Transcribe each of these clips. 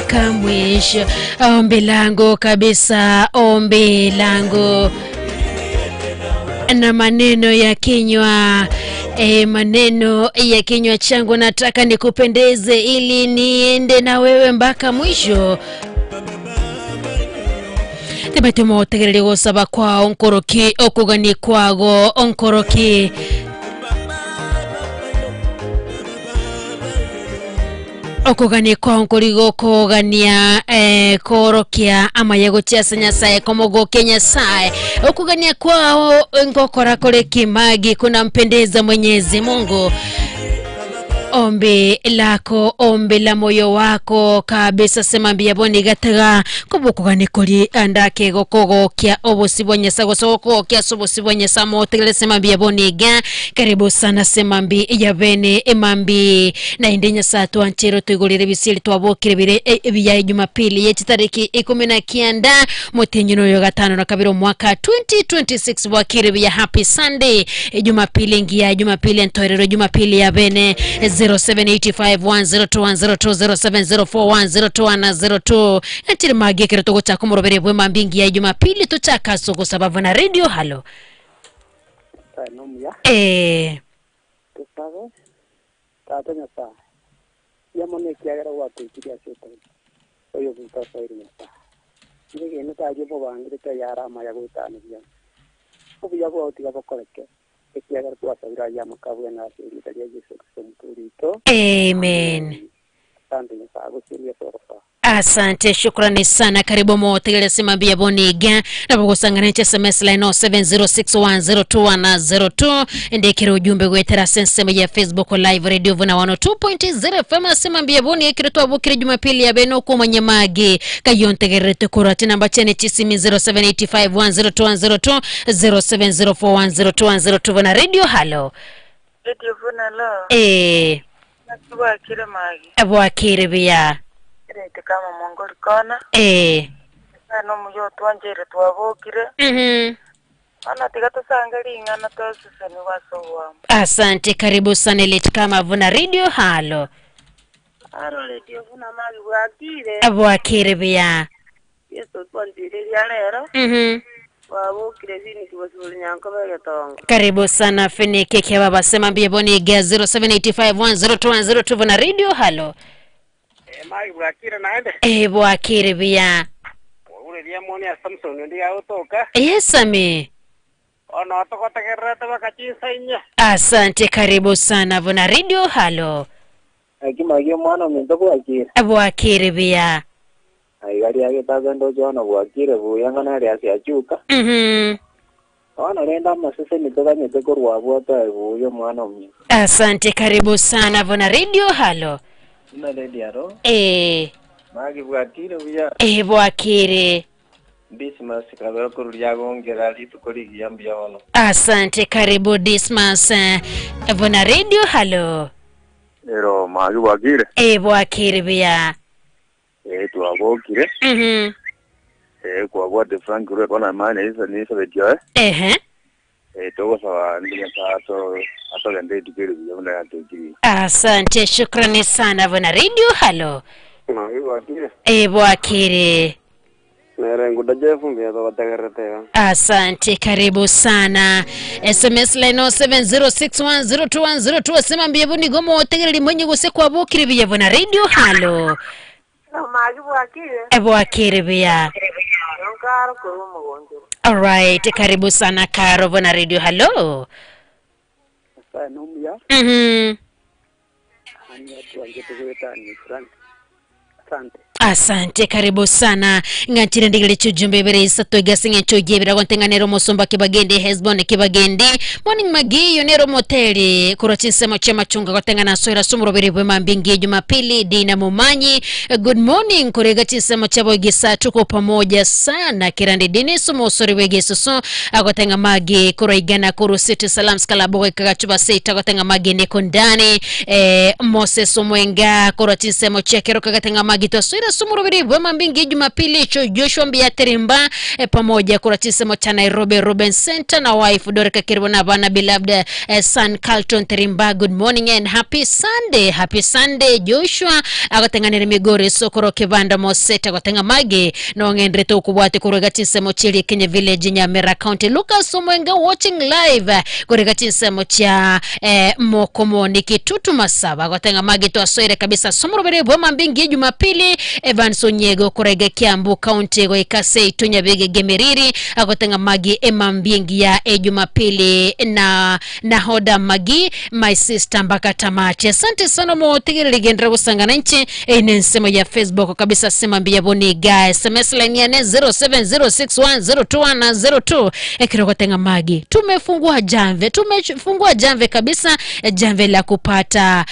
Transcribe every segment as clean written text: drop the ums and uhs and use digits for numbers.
mpaka mwisho. Ombi langu kabisa, ombi langu na maneno ya kinywa e, maneno ya kinywa changu nataka nikupendeze ili niende na wewe mpaka mwisho. Tebete motegereri gosaba kwao nkoroki okugani kwago onkoroki okogania kwao nkori gokogania eh, korokia amaya gochia ase Nyasaye komogokia Nyasaye. Okogania kwao ngokora kore kimagi kunampendeza Mwenyezi Mungu. Ombi lako, ombi la moyo wako kabisa, sema mbuya bono igataga kobokogania kori andake gokogokia obosi bwa Nyasaye gose gokogokia ase obosi bwa Nyasaye motegerere sema mbuya bono iga. Karibu sana sema mbi ya bene emambi naende Nyasaye atwanchere otoigorere ebisieri twabokire bire ebiya Jumapili ye chitariki ikumi na kianda motenyi noyo gatano na kabere omwaka 2026 bwakire buya. Happy Sunday, Jumapili engiya, Jumapili entoerero, Jumapili ya bene. 0785102102 0704102102 enchire magi ekero togochaka omorobere bwe mambi engiya Jumapili tochaka ase ogosaba buna radio halo. Nyasaye nomuya. Eh. Tosabe, Tata Nyasaye, mbuya mono ekiagera gwatoikirie ase etoigo, oyo goika osoire Nyasaye. Nigo egento tari omobangire tayare amaya goetana buya. Obuya bwao tiga bokoreke, ekiagera twasabire ayio amakabwene ase erieta ria Yeso Kristo Omotoori oito. Amen. Asante Nyasaye agoserie ase orosaa. Asante, shukrani sana. Karibu motegerere simambia boniga nabo gosangana nche SMS line 0706102102 ndekere ujumbe gwetera sensemo ya Facebook live radio vuna 102.0 FM simambia boni ekero twabukire Jumapili ya beno ko manyamage kayontegererete kora tinamba chene chisimi 0785102102 0704102102 vuna radio halo. Radio vuna lo. Eh. Naki bwakire magi. Bwakire buya. Erete kama mongoli kona. Eh. Nyasaye nomuya otwancheire twabokire. Bono tiga tosange ring'ana tosesenigwe ase oboamo. Asante, karibu sana Elite kama vuna radio halo. Aro radio buna magi bwakire. Bwakire buya. Yeso otwancheire ria rero. Twabokire Phoenix Bosibori Nyankoba egetongo. Karibu sana Phoenix kia baba sema mbia boni gea 0785102102 vuna radio halo. Eh, magi bwakire naende. Eh, bwakire buya. Ore ria moni ya Samson ndi yagotoka. Yes, ami. Ono togotegererete baka chinsa inye. Asante, karibu sana vuna radio halo. Naki magi omwana ominto bwakire. Bwakire buya. Aiga riagetaga ndoche bono bwakire buya ng'a nare ase achuka. Bono rende amaseseni toganyete korwa abwo atoe buya omwana ominto. Asante, karibu sana vuna radio halo. Buna radio aro. Eh. Magi bwakire buya. Eh, bwakire. Dismas kabera korwa riagongera rituko rigiya mbuya mono. Asante, karibu Dismas. Vuna radio halo. Ero magi bwakire. Eh, bwakire buya. Eh, twabokire. Eh, kwabwate Frank Rwe kona mane isa ni isa betio eh. Ehe. Eh, togosaba ndi Nyasaye ato atogende rituko eri buya buna yatokiri. Asante, shukrani sana vuna radio halo. Magi bwakire. Eh, bwakire. Nere nguda Jeff mbuya togotegererete iga. Asante, karibu sana. SMS line 0706102102 asema mbiyevu nigomo otegereri mwenye gose kwabukire biyevu na radio halo. Magi bwakire. Bwakire buya. Nkaro korwa omogonjoro. Alright, karibu sana Karo vuna radio halo. Nyasaye nomuya. Ani atwanchete goetania Frank. Asante. Asante, karibu sana. Ng'anchire ndigire chujumbe ibere isato igase ng'ancho yebira gontenganero musumba kibagende Hesbon kibagende. Morning Magi yonero moteli kurwa chinsemo cha machunga gotengana soira sumurobere bwe mambingi Jumapili Dina Mumanyi. Good morning kurega chinsemo cha bogisa tuko pamoja sana kirandi Denis Mosori wegesusu agotenga magi kurwa igana kuru City Salams Club kagachuba sita agotenga magi niko ndani Moses Omwenga kurwa chinsemo cha kero kagatenga magi toswira Twasore sumurubiri bwema mbingi Jumapili cho Joshua Mbiaterimba pamoja kura chisemo cha Nairobi Ruben Center na wife Dorika Kiribo na bana beloved son Carlton Terimba, good morning and happy Sunday. Happy Sunday Joshua agotenganire Migori Sokoro Kibanda Moseta gotenga mage no ng'endrete ukubwate kurega chinsemo chiri Kenya Village Nyamira County. Lucas Omwenga watching live kurega chinsemo cha Mokomoni Kitutu Masaba gotenga mage twasoire kabisa somorobere bwema mbingi Jumapili. Evans Onyego kurega Kiambu County goikase itunya bege gemeriri agotenga magi ema mbingi ya Jumapili na nahoda magi my sister mpaka tamati. Asante sana motegerere gendera gusangana nche ene nsemo ya Facebook kabisa sema mbiya boniga SMS line ya ne 0706102102 ekirogotenga magi tumefungua jamve, tumefungua jamve kabisa, jamve la kupata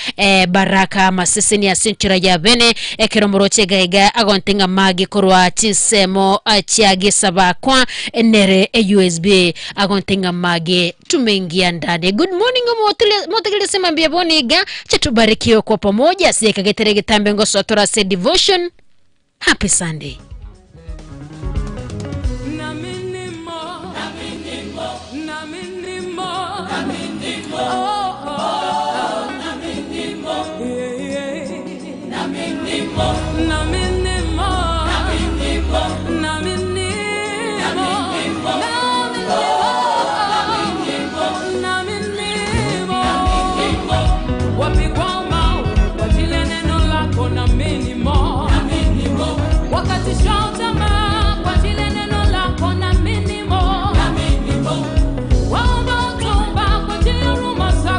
baraka masisini ya sinchira ya bene ekiromoroche gaiga agontenga magi korwa chinsemo chiagisabakwa nere USB agontenga magi tumeingia ndani. Good morning motegerere sema mbiya boniga chetubarikiwe kwa pamoja siekagetere gitambe ngosotora se devotion. Happy Sunday. Waomba utumba kwa ajili ya huruma zako.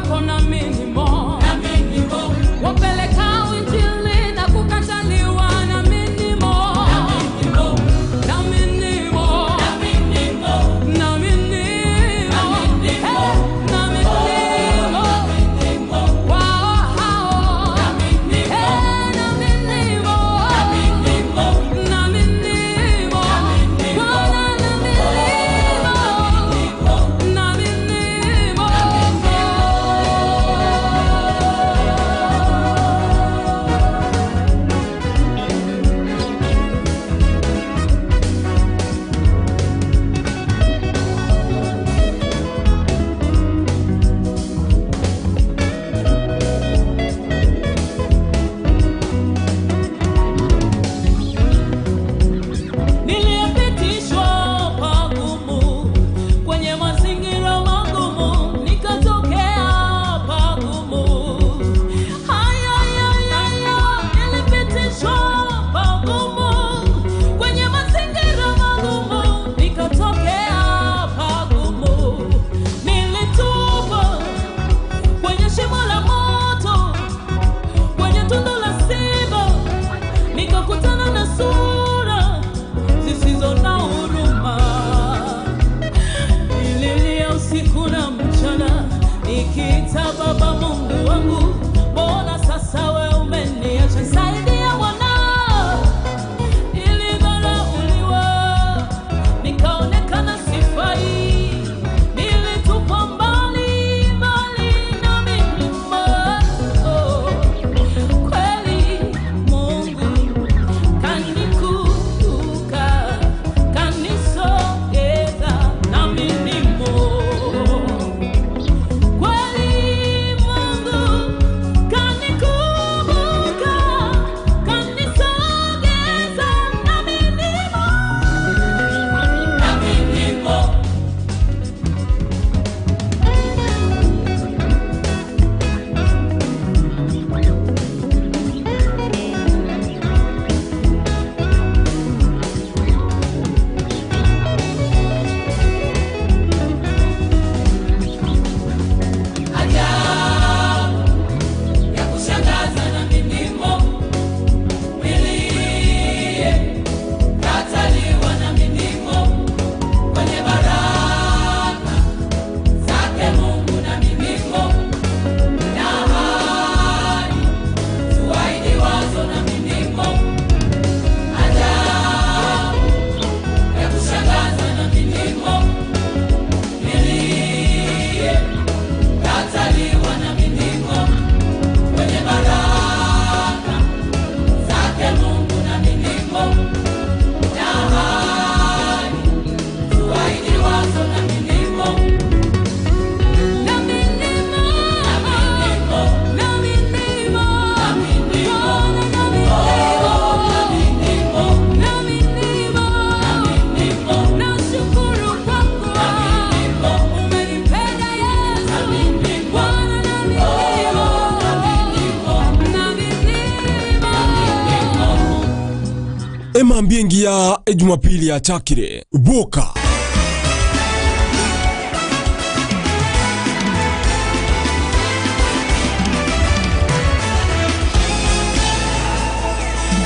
Emambia engiya Ejumapili yachakire. Boka.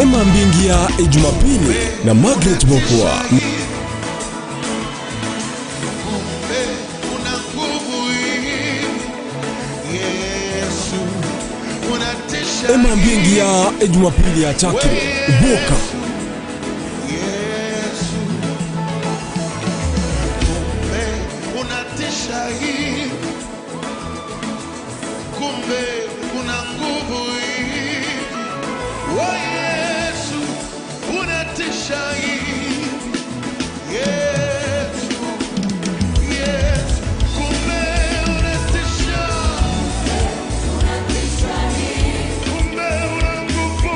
Emambia engiya Ejumapili na Margaret Bokwa. Emambia engiya Ejumapili yachakire. Boka. Unatisha hii, kumbe una nguvu hii. Oh Yesu, unatisha hii. Yesu, Yesu, kumbe unatisha. Kumbe una nguvu.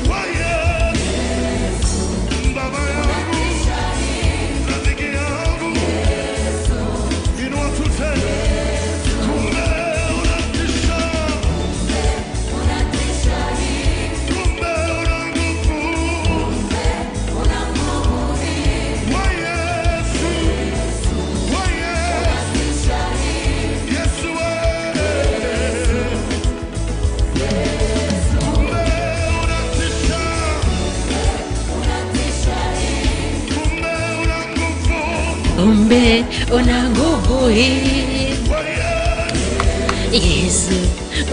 Oh Yesu, Baba yangu, rafiki yangu, inua tute. Kumbe unatisha. Kumbe una nguvu. Oh Yesu, oh Yesu, Yesu wewe. Kumbe unatisha. Kumbe una nguvu. Kumbe una nguvu hii Yesu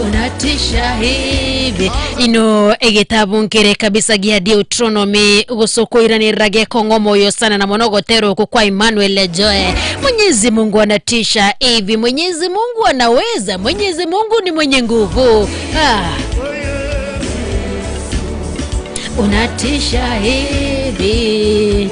unatisha hivi ino egitabu nkere kabisa gia Deuteronomy gucukuiranirira gekong'o moyo sana na mono gotero uku kwa Emmanuel Joe. Mwenyezi Mungu anatisha hivi, Mwenyezi Mungu anaweza, Mwenyezi Mungu ni mwenye nguvu. Ah. Unatisha hivi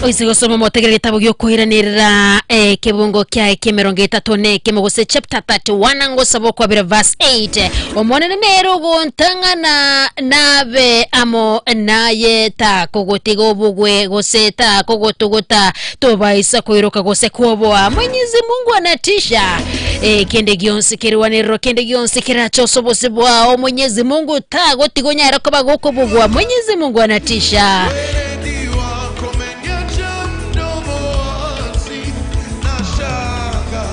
oise gusoma motegere gitabo giokuhiranirira eh, kibungo kia kimirongo itatu na kimwe gose chapter 31 ngusaba okwabira verse 8 omonene nere ogontang'ana nabe amo naye takugutiga obugwe gose takugutuguta tobaisa kwiruka gose kuoboa. Mwenyezi Mungu anatisha. Eh, kende gionsi kiriwaniriro kende gionsi kirachosa obosi bwao. Mwenyezi Mungu tagotiga onyare koba gokobugwa. Mwenyezi Mungu anatisha. Weledi wako umeniacha mdomo wazi na shaka.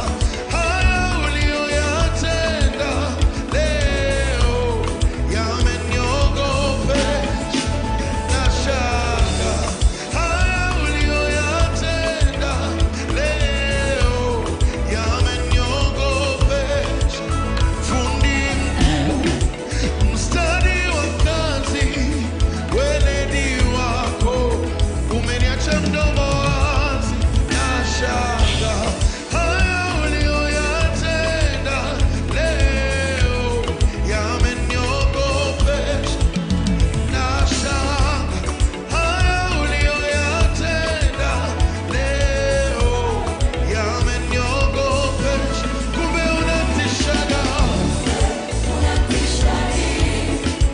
Haya uliyoyatenda leo yameniogopesha na shaka. Haya uliyoyatenda leo yameniogopesha. Fundi mkuu, mstari wa kazi, weledi wako umeniacha mdomo wazi na shaka. Haya uliyoyatenda leo yameniogopesha na shaka. Haya uliyoyatenda leo yameniogopesha. Kumbe unatishaga,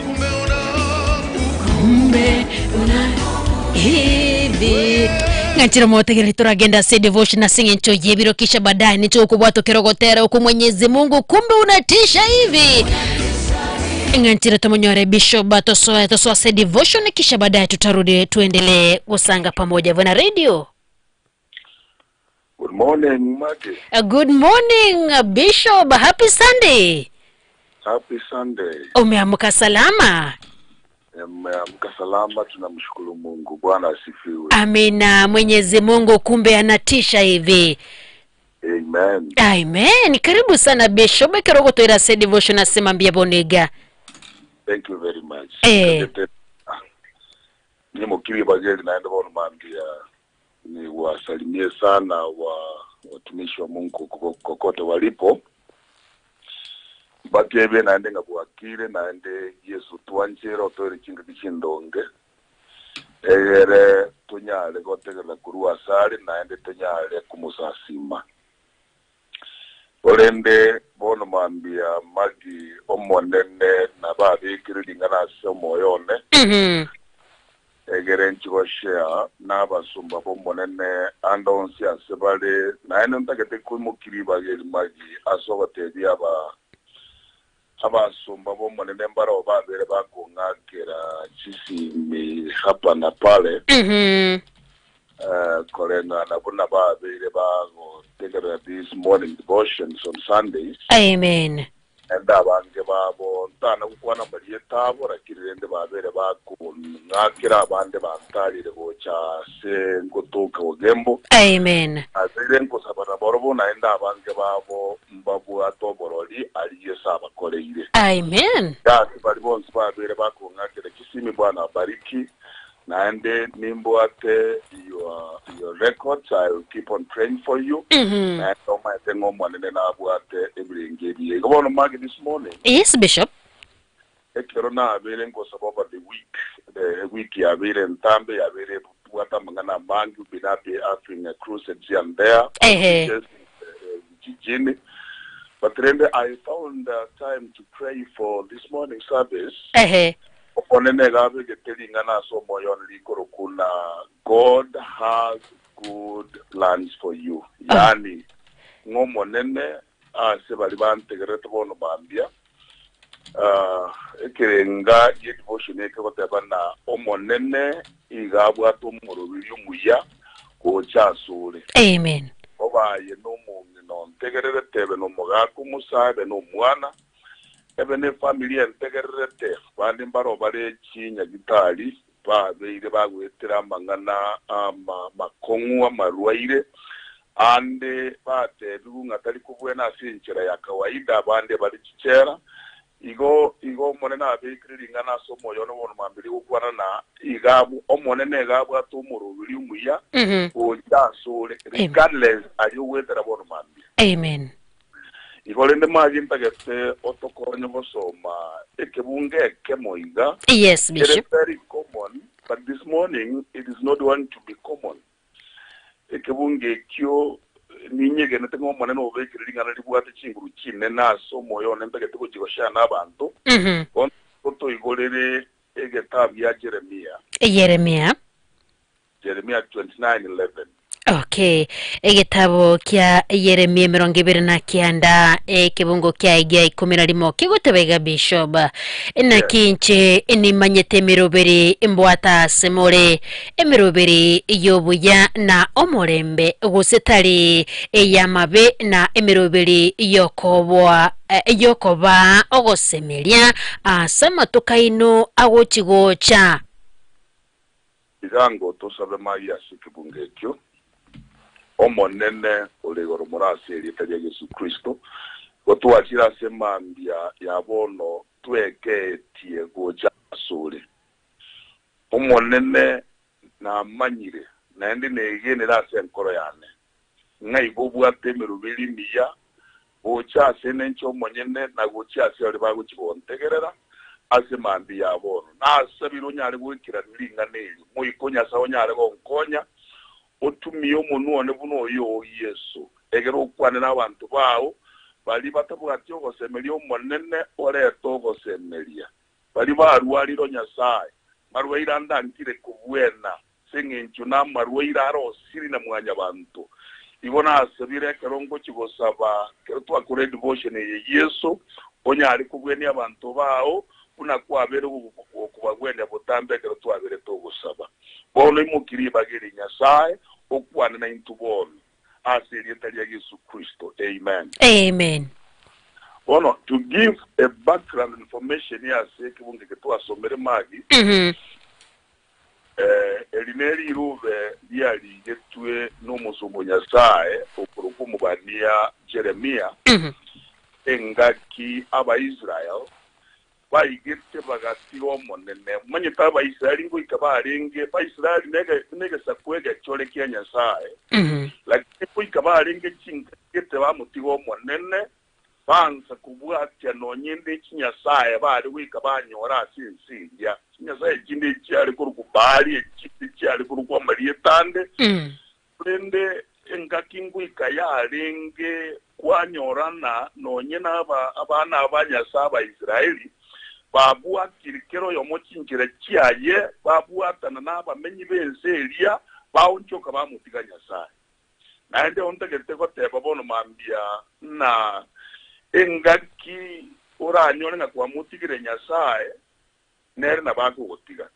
kumbe una Kumbe una hivi ng'anchiro motegere turagenda se devotion na sing'encho yebiro kisha baadaye nicho ukubwato kirogotera uku Mwenyezi Mungu kumbe unatisha hivi ng'anchiro tumonyore bishop tosoa tosoa se devotion kisha baadaye tutarudi tuendelee kusanga pamoja bwana radio. Good morning, Maggie. Good morning Bishop, happy Sunday. Happy Sunday. Umeamka salama? Mmeamka salama, tunamshukuru Mungu. Bwana asifiwe. Amina. Mwenyezi Mungu kumbe anatisha hivi. Amen. Amen. Karibu sana Bishop Kirogo toira se devotion asema mbia boniga. Thank you very much. Ni mukiri bageli naenda bono mambia ni wasalimie sana wa watumishi wa Mungu kokote walipo. Bakebe naende ngabwakire naende Yesu twanjera otoire chindu chindonge. Egere tunyale gotegerera kurwa asali naende tunyale kumusasima. Orende bono mambia magi omonene na babikire ring'ana ase omoyo one. Egere nchigoshea n'abasumba b'omonene ande onsi ase bare naende ntagete kwimokiri bageri magi ase ogotebi aba Abasomba b'Omonene mbarabwo babere bakong'akera chisimi hapa na pale, koreng'ana buna babeire bagotegerera these morning devotions on Sundays. Amen. Naende abange babo ntana gokwana amarieta abo, lakini rende babere bakong'akera abande bantarire gocha ase ngotoka Ogembo. Amen. Nabeire nkosaba nabarobwo, naende abange babo mbabwate oborori aria Yeso abakoreire. Amen. Gaki baria bonsi babeire bakong'akera chisimi, Bwana abariki, naende nimbwate your your records, I will keep on praying for you, naende omaete ng'a Omonene nabwate ebirengo ebiya. Igo bono Maggie this morning, Yes, Bishop. ekero nabeire nkosaba over the week, the week yabeire entambe, yabeire ebwate amang'ana amange, we've been having a crusade here and there, Ehe. outreaches, vijijini, but rende I found time to pray for this morning service. Ehe. Omonene iga abegete ring'ana ase omoyo one rikorokwa na God has good plans for you. Yaani ng'a Omonene ase baria bantegererete bono mambia, ah, ekerenga gie devotion eke goteba na Omonene iga abwate omoroberi omuya gocha asore. Amen. Obaye nomong'ina ontegererete, ebe nomogaka omosae, ebe nomwana, ebe nefamiri entegererete. Bande mbaro bare chinyagitari babeire bagoetera amang'ana amakong'u amarwaire, ande batebigwe ng'a tari kobwena ase enchera ya kawaida, abande bare chichela. Igo igo Omonene abekire ring'ana ase omoyo one bono mambia rigokwana na iga abwo Omonene iga abwate omoroberi omuya gocha asore regardless aria ogoetera bono mambia. Amen. Igo rende magi ntagete otokonye gosoma ekebungo ekemo iga. Yes, Kere Bishop. very common, but this morning it is not going to be common. Ekebungo ekio ninyegenete ng'a Omonene obekire ring'ana ribwate chinguru chinene ase omoyo one ntagete gochia goshare nabanto. Bono otoigorere egetabu gia Jeremia. Yeremia. Jeremia 29:11. Okay, egetabo kia Yeremia 29 ekebungo kiaye gia 11 kegoteba iga Bishop, Naki inche nimanyete emeroberi mbwate ase more, emeroberi y'obuya na omorembe, gose tari ey'amabe, na emeroberi y'okoboa y'okobaa ogosemeria ase amatuko aino agochi-gocha. Iga ngotosabe maiyo ase ekebungo ekio, Omonene ore igoro more ase erieta ria Yesu Kristo, gotwachire ase mambia ya bono twekeetie gocha asore. Omonene namanyire, naende negenire ase enkoro yane, ng'a igo obwate emeroberi emiya gocha ase enencho omonyene na gochia ase baria bagochia gontegerera ase mambia ya bono. Nasabire onyare goikerania ring'ana eri, Moika o Nyasae onyare gonkonya, otumie omonwa one buna oyo oo Yeso, egere okwane nabanto bao, baria batabwati ogosemeria Omonene orete ogosemeria, baria barwarire o Nyasae, marwaire ande ankire kobwena, Ase engencho namarwaire are osiri na mwanyabanto. Igo nasabire ekero ngochia gosaba, ekero twakora edevotion eye, Yeso, onyare kobwenia abanto bao buna kwabere gokobagwenia botambe ekero twabere togosaba. Bono imokia ribaga eri Nyasae, okwane naintwe bono, ase erieta ria Yeso Kristo. Amen. Amen. Bono, to give a background information ase ekebungo eke twasomire Maggie, Eri nerirube riarigetwe nomosomba o Nyasae okorokwa omobania Jeremia, engaki Abaisrael baigete bagatiga Omonene. Omanyete Abaisraeli ngoika barenge, Abaisraeli negesaku egechore kia Nyasae, lakini ngoika barenge chingaki gete bamotiga Omonene, Baansa kobwatia nonya ende chinyasae baare goika banyora ase ense eria. Chinyasae chinde chiare korokwa Baali, echinde chiare korokwa amarieta ande, korende engaki ngoika yarenge kwanyorana nonya naba abana ba Nyasae Abaisraeli, babwatire kera oyomo chinchera chiaye, babwatana nabamenyi b'ense eria, baonchoka bamotiga Nyasae. Naende ontagete goteba bono mambia ng'a engaki oranyore ng'a kwamotigire Nyasae, nere nabo akogotiga.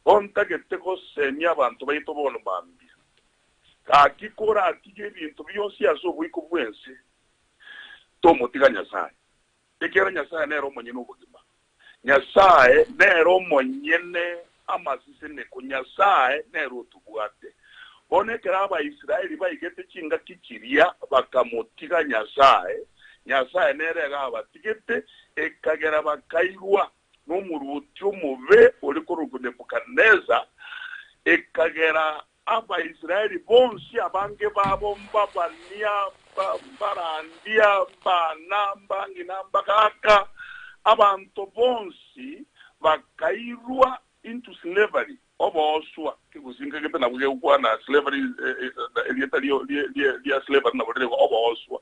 Bo ntagete gosemia abanto baito bono mambia, gaki koratige ebinto bionsi ase oboiko bw'ense, tomotiga Nyasae, ekiagera Nyasae nere omonyene obogima. Nyasae nere omonyene amasiseneko, Nyasae nere otobwate. Bono ekero Abaisraeli baigete chingaki chiria bakamotiga Nyasae, Nyasae nere iga abatigete, ekagera bakairwa nomoruoti omobe ore korokwa Nebukadneza, ekagera Abaisraeli bonsi abange babo mbabania, mbarandia, mbana, mbang'ina, mbagaaka, abanto bonsi bakairwa into slavery, obooswa. Kegusii nkagete nabwo gegokwana slavery, erieta ria slavery nabo rire igo, obooswa.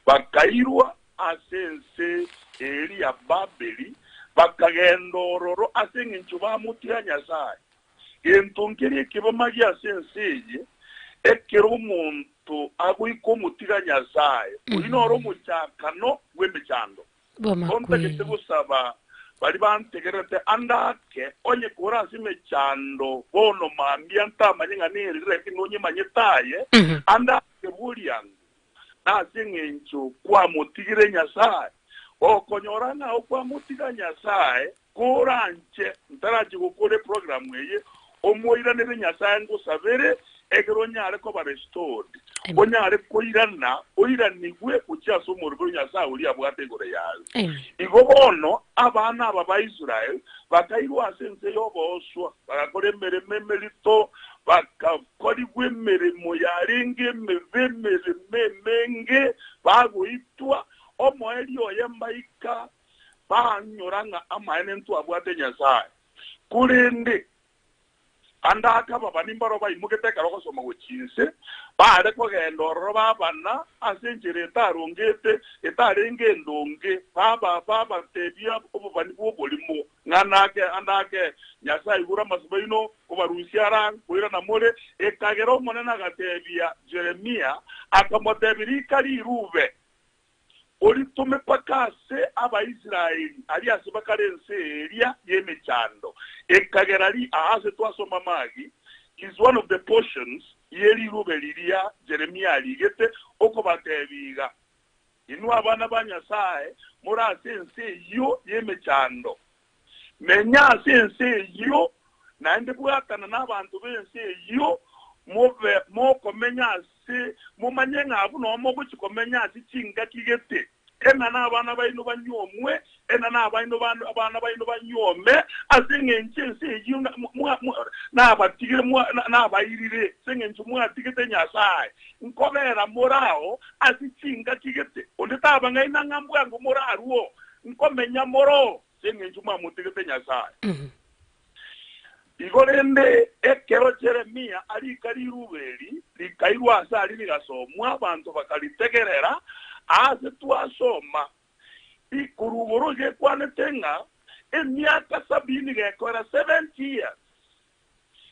Bakairwa ase ense eria ya Babeli, bakagenda ororo ase engencho bamotiga Nyasae. Gento nkeria ekebamagi ase ense eye, ekero omonto agoika omotiga Nyasae, oyio noro omochakano bw'emechando. Bontagete Bw'amakweri. gosaba baria bantegererete ande ake, onye kore ase emechando bono mambia ntamanye ng'a nerire, lakini nonyemanyete aye, ande ake boriango, nase engencho kwamotigire Nyasae. Gokonyora ng'a okwamotiga Nyasae, koranche ntarache gokora eprogramu eye, omoiranere Nyasae ngosabere, ekero onyare koba restored, Amen. onyare koirana, oiranigwe gochia ase omorwoti o Nyasae oria abwate igoro yaye. Amen. Igo bono abana aba ba Israel bakairwa ase ense y'obooswa, bagakora emeremo emerito, bagakorigwa emeremo yarenge emebe, emeremo emenge, bagoitwa, omoerio oye mbaika banyora ng'a amaene ntwabwate Nyasae. Korende ande akababani mbaro baimogete ekero gosoma gochia inse, baare kogenda ororo babana ase enchera etarongete, etarenge endonge, baba babatebia obobani bw'oborimo, ng'a nake ande ake Nyasae aigure amasabo aino kobarusia ara nkoirana more. Ekagera Omonene agatebia Jeremia, akamotebia, Rika rirube, Oritome mpaka ase Abaisraeli aria ase bakare ense eria y'emechando. Ekagera ri aase twasoma amagi is one of the portions ye rirube riria Jeremia arigete okobatebia iga, Inwe abana ba Nyasae more ase ense eyio y'emechando, Menya ase ense eyio, naende bwatana nabanto b'ense eyio, mobe mokomenya ase, momanye ng'a abwo noo mogochia komenya ase chingaki gete, ena nabana baino banyuomwe, ena nabaino abana baino banyuome, ase engencho ense eyio nabatigire, nabairire, ase engencho mwatigete Nyasae, nkobera more ao ase chingaki gete. Onde tabang'aina ng'a mbwango morarue oo, nkomenya more oo. Ase engencho mwamotigete Nyasae. Igo rende ekero Jeremia arika riruube eri, rikairwa aase aria rigasomwa, abanto bakaritegerera. Aase twasoma korwa igoro iga ekwanete ng'a emiaka sabini gekoera, 70 years,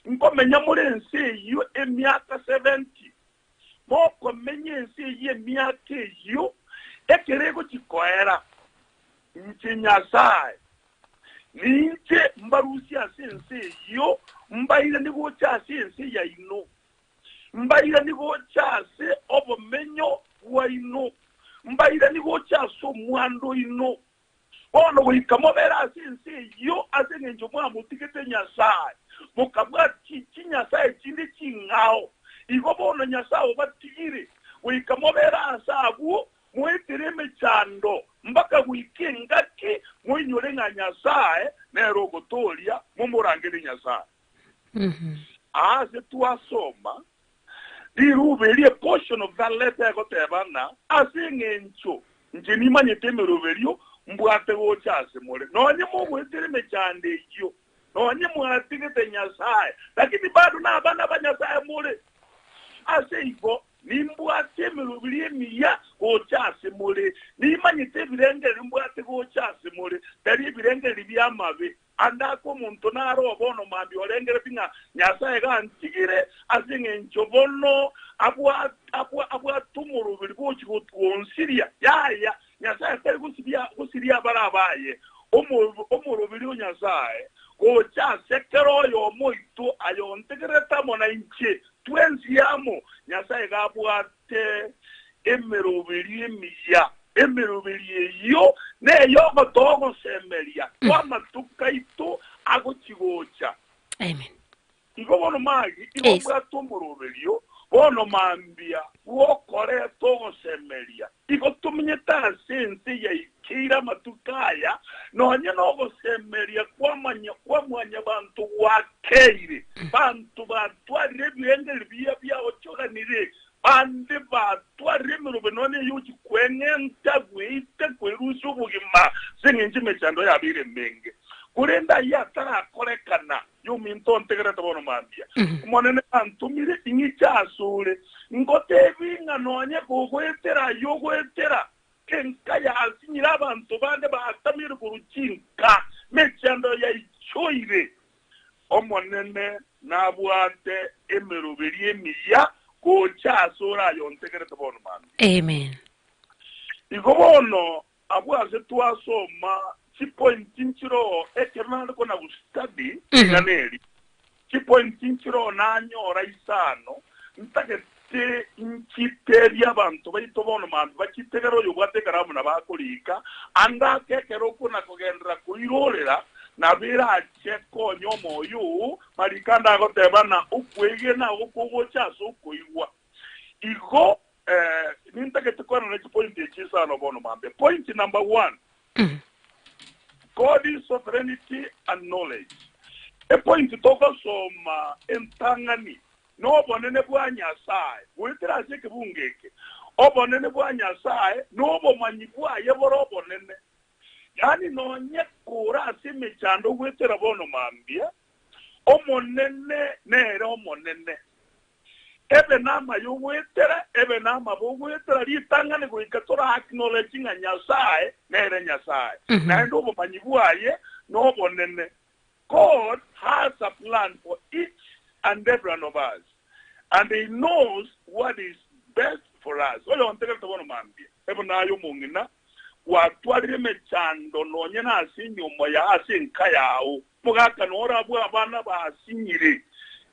nkomenya more ense eyio emiaka 70. Mokomenya ense eyio emiaka eyio ekero egochia koera. Inche Nyasae, ninche mbarusie ase ense eyio, mbairanie gocha ase ense yaino, mbairanie gocha ase obomenyo bwaino, mbairanie gocha ase omwando oino. Bono goika mobere ase ense eyio ase engencho mwamotigete Nyasae, mokabwatia chinyasae chinde ching'ao. Igo bono Nyasae obatigire, goika mobere aase agwo Moetere emechando mpaka goika engaki moinyore ng'a Nyasae nere ogotooria, momorangerie Nyasae. Aase twasoma riruube eri, a portion of that letter egoteba ng'a ase eng'encho inche nimanyete emeroberio mbwate gocha ase more, nonye mogoetera emechando eyio, nonye mwatigete Nyasae, lakini bado nabana ba Nyasae more. Ase igo, Nimbwate emerobiri emiya gocha ase more, nimanyete ebirengererio mbwate gocha ase more, tari ebirengererio bi'amabe. Ande ake omonto naro bono mambia orengeretie ng'a Nyasae gantigire ase engencho bono abwate omoroberi gochia gonsiria. Yaya! Nyasae tari gosibia gosiria abare abaye, omoroberi o Nyasae, gocha ase kera oyomo oito ayontegererete amo nainche, twensi amo. Nyasae iga abwate emeroberi emiya, emeroberi eyio neyogotoa ogosemeria kw'amatuko aito agochi-gocha. Amen. Igo bono magi, igo Yes. mbwate omoroberio, bono mambia bw'okoreta ogosemeria. Igo tomenyete ase ense yaikeire amatuko aya, nonye nogosemeria kw'amanya kwa mwanyabanto gwakeire. Banto batwarire ebirengererio biya biaochoganire, bande batwarire emerobe nonya eyochi kweng'enta gweita kwerusia obogima ase engencho emechando yabeire emenge. Korende ayio atarakorekana, Y'ominto ontegerete bono mambia, Omonene antomire ing'iche asore, ngoteebie ng'a nonye kogoetera ayio ogoetera, enka yasinyire abanto bande batamire korwa chinka, mechando yaichoire. Omonene nabwate emeroberi emiya gocha asore aye ontegerete bono mambia. Amen. Igo bono Abwo ase twasoma chipointi nchiroo ekero nare kona gostudy ring'ana eri, chipointi nchiroo nanyora isano, ntagete nchiteebie abanto baito bono mambia bachitegere oyobwate ekaramu nabo akorika, ande ake ekero okona kogenderera koirorera nabo erache konya omoyo oo, mariko ande agoteba ng'a okwegena okogocha ase okoigwa. Igo nintagete kwanera chipointi echi isano bono mambia. Point number one, God's sovereignty and knowledge. Epointi togosoma entang'ani nobonene bwa Nyasae goetera ase ekebungo eke. Obonene bwa Nyasae nobomanyi bwaye bore obonene. Yaani nonye kore ase emechando goetera bono mambia, Omonene nere Omonene. Ebe namaya ogoetera, ebe namabe ogoetera, ritang'ani goika tora acknowledge ng'a Nyasae nere Nyasae, naende obomanyi bwaye nobonene. God has a plan for each and every one of us, and he knows what is best for us. Oyontegerete bono mambia, ebe naye omong'ina, gwatwarire emechando nonye nase enyomba yao, ase enka yao, Mogaka noro abwo abana basinyire,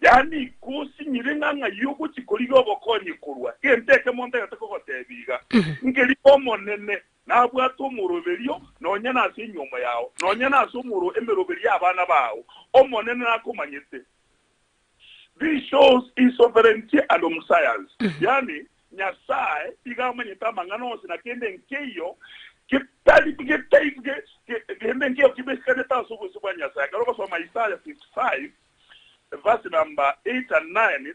yaani gosinyire ng'a ng'ai ogochia korigia obokonyi korwa. Gento ekemo ntagete kogotebia iga, nkeri Omonene nabwate omoroberio nonya nase enyiomo yao, nonya nase omoro emeroberio y'abana bao, Omonene nakomanyete. This shows his sovereignty and omniscience, yaani Nyasae iga amanyete amang'ana onsi na kende nkeiyo getari getai kende nkeiyo kibesikanete ase obosio bwa Nyasae. Ekero ogosoma Isaya 55 verse number 8 and 9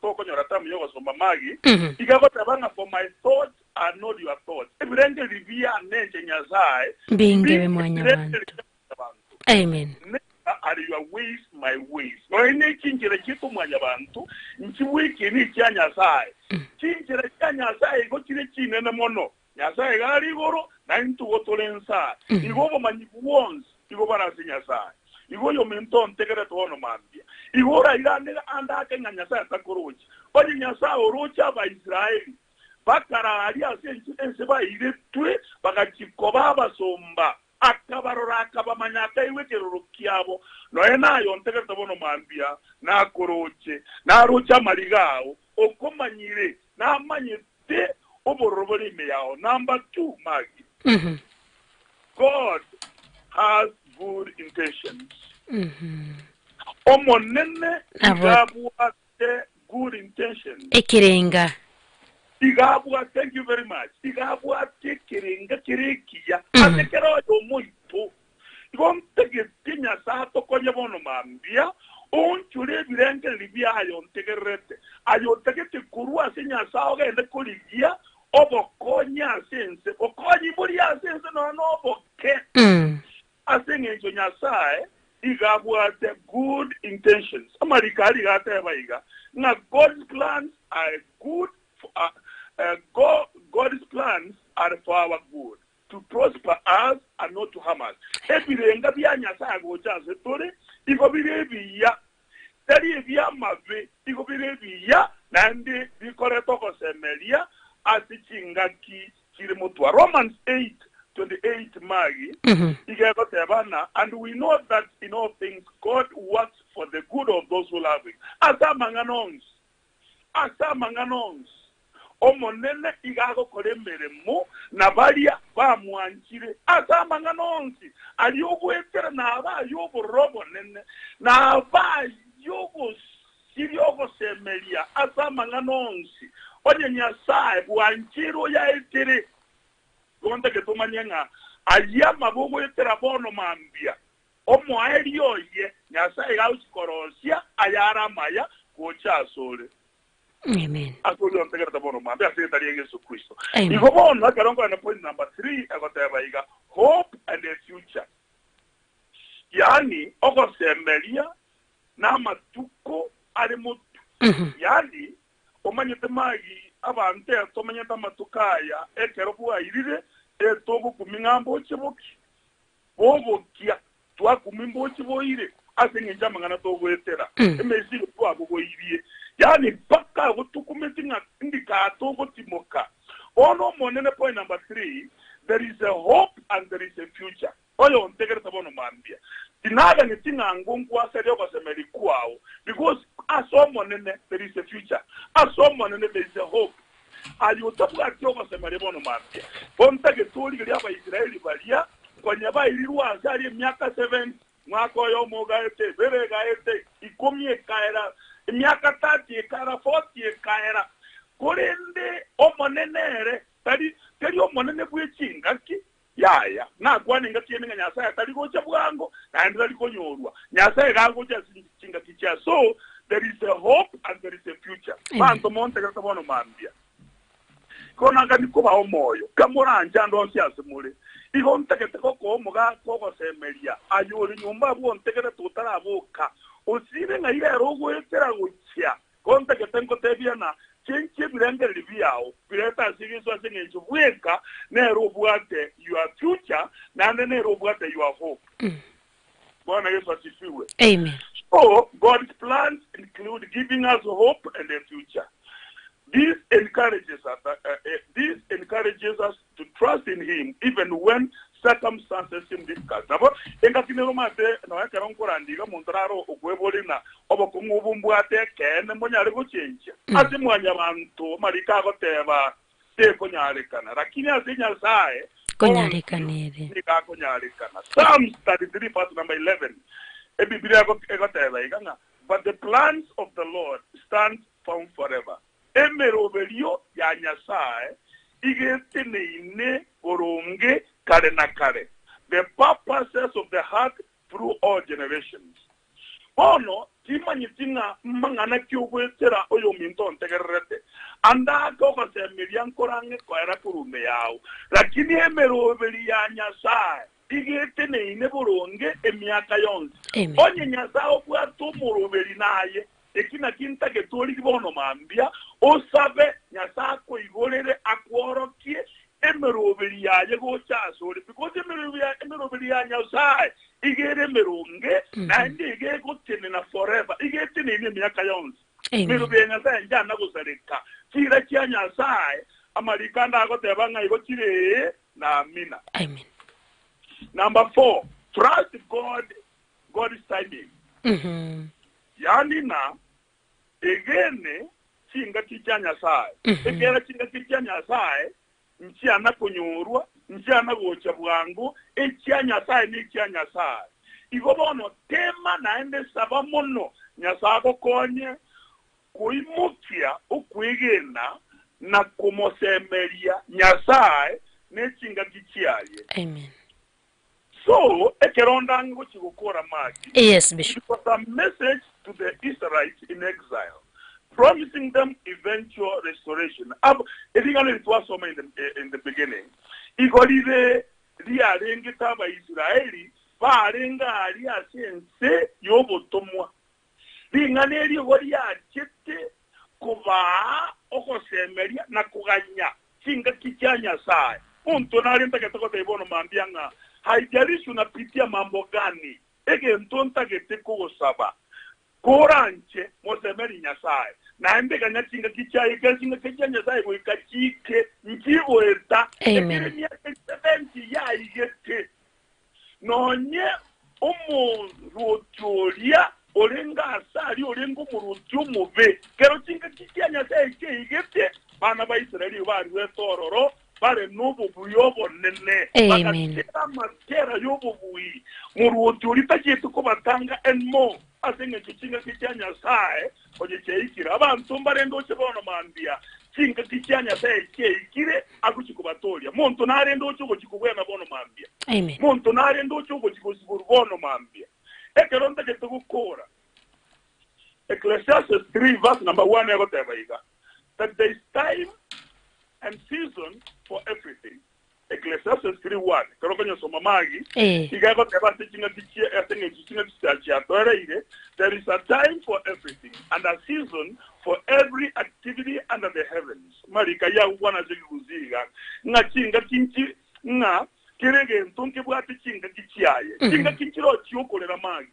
tokonyora time yogosoma magi, iga agoteba ng'a for my thoughts are not your thoughts, ebirengererio biane inche Nyasae Mbinge mbinge bimwanyabanto. ebirengererio bia mwanyabanto. Amen. Neither are your ways my ways. Nonya ne chinchera chiaito mwanyabanto nchibwekie nechia Nyasae. Chinchera chia Nyasae igo chire chinene mono. Nyasae iga are igoro, na intwe igo tore inse. Igo obomanyi bwonsi igo bore ase Nyasae. Igo oyominto ontegerete bono mambia, igo orairane ande ake ng'a Nyasae takorochi. Onye Nyasae oroche Abaisraeli bakararia ase ense bairetwe bagachia koba abasomba, Akabarora, akabamanya, akaigwa ekeroro kiabo. Nonya naye ontegerete bono mambia, nakoroche, naroche amariga ao, okomanyire, namanyete obororo bore ime yao. Number two, Maggie, God has good intentions. Omonene iga abwate good intentions. Ekerenga. Iga abwate, thank you very much, iga abwate ekerenga kere ekiya ase kera oyomo oito. Igo ntegetie Nyasae atokonye bono mambia, oonchore ebirengererio biaye ontegererete, aye otagete korwa ase Nyasae ogende korigia obokonyi ase ense, bokonyi boria ase ense nonya noboke. Ase engencho Nyasae iga abwate good intentions. Amariko aria iga ateba iga, ng'a God's plans are good for, God's plans are for our good, to prosper us and not to harm us. Ebirenga bia Nyasae gocha ase tore igo bire ebiya, tari ebi'amabe, igo bire ebiya naende bikoreta ogosemeria ase chingaki. chire motwa. Romans 8:28 magi iga egoteba ng'a and we know that in all things God works for the good of those who love him. Ase amang'ana onsi, ase amang'ana onsi, Omonene iga agokora emeremo na baria bamwanchire. Ase amang'ana onsi aria ogoetera nabe ay'obororo obonene, nabe ay'ogosiria ogosemeria ase amang'ana onsi, onye Nyasae bwanchire oyaetere. Igo ntagete omanye ng'a ayio amabe ogoetera bono mambia, omoerio oye Nyasae iga agochia korosia ayare amaya gocha asore. Amen. Ase oria ontegerete bono mambia ase erieta ria Yeso Kristo. Amen. Igo bono ekero nkoenda point number 3 egoteba iga, hope and a future. Yaani ogosemeria na amatuko are motwe. Yaani omanyete magi abanto etomenyete amatuko aya ekero bwairire etogokumi ng'a mboche boki bogokia Twakuma imbochi boire ase engencho y'amang'ana togoetera, emesigo twabogoirie, yaani mpaka agwo tokumeti ng'a ndika togotimoka. Bono Omonene point number three, there is a hope and there is a future. Oyontegerete bono mambia, tinaganyeti ng'a ngonkwaserie ogosemeria kwao, because ase Omonene there is a future, ase Omonene there is a hope. Aye otabwati ogosemeria bono mambia, bontagete origerie Abaisraeli baria konya bairirwe aase aria emiaka 70, mwaka oyomo ogaete, ebere egaete, ikomi ekaera, emiaka 30 ekaera, 40 ekaera. Korende Omonene ere tari tari Omonene bwe chingaki, yaya, nakwane engaki ende ng'a Nyasae tari gocha bwango, naende tari konyorwa. Nyasae iga agocha ase chingaki chia so there is a hope and there is a future. Amen. Banto montegerete bono mambia. Igo nangani kobaa omoyo, kamoranche ande onsi ase more. Igo ntagete gokoa omogaka ogosemeria, aye ore nyomba abwo ontegerete otaraboka, osire ng'ai rero ogoetera gochia. Igo ntagete ngotebie ng'a chenchia ebirengererio biao, birete ase Yeso ase engencho bweka nere obwate your future naende nere obwate your hope. Bwana Yesu asifiwe. Amen. So God's plans include giving us hope and a future. This encourages us, this encourages us to trust in him even when circumstances seem difficult. Nabo engaki nere omanyete nonya ekero nkorandia iga omonto naro okweboria ng'a obokong'u obo mbwate ekeene mbonyare gochenchia. Ase mwanyabanto amariko agoteba tekonyarekana, lakini ase Nyasae onsi Konyarekana ere. nigo akonyarekana. Psalms 33 verse number 11 Ebibilia egoteba iga ng'a but the plans of the Lord stand firm forever. Emeroberio ya Nyasae iga eteneine boronge kare na kare, the purposes of the heart through all generations. Bono timanyeti ng'a mang'ana ki ogoetera oyominto ontegererete, ande ake ogosemeria nkorang'e koera korwa ime yao, lakini emeroberi ya Nyasae iga eteneine boronge emiaka yonsi. Amen. Onye Nyasae obwate omoroberi naye, Eki nakio ntagete origie bono mambia, osabe Nyasae akoigorere akworokie emeroberi yaye gocha asore, because emeroberi ya Nyasae iga ere emeronge, naende iga egotenena forever, iga eteneine emiaka yonsi. Amen. Emeroberi ya Nyasae nchana gosareka. Chiira chia Nyasae, amariko ande agoteba ng'a igo chire ee na amina. Amen. Number four, trust God, God's timing. Yaani ng'a egene chingaki chia Nyasae, ekiagera chingaki chia Nyasae nchiana konyorwa, nchiana gocha bwango, echia Nyasae nechia Nyasae. Igo bono tema naende saba mono Nyasae agokonye koimokia okwegena na komosemeria Nyasae ne chingaki chiaye. Amen. So, ekero onde ang'e gochia gokora maki, Yes, Bishop. it was a message to the Israelites in exile, promising them eventual restoration. Ab, ering'ana eri twasoma in the, in the beginning, igo rire riarengete Abaisraeli barenge aria ase ense y'obotomwa. Ring'ana eri igo riachete kobaa ogosemeria na koganya chingaki chia Nyasae. Monto nare ntagete gotebia bono mambia ng'a haijalishi unapitia mambo gani, egento ntagete kogosaba, koranche mosemerie Nyasae. Naende ganya chingaki chiaye, ekero chingaki chia Nyasae goika chiike, nchigoeta, Amen. ekero emiaka 70 yaigete. Nonye omorwoti oria orenge aase aria orenge omorwoti omobe, kero chingaki chia Nyasae chiaigete, abana ba Israeli baruete ororo bare nobobui obonene, Amen. bagatera amatera y'obobui. Morwoti oria tachieti kobatanga enmo, ase engencho chingaki chia Nyasae Onye chiaikire, abanto mbarende oche bono mambia, chingaki chia Nyasae chiaikire, agochia kobatooria. Monto narende oche ogochia kobwena bono mambia. Amen. Monto narende oche ogochia gosiborwa bono mambia. Ekero ntagete gokora, Ecclesiastes 3 verse number 1 egoteba iga, that there is time and season for everything. Ecclesiastes 3:1, Ekero okonyesoma magi, Eh. iga egoteba ase ching'aki chie ase eng'encho ching'aki chia chiatoereire, There is a time for everything, and a season for every activity under the heavens. Marika ayio agokwana ase ekegusii iga, ng'a chingaki nchi ng'a kera egento nkebwate chingaki chiaye. Chingaki nchiroo chiokorera magi,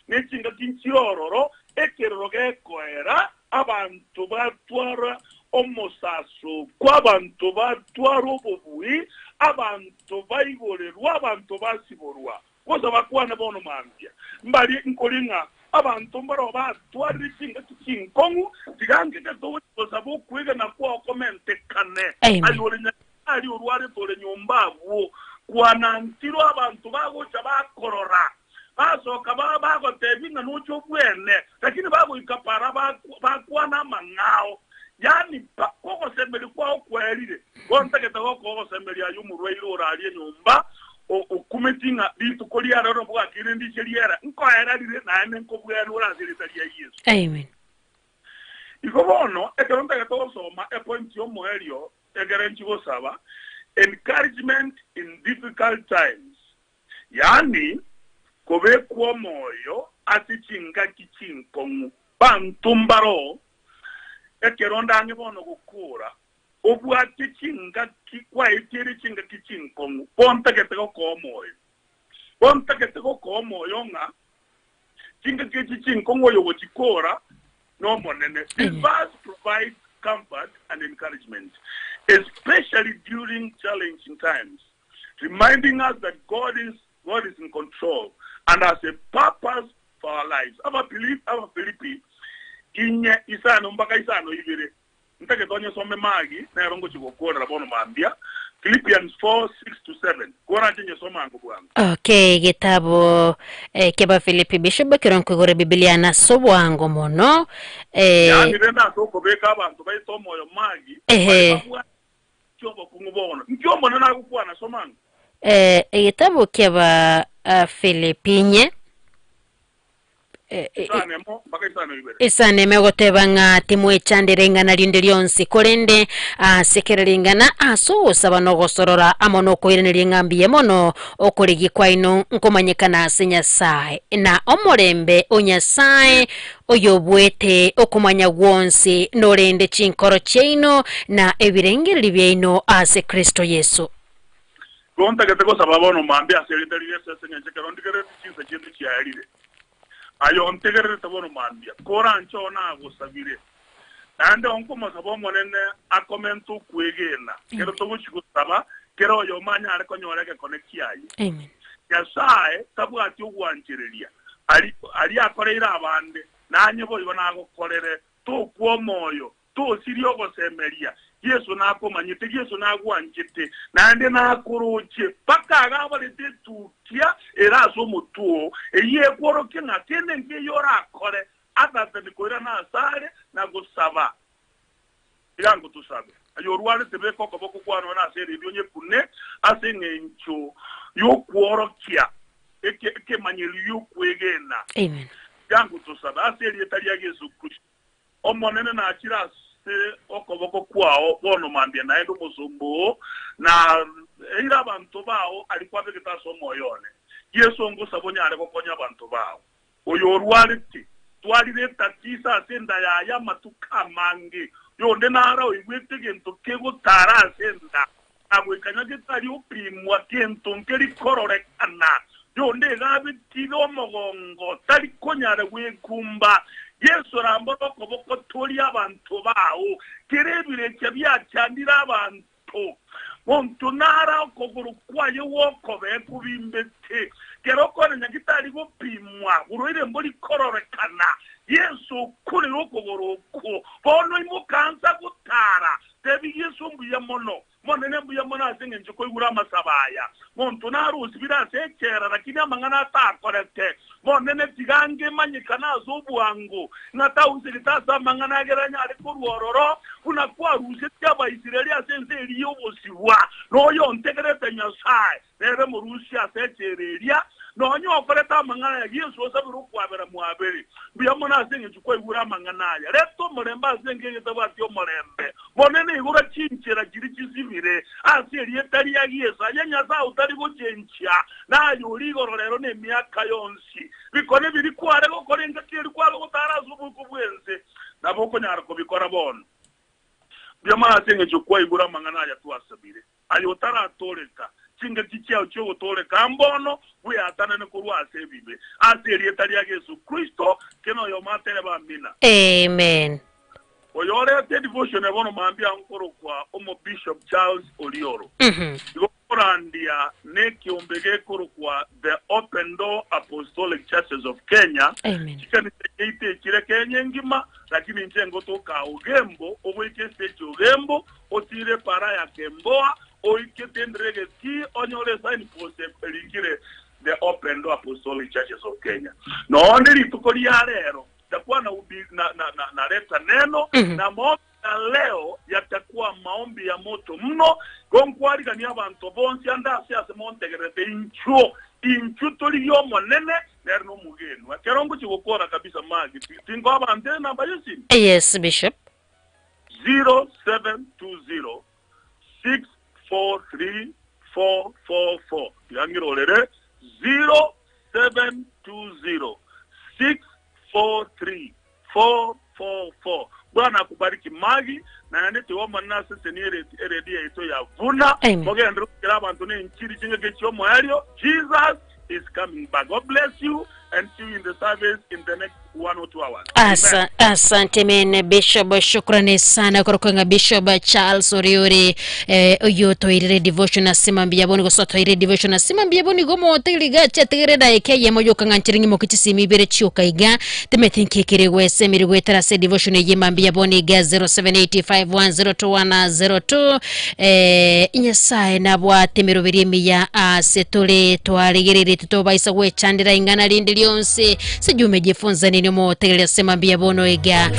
ne chingaki nchire ororo, ekerero gekoera, abanto batwara omosasoko, abanto batwara obobui, abanto baigorerwa, abanto basiborwa. Gose bakwane bono mambia, mbarie nkori ng'a abanto mbaroo batwarire chingaki chinkong'u, tiga nkeke togochia gosaba okwegena kwao komentekane. Amen. Aye ore Nyasae orwarete ore nyomba abwo, kwana ntiro abanto bagocha bakorora. Basoka baa bagotebia ng'a noche obwene, lakini bagoika para bakwana amang'ao. Yaani mpaka ogosemeria kwao kwerire. Bono ntagete gokoa ogosemeria aye omorwaire orarie enyomba okumeti ng'a rituko ria rero bwakire ndiche riera, nkoera rire naende nkobwene ore ase erieta ria Yeso. Amen. Igo bono ekero ntagete gosoma epoint y'omoerio ekere nchigosaba, encouragement in difficult times. Yaani, kobekwa omoyo ase chingaki chinkong'u. Banto mbaroo, ekero ndang'e bono gokora, obwate chingaki kwaetire chingaki chinkong'u, bontagete gokoa omoyo. Bontagete gokoa omoyo ng'a chingaki echi chinkong'u oyogochikora n'Omonene. This verse provides comfort and encouragement, especially during challenging times. Reminding us that God is God is in control and has a purpose for our lives. Abafilipi Abafilipi inye isano mpaka isano ibere ntagete onyesome magi nero ngochia gokorera bono mambia Philippians 4, 6 to 7 koranche nyesome ango bwango. Okay, getabu eh, ki'Abafilipi Bishop ekero nkoigora Ebibilia nase obwango mono eh, Yaani rende ase okobeka abanto baito omoyo magi Ehe. bare babwate Ki'obokong'u bono. Inki Omonene agokwana? Soma ng'a. Egetabu ki'Abafilipi inye, Isano emo mpaka isano ibere. Isano emo egoteba ng'a timwechandera ing'ana rinde rionsi, korende ase kera ring'ana ase ogosaba na ogosorora amo nokoiraneria ng'a mbuya mono, okorigia kwaino nkomanyekana ase Nyasae. Na omorembe o Nyasae Oyobuete okomanya gwonsi, norende chinkoro chiaino na ebirengererio biaino ase Kristo Yeso. Igo ntagete gosaba bono mambia ase erieta ria Yeso ase engencho ekero ndigererete chinsa chiaito chiaerire. Aye ontegererete bono mambia, koranche oo nagosabire, naende oo nkomosaba Omonene akomente okwegena, ekero togochia gosaba, kera oyomo anyare konyora egekone kiaye. Amen. Nyasae tabwati ogwanchereria aria akoreire abande, nanye boigo nagokorere. Tokwa omoyo, tosirie ogosemeria. Yeso nakomanyete, Yeso nagwanchete, naende nakorochie mpaka agabarete etukia ere ase omotwe oo, eyio ekworokia ng'a kende nkeiyo orakore atatani koirana asare na gosaba. Tiga ngotosabe. Aye orwarete, beka okoboko kwao nonya nase eredio onyekune ase engencho y'okworokia ekemanyererio gi'okwegena. Amen. Tiga ngotosabe ase erieta ria Yeso Kristo. Omonene nachire ase okoboko kwao bono mambia naende omosomba oo, na eire abanto bao aria kwabegete ase omoyo one. Yeso ngosaba onyare gokonya abanto bao. Oyorwarete, twarire etatiso ase enda yaye amatuko amange, oyonde naro oigwete egento kegotara ase enda, na goika nyagetari opimwa gento nkeri kororekana, oyonde iga abekire omogongo, tari konyara gwekumba. Yeso rambora okoboko torie abanto bao, kera ebirecha biachandire abanto. Monto nare okogoro kwaye gw'okobee kobimbete, kera okore nyagitari gopimwa, borwaire mbori kororekana. Yeso okorire okogoro okwo, bono imoka ansa gotara, tebi Yeso mbuya mono. Monene mbuya mono ase engencho koigure amasabo aya. Monto nare osibire ase echela, lakini amang'ana atakorete. Monene tiga ange manyekane ase obwango, ng'a tausegete ase amang'ana agere anyare korwa ororo, buna kwarusetie Abaisraeli ase ense eria y'obosibwa. Na oyontegerete Nyasae, nere morusie ase echela eria, nonya okorete amang'ana aya, Yeso osabire okwabera mwabere. Mbuya mono ase engencho kwaigure amang'ana aya. Reta omorembe ase enka eye etabwati omorembe. Monene igoro chinchera chiria chisibire ase erieta ria Yeso, aye Nyasae otari gochenchia, na aye ore igoro rero na emiaka yonsi. Bikone biria kware gokora engaki eria kware gotara ase oboiko bw'ense, nabo okonyara kobikora bono. Mbuya mono ase engencho kwaigure amang'ana aya twasabire. Aye otaratooreka, chingaki chiao chi'ogotooreka mbono bweatanane korwa ase ebibe, ase erieta ria Yeso Kristo, kera oyomo aterebe Amina. Amen. Oyorete edevotion ya bono mambia nkorokwa Omobishop Charles Orioro. Igo nkorandia nekiombe gekorokwa The Open Door Apostolic Churches of Kenya, Amen. chikanisa chiaito echire Kenya engima, lakini inche ngotoka Ogembo, ogoika estage Ogembo, Otire para ya kemboa, oike tendere egetii, onyore esign post erikire The Open Door Apostolic Churches of Kenya. Noonde rituko ria rero ntakuwa na ubi, na, na, na, naleta neno na maombi ya leo yatakuwa maombi ya moto mno, igo nkwarigania abanto bonsi ande ase ase montegererete inchuo, inchuo torigie Omonene, nere nomogenwa. Ekero ngochia gokora kabisa magi, tinkoa abanto enamba y'esimi. Yes, Bishop. 0720 643 444 Tiga ng'irorere 0720 643 444 Bwana akubariki Maggie, naende tiga Omonene asesenie eredio yaito ya Vuna. Amen. Mogenderere gokera abanto nenchiri chingaki chi'omoerio. Jesus is coming back. God bless you and see you in the service in the next one or two hours. Amen. Asa, asante mene Bishop, shukrani sana korokwa ng'a Bishop Charles Oriori eh, oyo otoirire devotion ase mambia bono gose otoirire devotion ase mambia bono igo omotegeri gacha ategerere edaika eyemo yoka ng'a nchere ng'imoke chisimi ibere chioka iga timeti nki ekere gwese emeri goetera ase devotion eye mambia bono iga 0785102102 Eh, Nyasae nabwate emeroberi emiya ase tore, twarigereire titobaisa gwechandera ing'ana rinde rionsi. Sijui umejifunza nini omotegereria ase mambia bono iga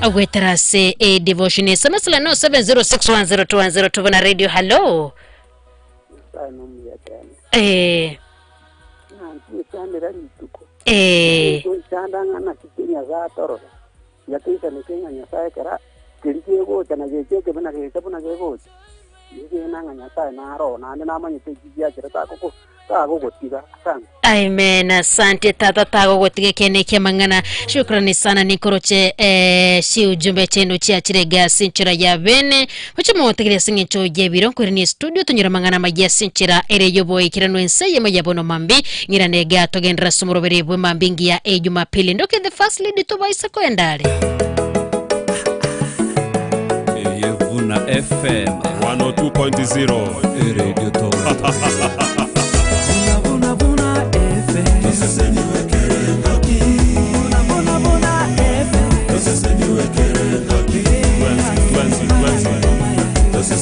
agwetera ase edevotion SMS no 706102102 buna radio hallo Nyasae nomuya tene. eh, Ng'a ntwechandera rituko. eh, Twechanda ng'a naki ki Nyasae atorora. Yatoisanete ng'a Nyasae ekero keria kegocha na gecha ekebe na gecha buna kegocha, nigena ng'a Nyasae naro oo, naende namanyete eki giachera takoko tagogotiga. Asante. Amen asante tata tagogotiga ekiene kiamang'ana shukrani sana nikoroche eh, chiujumbe chenu chiachire gasi nchera ya bene gocha motegeria ase eng'encho y'ebiro nkoiranie studio tonyore amang'ana amaya ase enchera ere y'oboikeranu ense eyemo ya bono mambi ng'irane iga togenderere ase omoroberi bw'emambi ngiya e Jumapili ndoke the first lady tobaisa koenda are. Eye Vuna FM 102.0 Radio Toronto. Vuna Vuna Vuna FM. Vuna Vuna Vuna FM. Twensi, twensi, twensi.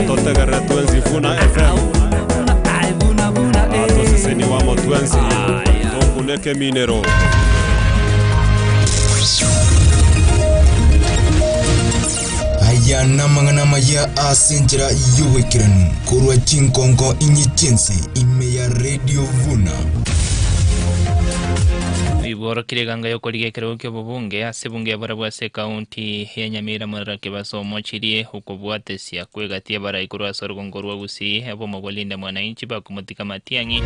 Atotegerere twensi Vuna FM. Atoseseni wamo twensi. Tokuneke minero. Aya namang'ana amaya ase enchera y'oboikeranu korwa chinkonko inye chi'ense ime ya Radio Vuna. Bibworokirie eganga y'okorigia ekerogo ki'obobunge ase ebunge ya barabwo ase ekaunti ya Nyamira Morara Kebaso omochirie okobwatesia kw'egati y'abarai korwa ase orogongo rwa Gusii abwo omobolinda mwananchi bakomotika Matiang'i.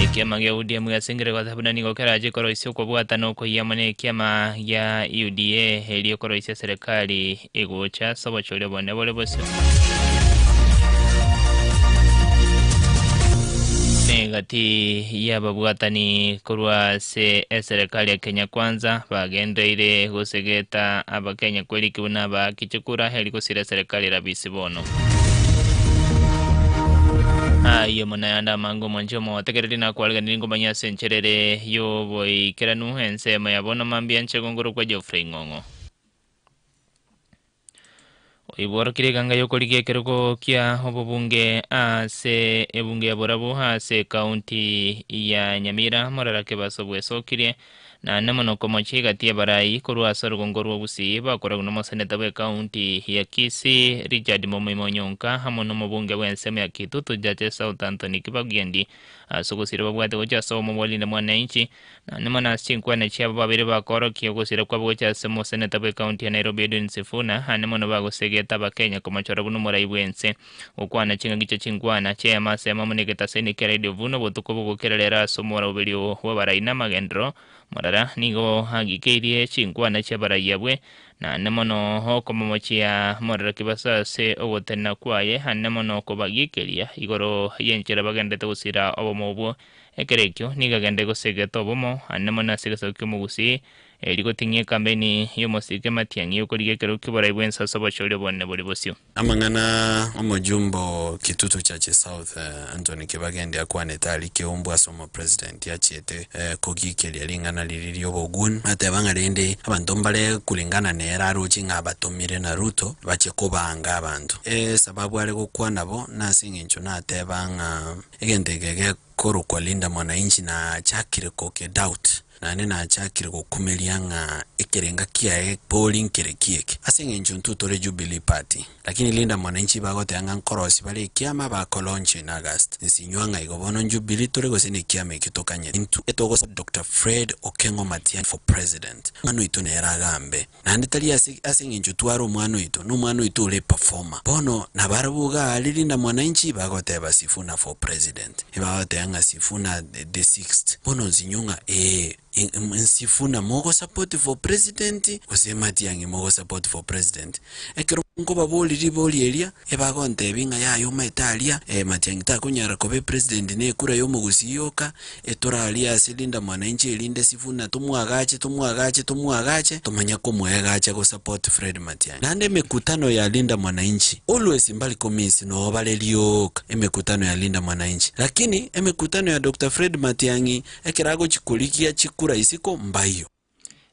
Ekiama gia ODM giasengire goteba buna nigo kerache koroisia okobwatana okoyia amo nekiama gia UDA erio koroisia serikali egocha ase obochori obonene bore bosio. Negati y'ababwatani korwa ase eserekari ya Kenya Kwanza bagendereire gosegeta abakenya kweriki buna abaaki chikura eri gosira eserekari erabisi bono. Ayio mono ayande amange omonche omotegereri nakwariganirie ngomanye ase enchera ere y'oboikeranu ensemo ya bono mambia inche gongorokwa Geoffrey Ng'ong'o. Oibworokire eganga y'okorigia ekerogo kia obobunge ase ebunge ya Borabu ase ekaunti ya Nyamira, Morara Kebaso bwesokirie naende mono komochia egati y'abarai korwa ase orogongo rwa Gusii bakoragwa nomoseneta bw'ekaunti ya Kisii Richard Momoima Onyonka amo nomobunge bw'ensemo ya Kitutu Chache South Anthony Kibagiendi ase ogosira babwate gochia ase obomo bwa Linda Mwananchi Naende mono ase chinkwana chiabo babeire bakorokia ogosira kwabo gocha ase omoseneta bw'ecounty ya Nairobi Edwin Sifuna, aande mono bagosegeta abakenya komochora buna omorai bw'ense. Gokwana chingaki chia chinkwana chi'eyemo ase eyemo amo negetaseni kia Radio Vuna obotuko bogokera rero ase omoroberio bw'abarai na amagenderero morara nigo agikeirie chinkwana chi'abarai abwe naende mono okomomochia morara kibasa ase ogotenena kwaye aande mono kobagikeria igoro y'enchera bagenderete gosira obomo obwo Ekero ekio nigo agende gosegeta obomo ande mono ase egesaku ki'omogusii, erio goting'ia ekampeni y'omosike matiang'i y'okorigia ekerogo ki'oborai bw'ense ase obochori obonene bore bosio. Amang'ana omojumbe o Kitutu Church South Anthony Kibagendi akwanete aria Keumbu ase omopresident achiete kogikeria ring'ana riria ri'obogun ateba ng'a rende abanto mbare kulingana nere aroche ng'a abatomire na Ruto bachie kobanga abanto. Esababu are gokwana bo nase eng'encho nateba ng'a Egento eke gekorokwa Linda Mwananchi nachakire koke doubt naende nachakire gokumeria ng'a ekerenga kiaye bori nkere ki eke. Ase eng'encho intwe tore Jubilee Party lakini Linda Mwananchi bagoteba ng'a nkorosia bare ekiama bako launch in August. Nsinywa ng'a igo bono Jubilee tore gose nekiama ekio tokanyete. Intwe togo Doctor Fred Okengo Matiang'i for president. Omwana oito nere agambe. Naende tari ase ase engencho tware omwana oito, na omwana oito ore eperformer. Bono nabarabwo iga aria Linda Mwananchi bagoteba Sifuna for president. Ebagoteba ng'a Sifuna the sixth. Bono nsinyo ng'a ee Sifuna mogosupport for president gose Matiang'i mogosupport for president? Ekero nkobaboria ribori eria, ebagontebia ng'a yaya omaete aria, Matiang'i takonyara koba epresident na ekura y'omogusii yoka, Etorarie ase Linda Mwananchi erinde Sifuna tomwagache tomwagache tomwagache tomanye komoegacha go support Fred Matiang'i. Naende emekutano ya Linda Mwananchi always mbari komiss noo bare rioka emekutano ya Linda Mwananchi lakini emekutano ya Doctor Fred Matiang'i ekero agochi korigia chikura isiko mbaiyo.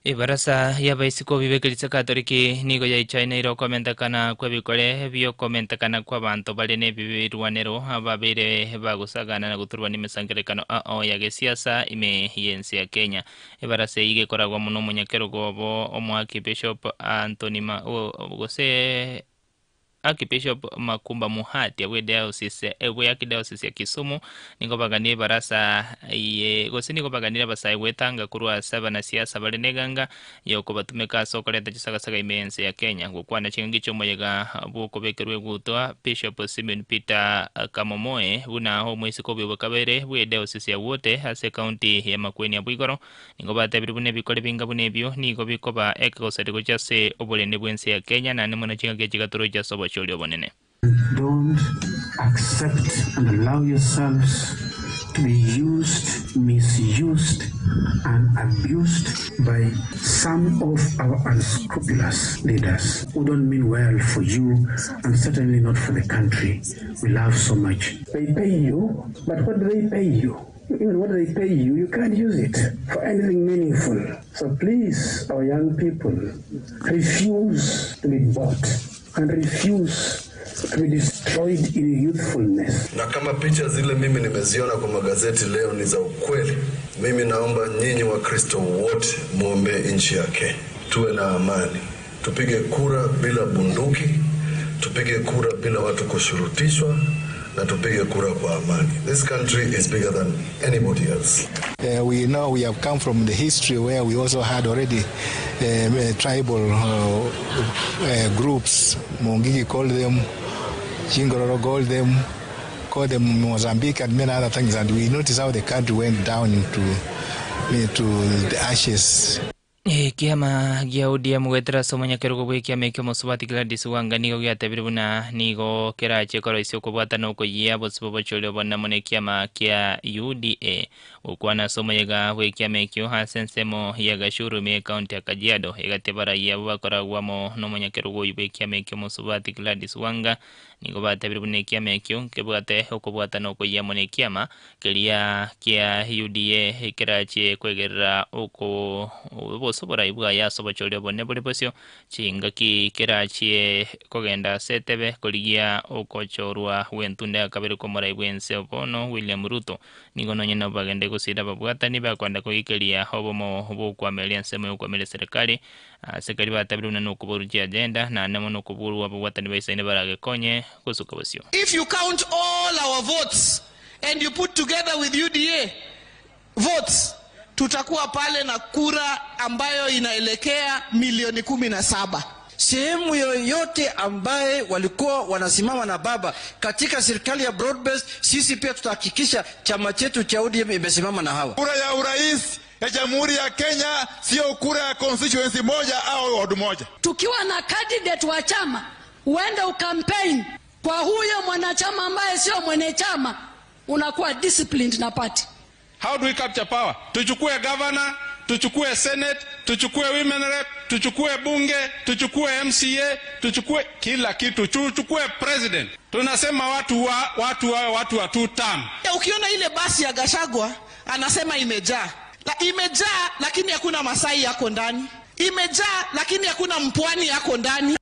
Ebarasa y'abaisiko b'Ekanisa Katoliki nigo yaichaineire okomentekana kw'ebikore bi'okomentekana kw'abanto bare nebirwanero ababeire bagosagana na goturwa nemesangererekano ao ya gesiasa ime y'ense ya Kenya. Ebarasa eyio gekoragwa mono omonyakerogo obo Omoakibishop Anthony Ma gose Archbishop Makumba Muhatia bw'Ediocese bw'Archdiocese ya Kisumu nigo baganie ebarasa eye gose nigo baganire abasae gwetanga korwa ase abanasiasa bare neganga yokobatumeka ase okoreta chisagasaga ime y'ense ya Kenya. Gokwana chingaki chi'omoyega bw'okobekerwa egutwa, Bishop Simeon Peter Kamomoe buna omoiseke obuya bw'ekabere bw'Ediocese ya Wote ase ekaunti ya Makueni abwo igoro Nigo batebirie buna ebikore binga buna ebio nigo bikoba ekegoseri gochia ase oborende bw'ense ya Kenya, naende mono chingaki echi gatorochia ase obochori obonene. Don't accept and allow yourselves to be used, misused and abused by some of our unscrupulous leaders who don't mean well for you and certainly not for the country we love so much. They pay you, but what do they pay you? Even what they pay you, you can't use it for anything meaningful. So please, our young people, refuse to be bought and refuse to be destroyed in youthfulness. Na kama picha zile mimi nimeziona kwa magazeti leo ni za ukweli, mimi naomba nyinyi Wakristo wote mwombee nchi ya Kenya, tuwe na amani, tupige kura bila bunduki, tupige kura bila watu kushurutishwa na tupige kura kwa amani. This country is bigger than anybody else. We know we have come from the history where we also had already tribal groups. Mungiki called them, Chingororo called them, call them Mozambique and many other things. And we notice how the country went down into, into the ashes. Ekiama gia ODM goetera ase omonyakerogo bw'ekiama ekio omosubati Gladys Wanga nigo giatebire buna nigo kerache koroisia okobwatana okoyia bosibwa obochori obonene mono ekiama kia UDA. Gokwana ase omoyega bw'ekiama ekio ase ensemo ya Gachuru ime y'ecounty ya Kajiado, egati abarai abwo bakoragwa amo nomonyakerogo oyio bw'ekiama ekio omosubati Gladys Wanga nigo batebire buna ekiama ekio nkebwate okobwatana okoyia amo nekiama Keria kia UDA kerachie kwegerera oko obosio oborai bwaye ase obochori obonene bore bosio, chingaki kerachie kogenda ase etebe korigia okochorwa gw'entunda ya kabere kw'omorai bw'ense bono William Ruto. Nigo nonye nabo bagende gosira ababwatani bakwenda koikeria obomo bw'okwameria ensemo y'okwameria serikali ase keria batabire buna nokoborwa chiagenda naende mono okoborwa ababwatani baisaine baragekonye gosuka bosio. If you count all our votes and you put together with UDA votes tutakuwa pale na kura ambayo inaelekea milioni 17. Sehemu yoyote ambaye walikuwa wanasimama na baba katika serikali ya broad based, sisi pia tutahakikisha chama chetu cha ODM imesimama na hawa. Kura ya urais ya Jamhuri ya Kenya sio kura ya constituency moja au ward moja. Tukiwa na candidate wa chama uende ukampaign kwa huyo mwanachama ambaye sio mwenye chama, unakuwa disciplined na party. How do we capture power? Tuchukue governor, tuchukue senate, tuchukue women rep, tuchukue bunge, tuchukue MCA, tuchukue kila kitu, tuchukue president. Tunasema watu wa watu wa watu wa two term. Ukiona ile basi ya Gachagua anasema imejaa. La, imejaa lakini hakuna Masai yako ndani. Imejaa lakini hakuna mpwani yako ndani.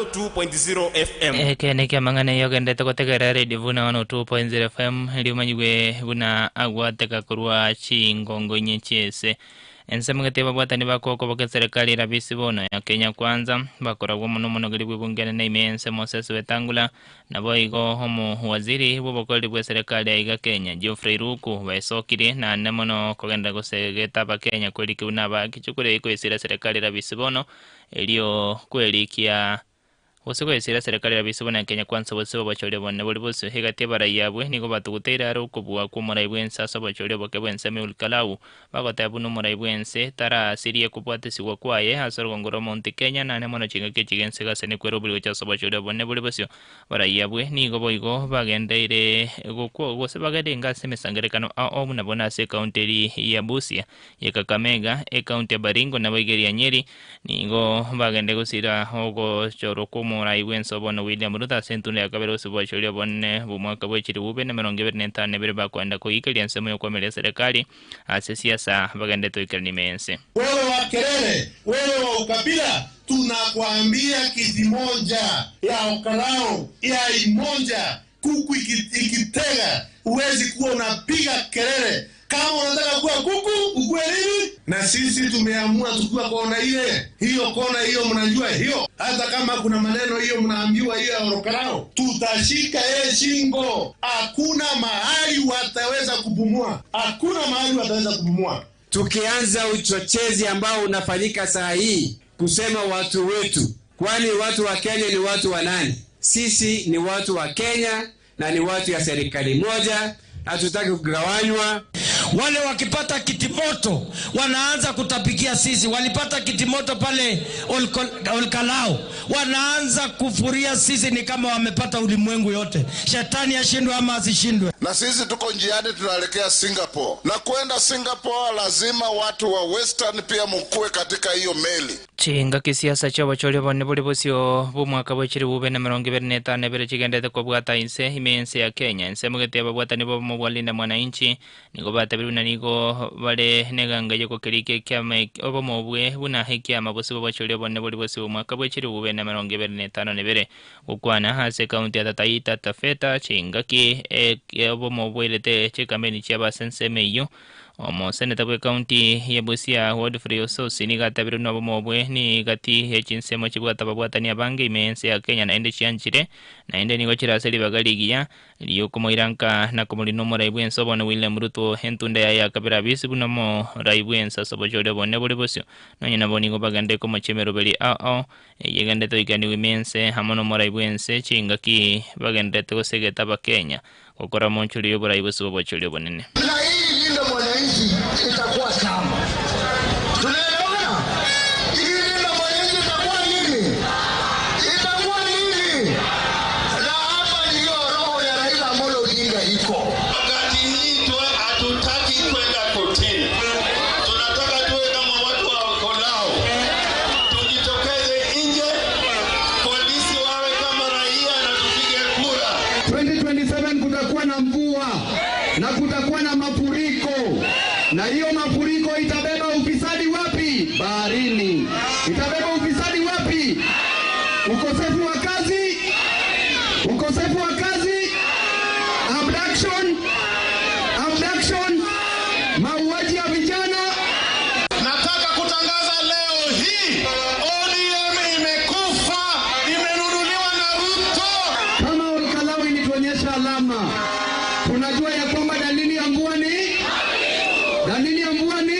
FM. Eke neke amang'ana eyo ogenderete gotegerera Radio Vuna 102.0 FM erio omanyigwe buna agwateka korwa chingongo inye chiese ensemo gete babwatani bakokoboka eserikali erabisi bono ya Kenya Kwanza bakoragwa mono omonogeri bwa ebunge na ime ense Moses Wetangula nabo igo omo waziri bw'obokoreri bwa eserikali aiga Kenya Geoffrey Ruku baesokire naende mono kogenda gosegeta abakenya kwerikia buna abakichukure koesira serikali erabisi bono erio kwerikia gose goesira serikali erabisi bono ya Kenya Kwanza bose obochori obonene bori bosio egati abarai abwe nigo batuguteire are okobua kwa omorai bwa ense ase obochori oboke bwa ense Emmanuel Kalau bagoteba buna omorai bwa ense tarasirie kobwatesigwa kwaye ase orugongo rwa Mount Kenya naende mono chingaki echi ense gasani kwera obori gocha ase obochori obonene bori bosio abarai abwe nigo boigo bagendeire gokwo gose bagerenge ase emesangerekano ao buna bono ase ekaunti eri ya Busia ya Kakamega ekaunti ya Baringo nabo igeri ya Nyeri nigo bagende gosira ogochorwa kwa omorai bwa ense obono William Ruto ase entunda ya kabere gose obochori obonene bwa omwaka bwa echiribu bubere na emerongo ebere na etano na ebere bakwenda koikeria ensemo ya okwameria serikali ase siasa bagendete goikerania ime y'ense. Wewe wa kelele, wewe wa ukabila, tunakwambia kiti moja ya Olkalou ya imoja, kuku ikitega huwezi kuwa unapiga kelele. Kama unataka kuwa kuku, ukue nini? Na sisi tumeamua tukiwa kona ile hiyo, kona hiyo, mnajua hiyo. Hata kama kuna maneno hiyo mnaambiwa hiyo ya Olkalou, tutashika yeye shingo. Hakuna mahali wataweza kupumua, hakuna mahali wataweza kupumua. Tukianza uchochezi ambao unafanyika saa hii kusema watu wetu, kwani watu wa Kenya ni watu wa nani? Sisi ni watu wa Kenya na ni watu ya serikali moja, hatutaki kugawanywa. Wale wakipata kitimoto wanaanza kutapikia sisi. Walipata kitimoto pale Olkalou, wanaanza kufuria sisi, ni kama wamepata ulimwengu yote. Shetani ashindwe ama asishindwe. Na sisi tuko njiani tunaelekea Singapore, na kwenda Singapore lazima watu wa Western pia mkue katika hiyo meli. Chingaki siasa chi'obochori obonene bore bosio bw'omwaka bwe chilifu bibere na emerongo ebere na etano ebere chigenderete kobwata inse ime y'ense ya Kenya. Ensemo gete y'ababwatani b'obomo bwa Linda Mwananchi nigo batebirie buna nigo bare neganga y'ogokerika ekiama obomo obwe buna ekiama bosio bw'obochori obonene bore bosio bw'omwaka bwe chilifu bibere na emerongo ebere na etano na ebere. Gokwana ase ekaunti ya Taita Taveta chingaki obomo bwairete chikambeni chiabo ase ensemo eyio. Omoseneta bw'ekaunti ya Busia Godfrey Osotsi nigo atabire buna obomo obwe ni gati ye chinsemo chibwate ababwatani abange ime y'ense ya Kenya naende chianchire naende nigo chire ase ribaga rigiya riokomoira nka na komorina omorai bw'ense obone William Ruto entunda yaye ya kabere abisi buna omorai bw'ense ase obochori obonene bore bosio. Nonye nabo nigo bagenderere komochia emeroberi ao ao eye egenderete goikeraniwa ime y'ense amo nomorai bw'ense chingaki bagendererete gosegeta abakenya Gokora omonchori y'oborai bosio bw'obochori obonene. Na hii Linda Mwananchi itakuwa chama. Tunaelewana? Hii Linda Mwananchi itakuwa nini? Itakuwa nini? Na hapa ndiyo roho ya Raila Amolo Odinga iko. Wakati hii hatutaki kwenda kotini, tunataka tuwe kama watu wa Olkalou, tujitokeze nje, polisi wawe kama raia na tupige kura. 2027 kutakuwa na mvua na kutakuwa na mafuriko, na hiyo mafuriko itabeba ufisadi wapi? Baharini. Itabeba ufisadi wapi? Ukosefu wa kazi, ukosefu wa kazi, abduction, abduction, mauaji ya vijana. Nataka kutangaza leo hii ODM imekufa, imenunuliwa na Ruto. Kama Olkalou ilituonyesha alama, tunajua ya kwamba dalili ya mvua ni dalili ya mvua ni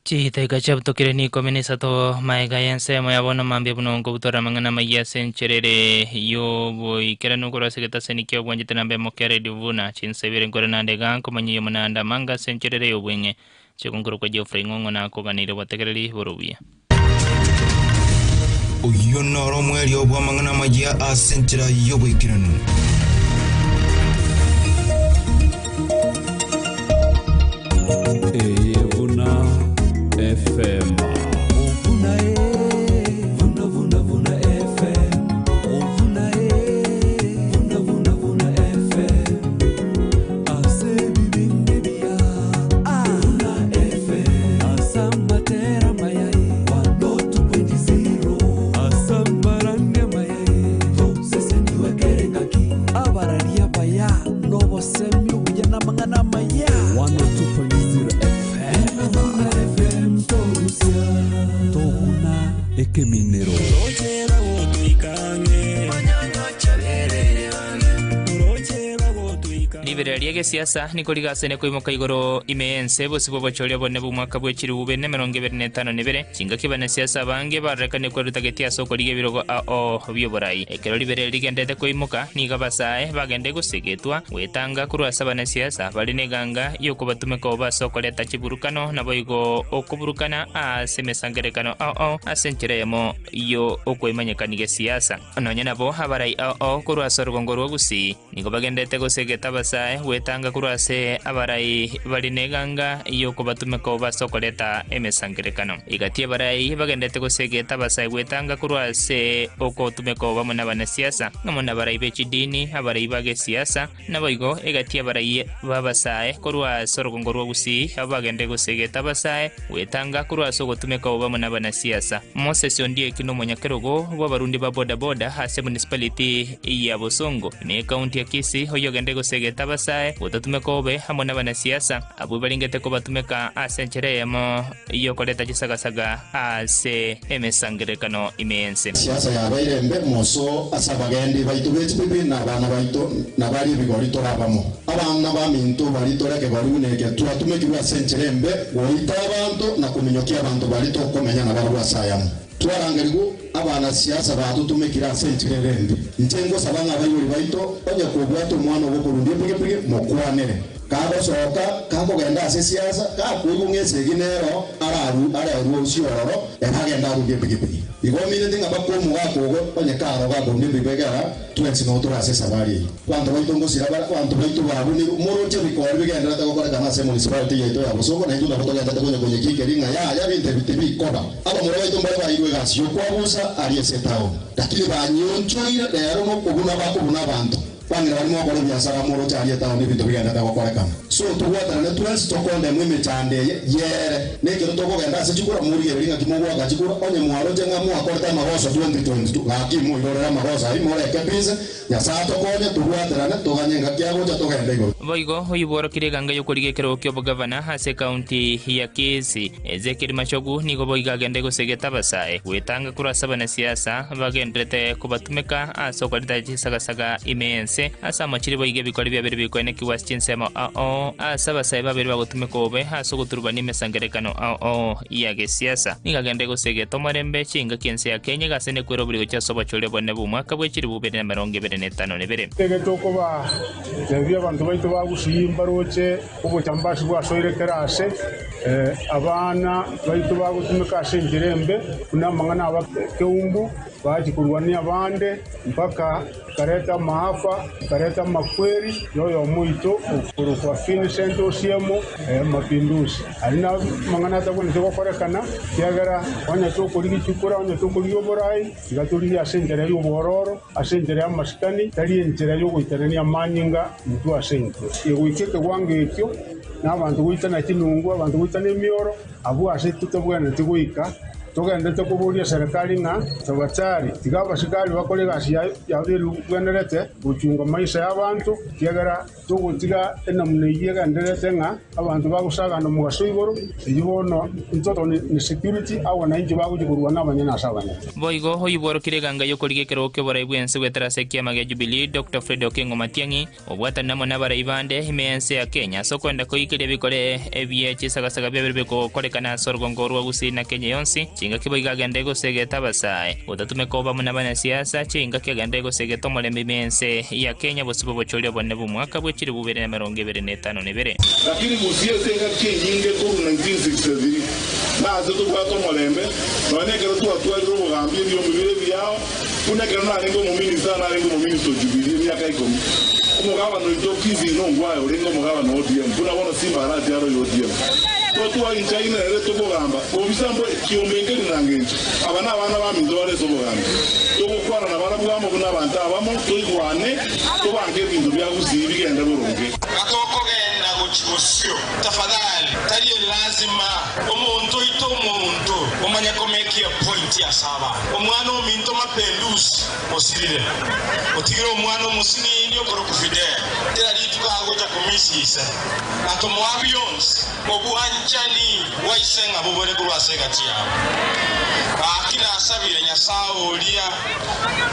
Chitaika chiabutokire ni ikomi na isato maega y'ensemo ya bono mambia buna nkobutora amang'ana amaya ase encherere y'oboikeranu korwa ase egetaseni kia obwanchete namba emo kia Radio Vuna chinsa ibere nkore naende iga nkomanya oyomo naende amange ase encherere y'obweng'e chigonkoro kwa Geoffrey Ng'ong'o nakoganeire obotegereri bore obuya. Oyio noro omwerio bw'amang'ana amayia ase enchera y'oboikeranu. Eye buna FM. Vuna e, vuna vuna vuna FM. Vuna e, vuna vuna vuna FM. Ase bibinde bia. Vuna FM. Asamatera mayai. 102.0. Asambarania mayai. Sese niwekere ngaki. Abararia baya. Nobosemi obuya namang'ana amaya. 102.0 FM. Vuna FM togusia. Toguna ekeminero. Riberera ria gesiasa nigo rigasene koimoka igoro ime y'ense bosio bw'obochori obonene bw'omwaka bwe chilifu bibere na emerongo ebere na etano na ebere. Chingaki abanasiasa abange barorekane kweruta geti ase okorigia ebirogo ao bi'oborai. Ekero riberera rigenderete koimoka, nigo abasae bagende gosegetwa gwetanga korwa ase abanasiasa bare neganga y'okobatumeka obo ase okoreta chiburukano naboigo okoburukana ase emesangererekano ao ao ase enchera eyemo y'okoimanyekania gesiasa. Nonya nabo abarai ao ao korwa ase orogongo rwa Gusii nigo bagenderete gosegeta abasae gwetanga korwa ase abarai bare neganga y'okobatumeka obo ase okoreta emesangererekano. Egati y'abarai bagenderete gosegeta abasae gwetanga korwa ase okotumeka obo amo nabanasiasa, amo nabarai be chidini, abarai ba gesiasa, naboigo egati y'abarai b'abasae korwa ase orogongo rwa Gusii abwo bagenderete gosegeta abasae gwetanga korwa ase ogotumeka obo amo nabanasiasa. Moses Ondieki nomonyakerogo bw'abarundi ba bodaboda ase municipality ya Bosongo, ime y'ekaunti ya Kisii, oyio ogende gosegeta abasae gotatumeka obe amo nabanasiasa abwo barengete kobatumeka ase enchera eyemo y'okoreta chisagasaga ase emesangererekano ime y'ense. Siasa yabeire embe moso ase abagendi baito be chibibi na abana baito, na baria ebigori tore abamo. Abana baminto baria tore ekegori buna eke twatumekirwe ase enchera embe goita abanto na kominyokia abanto baria tokomenya nabarabwo ase ayamo. Twarangerigwe abanasiasa batotumekire ase enchera ere embe. Inche ngosaba ng'a abaibori baito onye kobwata omwana obo okorundia epigipigi mokwanere. Kagosoka, kakogenda ase esiasa, gakoigwa ng'a esegi nero ararue arerwe osio ororo, ere agende arundie epigipigi. Igo omineti ng'a bakwe omogaka ogo onye karo gakorunia ebibe egera twensi noo tore ase esabari eye. Abanto baito ngosira bare, abanto baito babunirwe, moroche ebikori bigendererete gokorekana ase emunicipality yaito ya Bosongo, naintwe nabo togendererete konya konyekiikeria ng'a yaya binto ebi tibikoba. Abamura baito mbare bairwe egasi y'okwabusa aria ase etaoni, lakini banyionchoire rero nokobuna bakobuna abanto. Bang'ina baria mogokora ebiasara moroche aria etaoni ebinto bigendererete gokorekana. So tobwatanane twensi tokondemwa emechando eye yere. Nekero tokogenda ase chikura morigererie ng'aki mogoaka chikura onye mwaroche ng'a mwakorete amagoso 2022 gaki moirorere amagoso ayio moreke mpinse Nyasae atokonye tobwaterane toganye ngaki agocha togende igoro. Boigo oyio-bworokirie eganga y'okorigia ekerogo ki'obogavana ase ekaunti ya Kisii, Ezekiel Machogu nigo boigo agende gosegeta abasae gwetanga korwa ase abanasiasa bagenderete kobatumeka ase okoreta chisagasaga ime y'ense ase amachiri boigo ebikori biabere bikoenekigwa ase chinsemo ao ase abasae babere bagotumeka obobe ase ogoturubania emesangererekano ao ya gesiasa. Nigo agende gosegeta omorembe chingaki ense ya Kenya egase nekwera obori gochia ase obochori obonene bw'omwaka bwe chilifu ibere na emerongo ebere na etano na ebere. Nigo tokobatebia abanto baito ba Gusii mbaroche obochambasi bwasoire kera aase, abana baito bagotumeka ase enchera embe, buna amang'ana aba keumbu, bachia korwania abande mpaka Nkareta amaafa, nkareta amakweri y'oyomo oito okorokwa Vincent Osiemo Mapinduzi. Aria namang'ana atagwenerete gokorekana, ekiagera onye tokorigia chikura, onye tokorigia oborai, tiga torigie ase enchera y'obwororo, ase enchera y'amasikani, tari enchera y'ogoitanania amanyinga intwe ase intwe. Egoika ekewango ekio, na abanto goitana chinungu, abanto goitana emioro, abwo ase totabwenereti goika. Togenderete koboria serikali ng'a tobachare, tiga abasikari bakore egasi yabo erigwenerete gochunga amaiso y'abanto, ekiagera togotiga enamuna eyio egendererete ng'a abanto bagosagana omogaso igoro, eyio bono intwe ne security agwo nainche bagochia korwana abanyene ase abanyene. Boigo oyio bworokire eganga y'okorigia ekerogo ki'oborai bw'ense goetera ase ekiama gia Jubilee, Doctor Fred Okengo Matiang'i, Obwatani amo nabarai bande ime y'ense ya Kenya ase okwenda koikeria ebikore ebie chisagasaga biabere bigokorekana ase orogongo rwa Gusii na Kenya yonsi, chingaki boigo agende gosegeta abasae gotatumeka obo amo nabanasiasa, chingaki agende gosegeta omorembe ime y'ense ya Kenya bosio bw'obochori obonene bw'omwaka bwe chilifu bibere na emerongo ebere na etano na ebere. Lakini Gusii ase engaki enyinge korwa 1963 nase tobwate omorembe, nonya nekero twatwarire obogambi ebiombe bire ebiao, Buna ekero narenge omominista, narenge omominista o Jubilee emiaka ikomi. Omogabana oito o Kisii nongwaye orenge omogabana o ODM, buna bono Simba Arati are oyo ODM. Totwainchaine nere tokogamba, bobisa mbore, kiombe nkeri na ngencho. Aba nabana baminto bare ase obogambi. Togokwana nabarabwo amo buna abanto abamo, toigwane, tobange ebinto bia Gusii bigende boronge. Gatokogenda gochia bosio, tafadhali, tari elazima omonto oite omonto omanye komekia point ase abanto. Omwana ominto Mapendusi osirire, otigire omwana omosinini okorokwa Fidel, kera rituko agocha komisia ise na tomoa bionsi. Obwanchani bwa ise ng'a bobore korwa ase egati yabo. Gaki nasabire Nyasae oria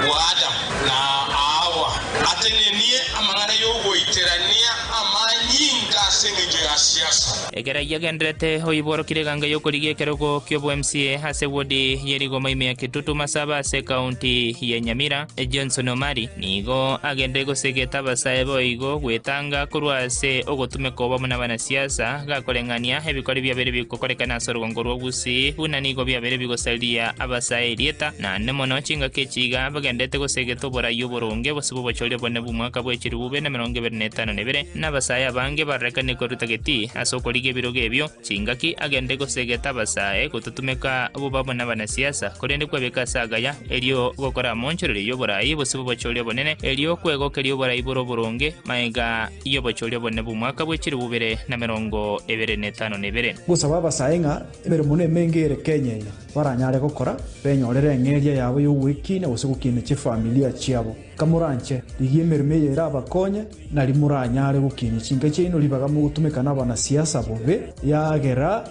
bwa Adamu na Hawa atenenie amang'ana y'ogoiterania amanyinga ase engencho ya siasa. Ekero ayio agendererete, oiborokire eganga y'okorigia ekerogo ki'obo-MCA ase wodi ye rigoma ime ya Kitutu Masaba ase ekaunti ya Nyamira, Johnson Omari, nigo agenderere gosegeta abasae boigo gwetanga korwa ase ogotumeka obomo nabanasiasa gakoreng'ania ebikori biabeire bigokorekana ase orogongo rwa Gusii buna nigo biabeire bigosaria abasae erieta naende mono chingaki echi iga bagendererete gosegeta oborai oboronge bose bw'obochori obonene bw'omwaka bwe chilifu bibere na emerongo ebere na etano na ebere. Nabasae abange barorekane koruta getii ase okorigia ebirogo ebio, chingaki agende gosegeta abasae gototumeka bobamo nabanasiasa, korende kwebeka ase agaya, erio gokora amonchorerio y'oborai bose bw'obochori obonene, erio kwegokeria oborai bore oboronge, magega y'obochori obonene bw'omwaka bwe chilifu bibere na emerongo ebere na etano na ebere. Gosaba abasae ng'a emeremo nemenge ere Kenya eye baranyare gokora, benyorere eng'eria yabo y'ogwekina gose gokina chifamilia chiabo. Kamoranche, rigia emeremo eye erabakonye, nario moranyare gokinia chinka chiaino ribaga mogotumeka nabanasiasa bobe, yagera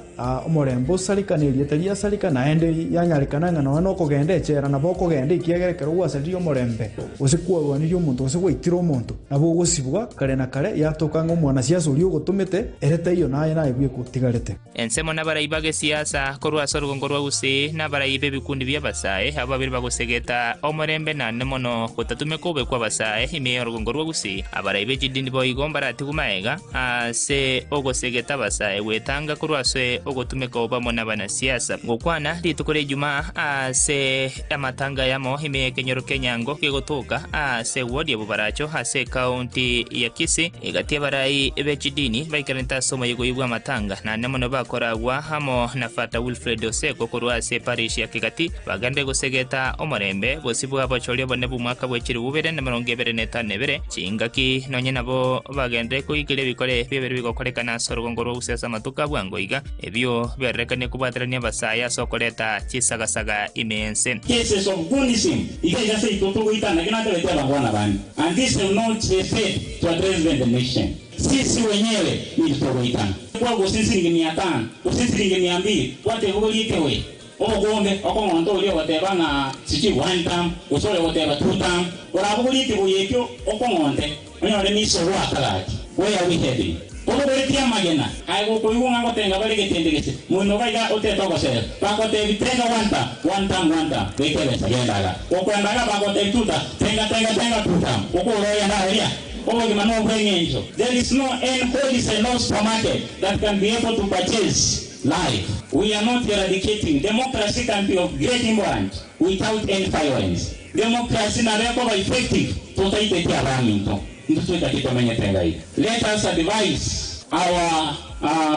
omorembe osareka na erieta riasareka, naende yanyarekana ng'a nonya nokogenda echela nabo okogenda, ekiagera ekero gwasaririe omorembe, gose kwarwanirie omonto, gose gwaitire omonto, nabo ogosibwa kare na kare, yatoka ng'a omwanasiasa oria ogotomete, ere taiyo naye naye bweka otigarete. Ensemo nabarai ba gesiasa korwa ase orogongo rwa Gusii, na abarai b'ebikundi bi'abasae, abwo babere bagosegeta omorembe naende mono gotatumekwa. ogotumeka obobe kw'abasae ime y'orogongo rwa Gusii. Abarai be chidini boigo mbaratigwe magega ase ogosegeta abasae gwetanga korwa ase ogotumeka obo amo nabanasiasa. Gokwana rituko ria Ijumaa ase amatanga ayamo ime y'ekenyoro kia Nyango gegotoka ase ewodi ya Bobaracho ase ekaunti ya Kisii, egati abarai be chidini baikaranete ase omoyega oyio bw'amatanga naende mono bakoragwa amo na Fata Wilfred Oseko korwa ase eparish ya Kegati bagende gosegeta omorembe bosio bw'abochori obonene bw'omwaka bwe chilifu bibere na emerongo ebere na etano na ebere, chingaki nonye nabo bagenderere koigeria ebikore biabere bigokorekana ase orogongo rwa Gusii ase amatuko a bwango iga, ebio biarorekanie kobwaterania abasae ase okoreta chisagasaga ime y'ense. Cases of Gunism iga iga seito togoitana naki natebetie abangwana bande and this will not the state to address even the nation. Sisi wenyewe ninto togoitana. Kwa gose nsiringi mia tano gose nsiringi mia mbili gwateba ogorie ekegoye obokombe okong'onta oria ogoteba ng'a sijui one term gose oria ogoteba two term orabogorie ekegoye ekio okong'onte onyore niso gwaka gaki where are we heading? Obogoretie amagena aye gokoigwa ng'a ngotenga bare egetende gese moino iga iga otete ogosera bagotebi tenga one term one term one term beka ebesa genda iga gokoenda iga bagotebi two term tenga tenga tenga two term okore ogende aria obogima nobweng'encho there is no any wholesale no supermarket that can be able to purchase life we are not eradicating democracy can be of great importance without any violence democracy nabo ekoba effective totaiteti abaminto intwe toitaki tomenyete iga iga let us advise our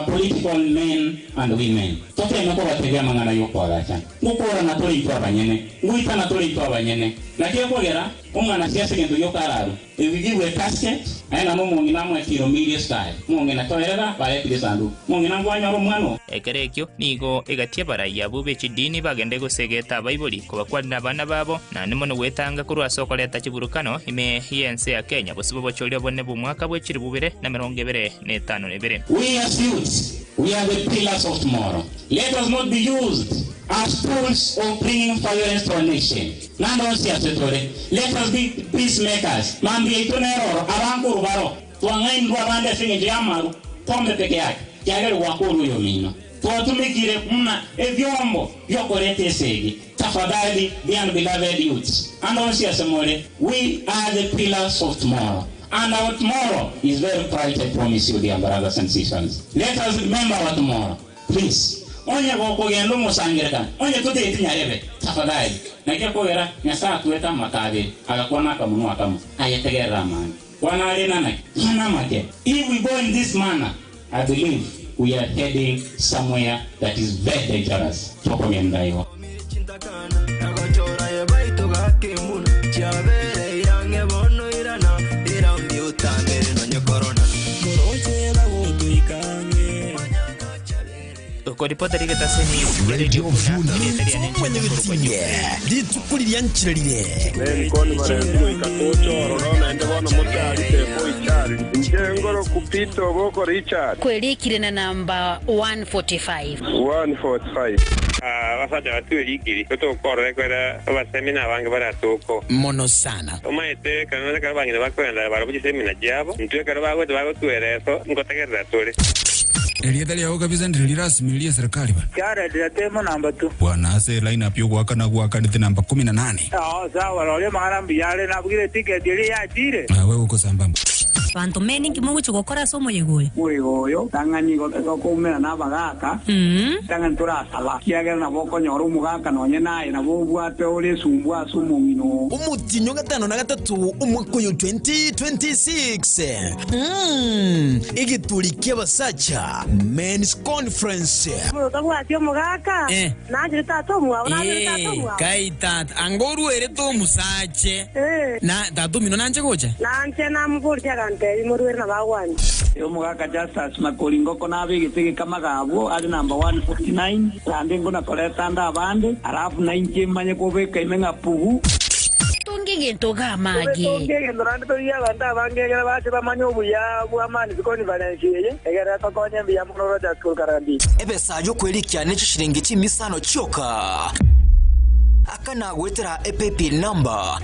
political men and women toteme kobatebia amang'ana yokoagacha ngokorana tore intwe abanyene ngoitana tore intwe abanyene naki ekogera omwanasiasa egento gioka ararwe ebigigwe ecasket aye nabo omong'ina amoe kiro mirie style omong'ina toerera baretire esanduku omong'ina nkwanyora omwana oo. Ekero ekio nigo egati abarai abwo be chidini bagende gosegeta abaibori kobakwanera abana babo, naende mono gwetanga korwa ase okoreta chiburukano ime y'ense ya Kenya bosio bw'obochori obonene bw'omwaka bwe chilifu bibere na emerongo ebere na etano na ebere. We as youths, we are the pillars of tomorrow. Let us not be used as tools of bringing violence to our nation. Naende onsi ase tore, let us be peacemakers. Mambia yaito nere oro, abankuru baro, twang'ainirwe abande ase engencho y'amaru, pombe peke yake, kiagera gwakorwa oyomino. Twatumekire buna ebiombo biokoreta esegi. Tafadhali, dear and beloved youths, ande onsi ase more, we are the pillars of tomorrow. And our tomorrow is very bright, I promise you, dear brothers and sisters. Let us remember our tomorrow. Please. Onye gokogenda omosangerekano, onye toteti nyarebe, tafadhali. Naki ekogera, Nyasaye atwete amato abere, agakwana akamonwa akamo, ayetegerera amani. Kwana are nanaki? Kwana amake. If we go in this manner, I believe we are heading somewhere that is very dangerous. Tokogenda igo. Okoripota rigetaseni Radio Vuna rituko riria nchirerire Kwerikire na namba 145. 145 abasacha batwerikiri totokorora kwera abasemina abange baratuko mono sana omaete kanone kare bang'ina bakwenda barabo chisemina chiabo ntwe kare bagocha bagotwereso nkotegerera tore Elieta liao kabisa ndilo rasmi lia serikali ba. Jared Ratemo namba 2. Bwana ase line up yogwakana gwakanete namba 18. Ah, sawa rore mara mbiyare nabwire ticket iri yachire. Ah, wewe uko sambamba. Banto meni nki mogochi gokora ase omoyega oyo? Moyega oyo tang'ani gokoumera na abagaka tang'ani torasaba kiagera nabo okonyora omogaka nonye naye nabo obwate ore esumbu ase omong'ina oo. Omotinyo gatano na gatatu omwaka oyo 2026 egeturi kia abasacha men's conference. Tobwati omogaka Eh. nanjire tata omwabo nanjire tata omwabo Kai tata angorwere tomusache Eh. na tata omino nanche gocha nanche namoboria agantebi morwere nabagwani Omogaka Justus Makori ngoko nabegete gekamagabwo ari namba 149 rande ngonakoreta nda abande alafu nainche manye kobeka ime ng'a pugu Tonge gento ga mage. egento naende toria abanto abange egere bache bamanye obuya bwa amani conference eye egere tokonye mbuya mono Rogers Kulkarandi. Ebesa yokwerikia ne chishiringi chimisano chioka akanagwetera epaybill number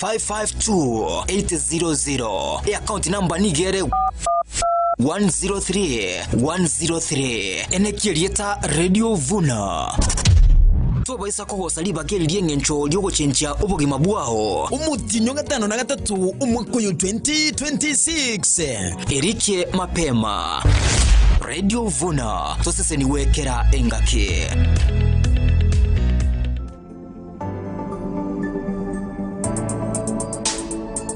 552800 eakaunti namba nigere 103 103 enekierieta Radio Vuna. Tobaisa kogosa ribaga eri ri'engencho ri'ogochenchia obogima bwao. Omotienyi o gatano na gatato omwaka oyo 2026. Erikie mapema. Radio Vuna, tosesenigwe kera engaki.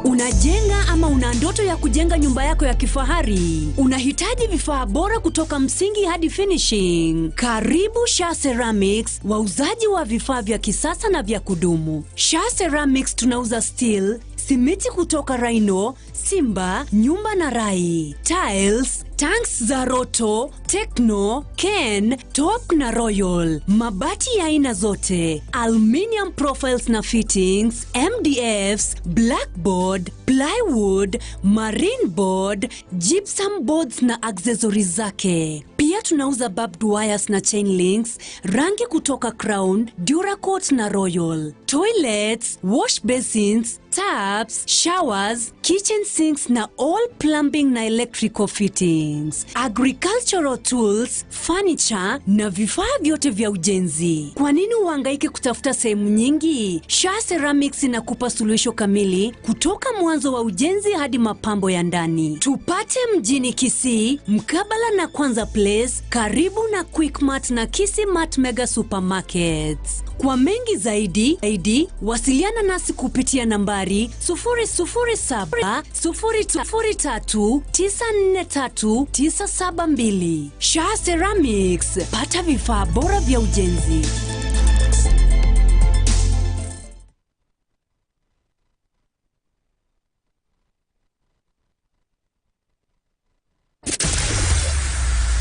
Unajenga ama una ndoto ya kujenga nyumba yako ya kifahari? Unahitaji vifaa bora kutoka msingi hadi finishing. Karibu Sha Ceramics, wauzaji wa vifaa vya kisasa na vya kudumu. Sha Ceramics tunauza steel, simiti kutoka Rhino, Simba, Nyumba na Rai, tiles, tanks za Roto, Tekno, Ken, Top na Royal, mabati ya aina zote, aluminium profiles na fittings, MDFs, blackboard, plywood, marine board, gypsum boards na accessories zake. Pia tunauza barbed wires na chain links, rangi kutoka Crown, Duracoat na Royal, toilets, wash basins, taps, showers, kitchen sinks na all plumbing na electrical fittings, agricultural tools, furniture na vifaa vyote vya ujenzi. Kwa nini uhangaike kutafuta sehemu nyingi? Sha Ceramics inakupa suluhisho kamili kutoka mwanzo wa ujenzi hadi mapambo ya ndani. Tupate mjini Kisii, mkabala na Kwanza Place, karibu na Quickmart na Kisii Mart Mega Supermarkets. Kwa mengi zaidi, zaidi wasiliana nasi kupitia nambari 007 003 943 972. Sha Ceramics, pata vifaa bora vya ujenzi.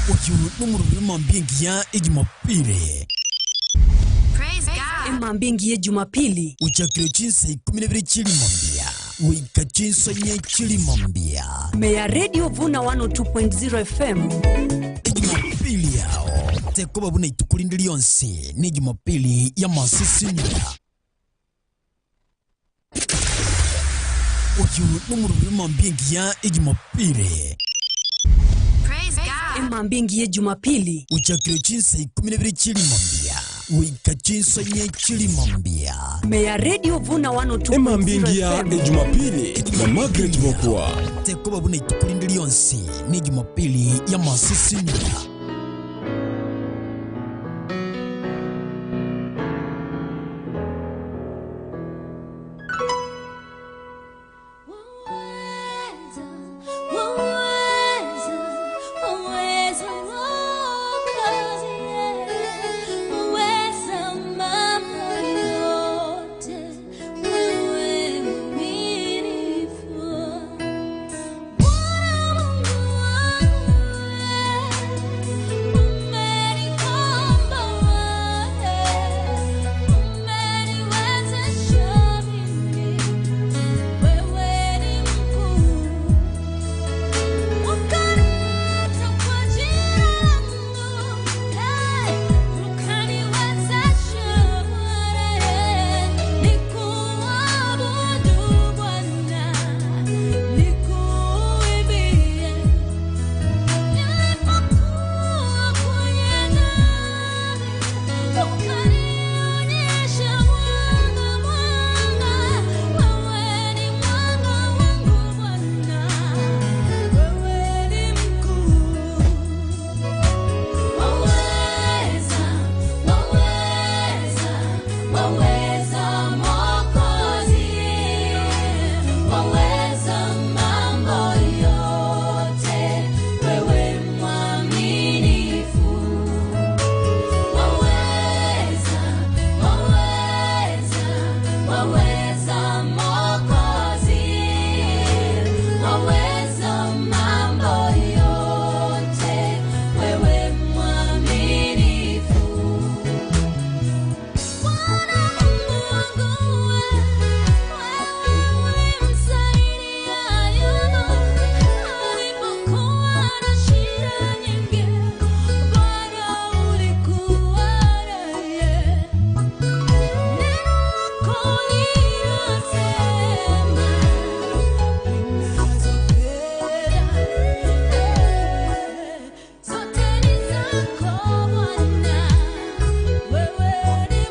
Uyu n'umurubiri w'amambingi ejumapili. Emambingi ye Jumapili. Uchakiro chinsa 12 chilimambia wika chinsa nye chilimambia Meya Radio Vuna 102.0 FM. Ejumapili yao tekoba buna itukulindi lyonse ni Jumapili ya masisimira. Uyu n'umurubiri w'amambingi ejumapili. Emambingi ye Jumapili. Uchakiro chinsa 12 chilimambia wika chinsa nye chilimambia. Meya Radio Vuna 102.0 Emambingi ya FM. Ejumapili na Margaret Mokua. Tekoba buna itukulindi lyonse ni Jumapili ya masisimira. Zote ni zako Bwana, wewe ni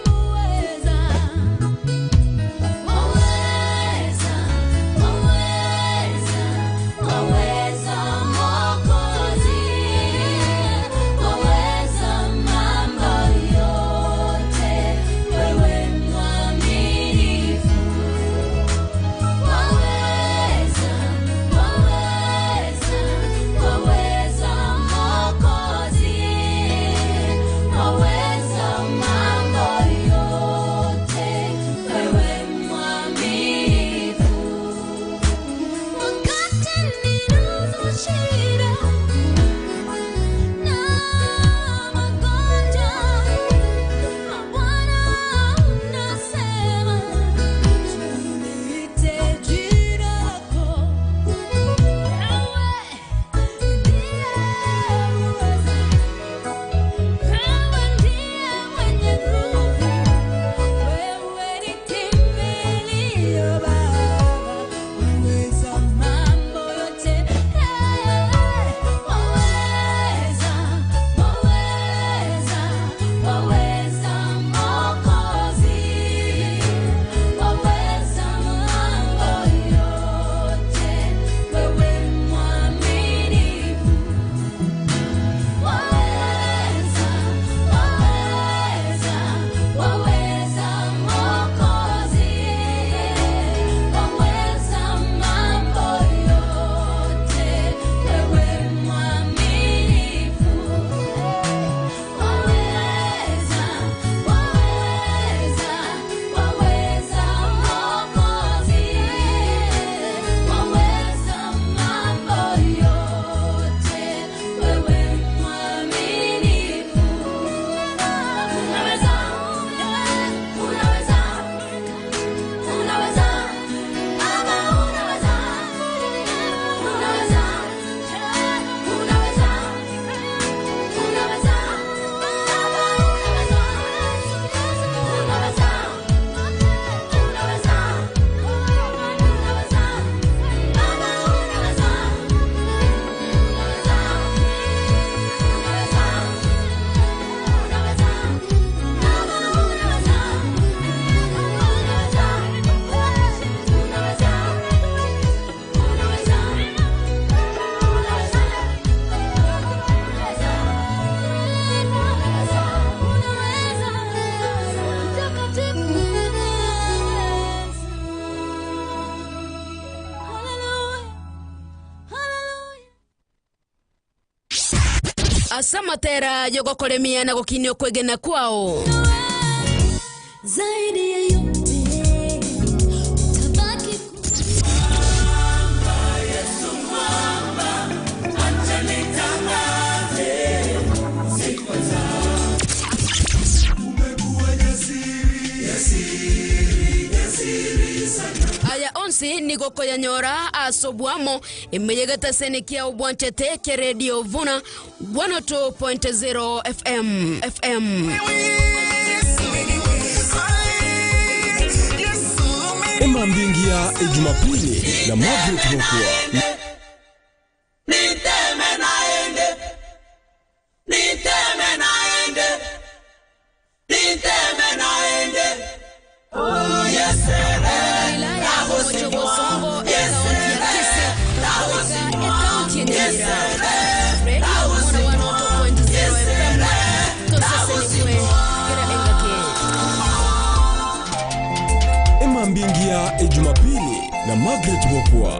Ase amatera y'ogokoremia na gokinia okwegena kwao. Zaidi ya yote utabaki Aya onsi nigo okoyanyora ase oboamo emeyegete kia obwanchete kia Radio Vuna 102.0 FM FM. Emambingi ya Ejumapili na Margaret Mokua. Niteme naende, niteme naende, niteme naende. Oh, yesere, Bosongo, ekaunti ya Kisii, goika ekaunti ya Nyamira. Radio Vuna 102.0 FM, tosesenigwe kera engaki. Emambingi ya Ejumapili na Margaret Mokua.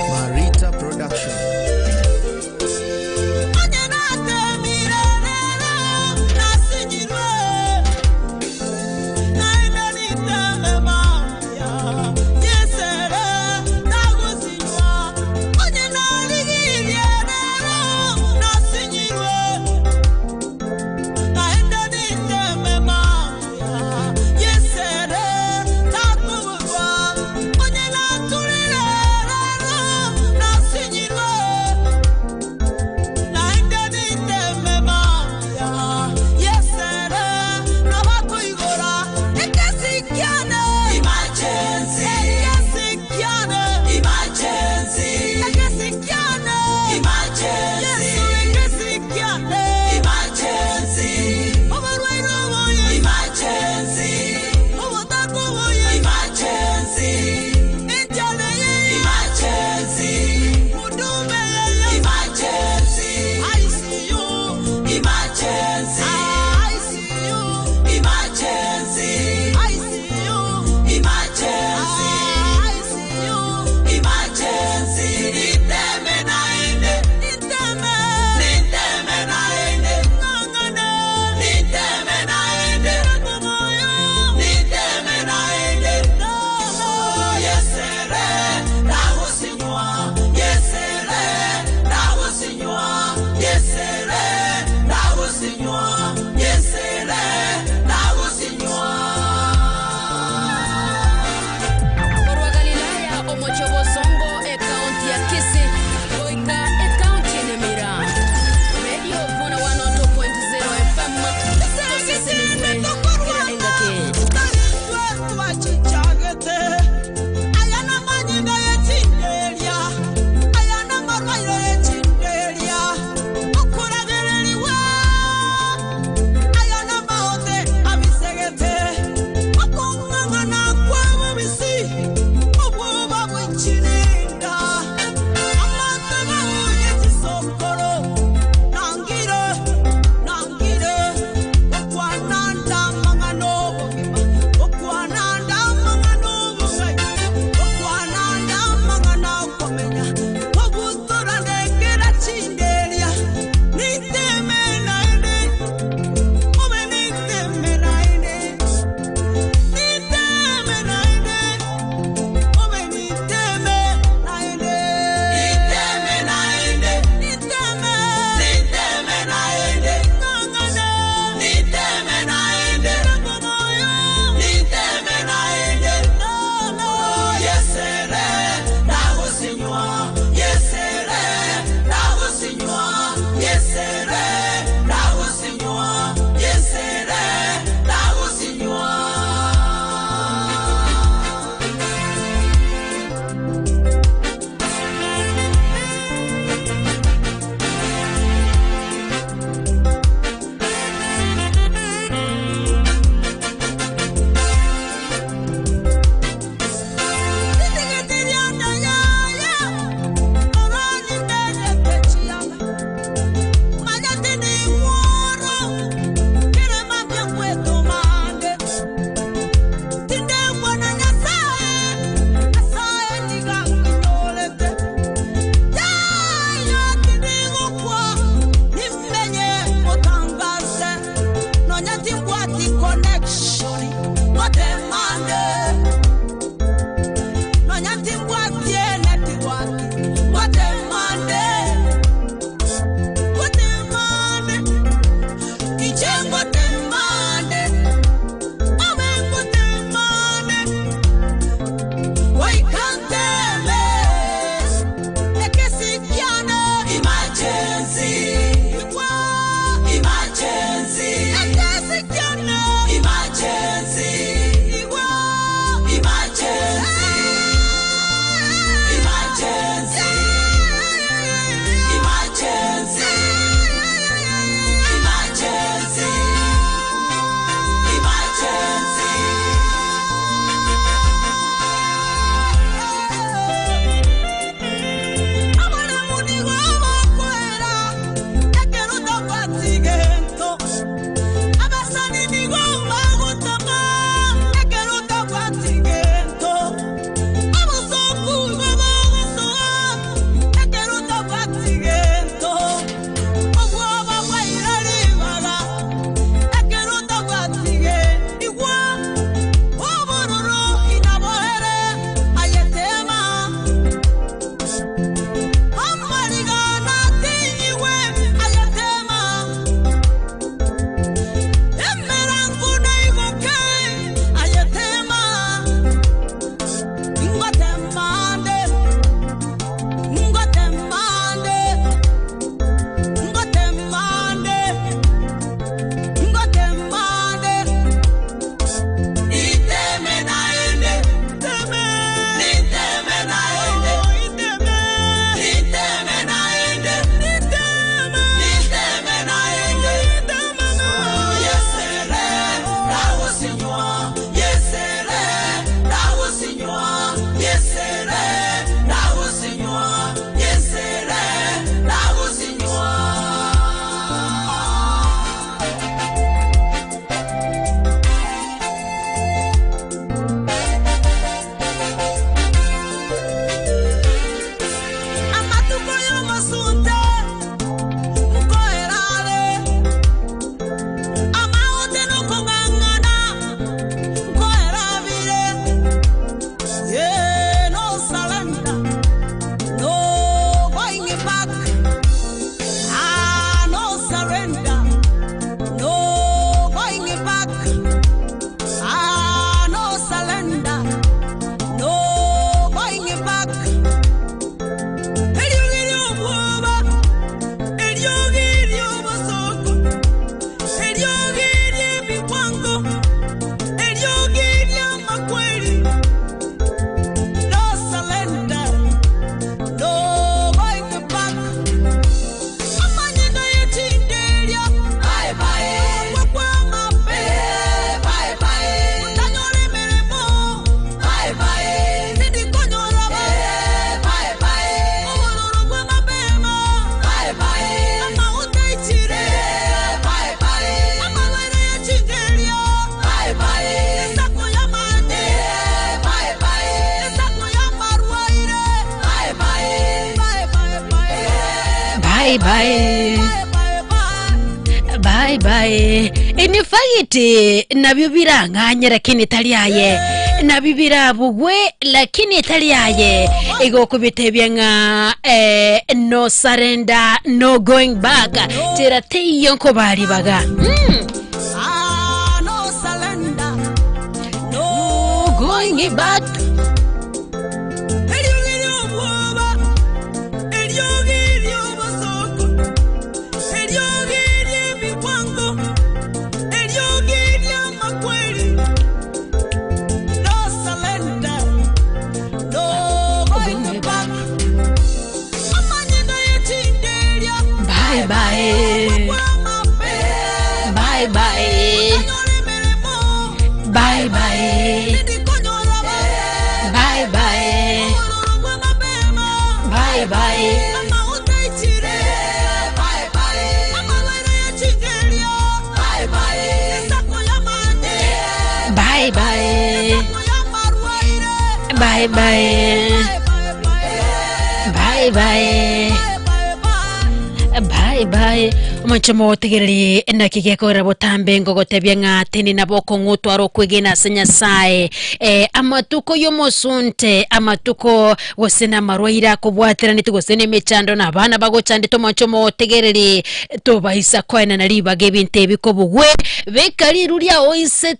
Marita Production. Onye na-atụrụ Bye bye. Bye bye. In fact, nabio birang'anye lakini tari aye. Nabio birabugwe lakini tari aye. Igo okobitebia ng'a eh, no surrender, no going back. Tera teiyo nkobaribaga. Mm. No surrender, no going back. Bye bye. Bye bye. Bye bye. Bye bye. Bye bye. Bye bye. Bye bye. Bye bye. Bye bye. Omonche motegereri naki gekogera botambe ngogotebia ng'a tini nabo okong'utwara okwegena ase Nyasaye eh, amatuko y'omosunte amatuko gose na amarwaire akobwateranete gose na emechando na abana bagochandete omonche omotegereri tobaisa koenana ribaga ebinto ebi kobugwe beka riru riao inse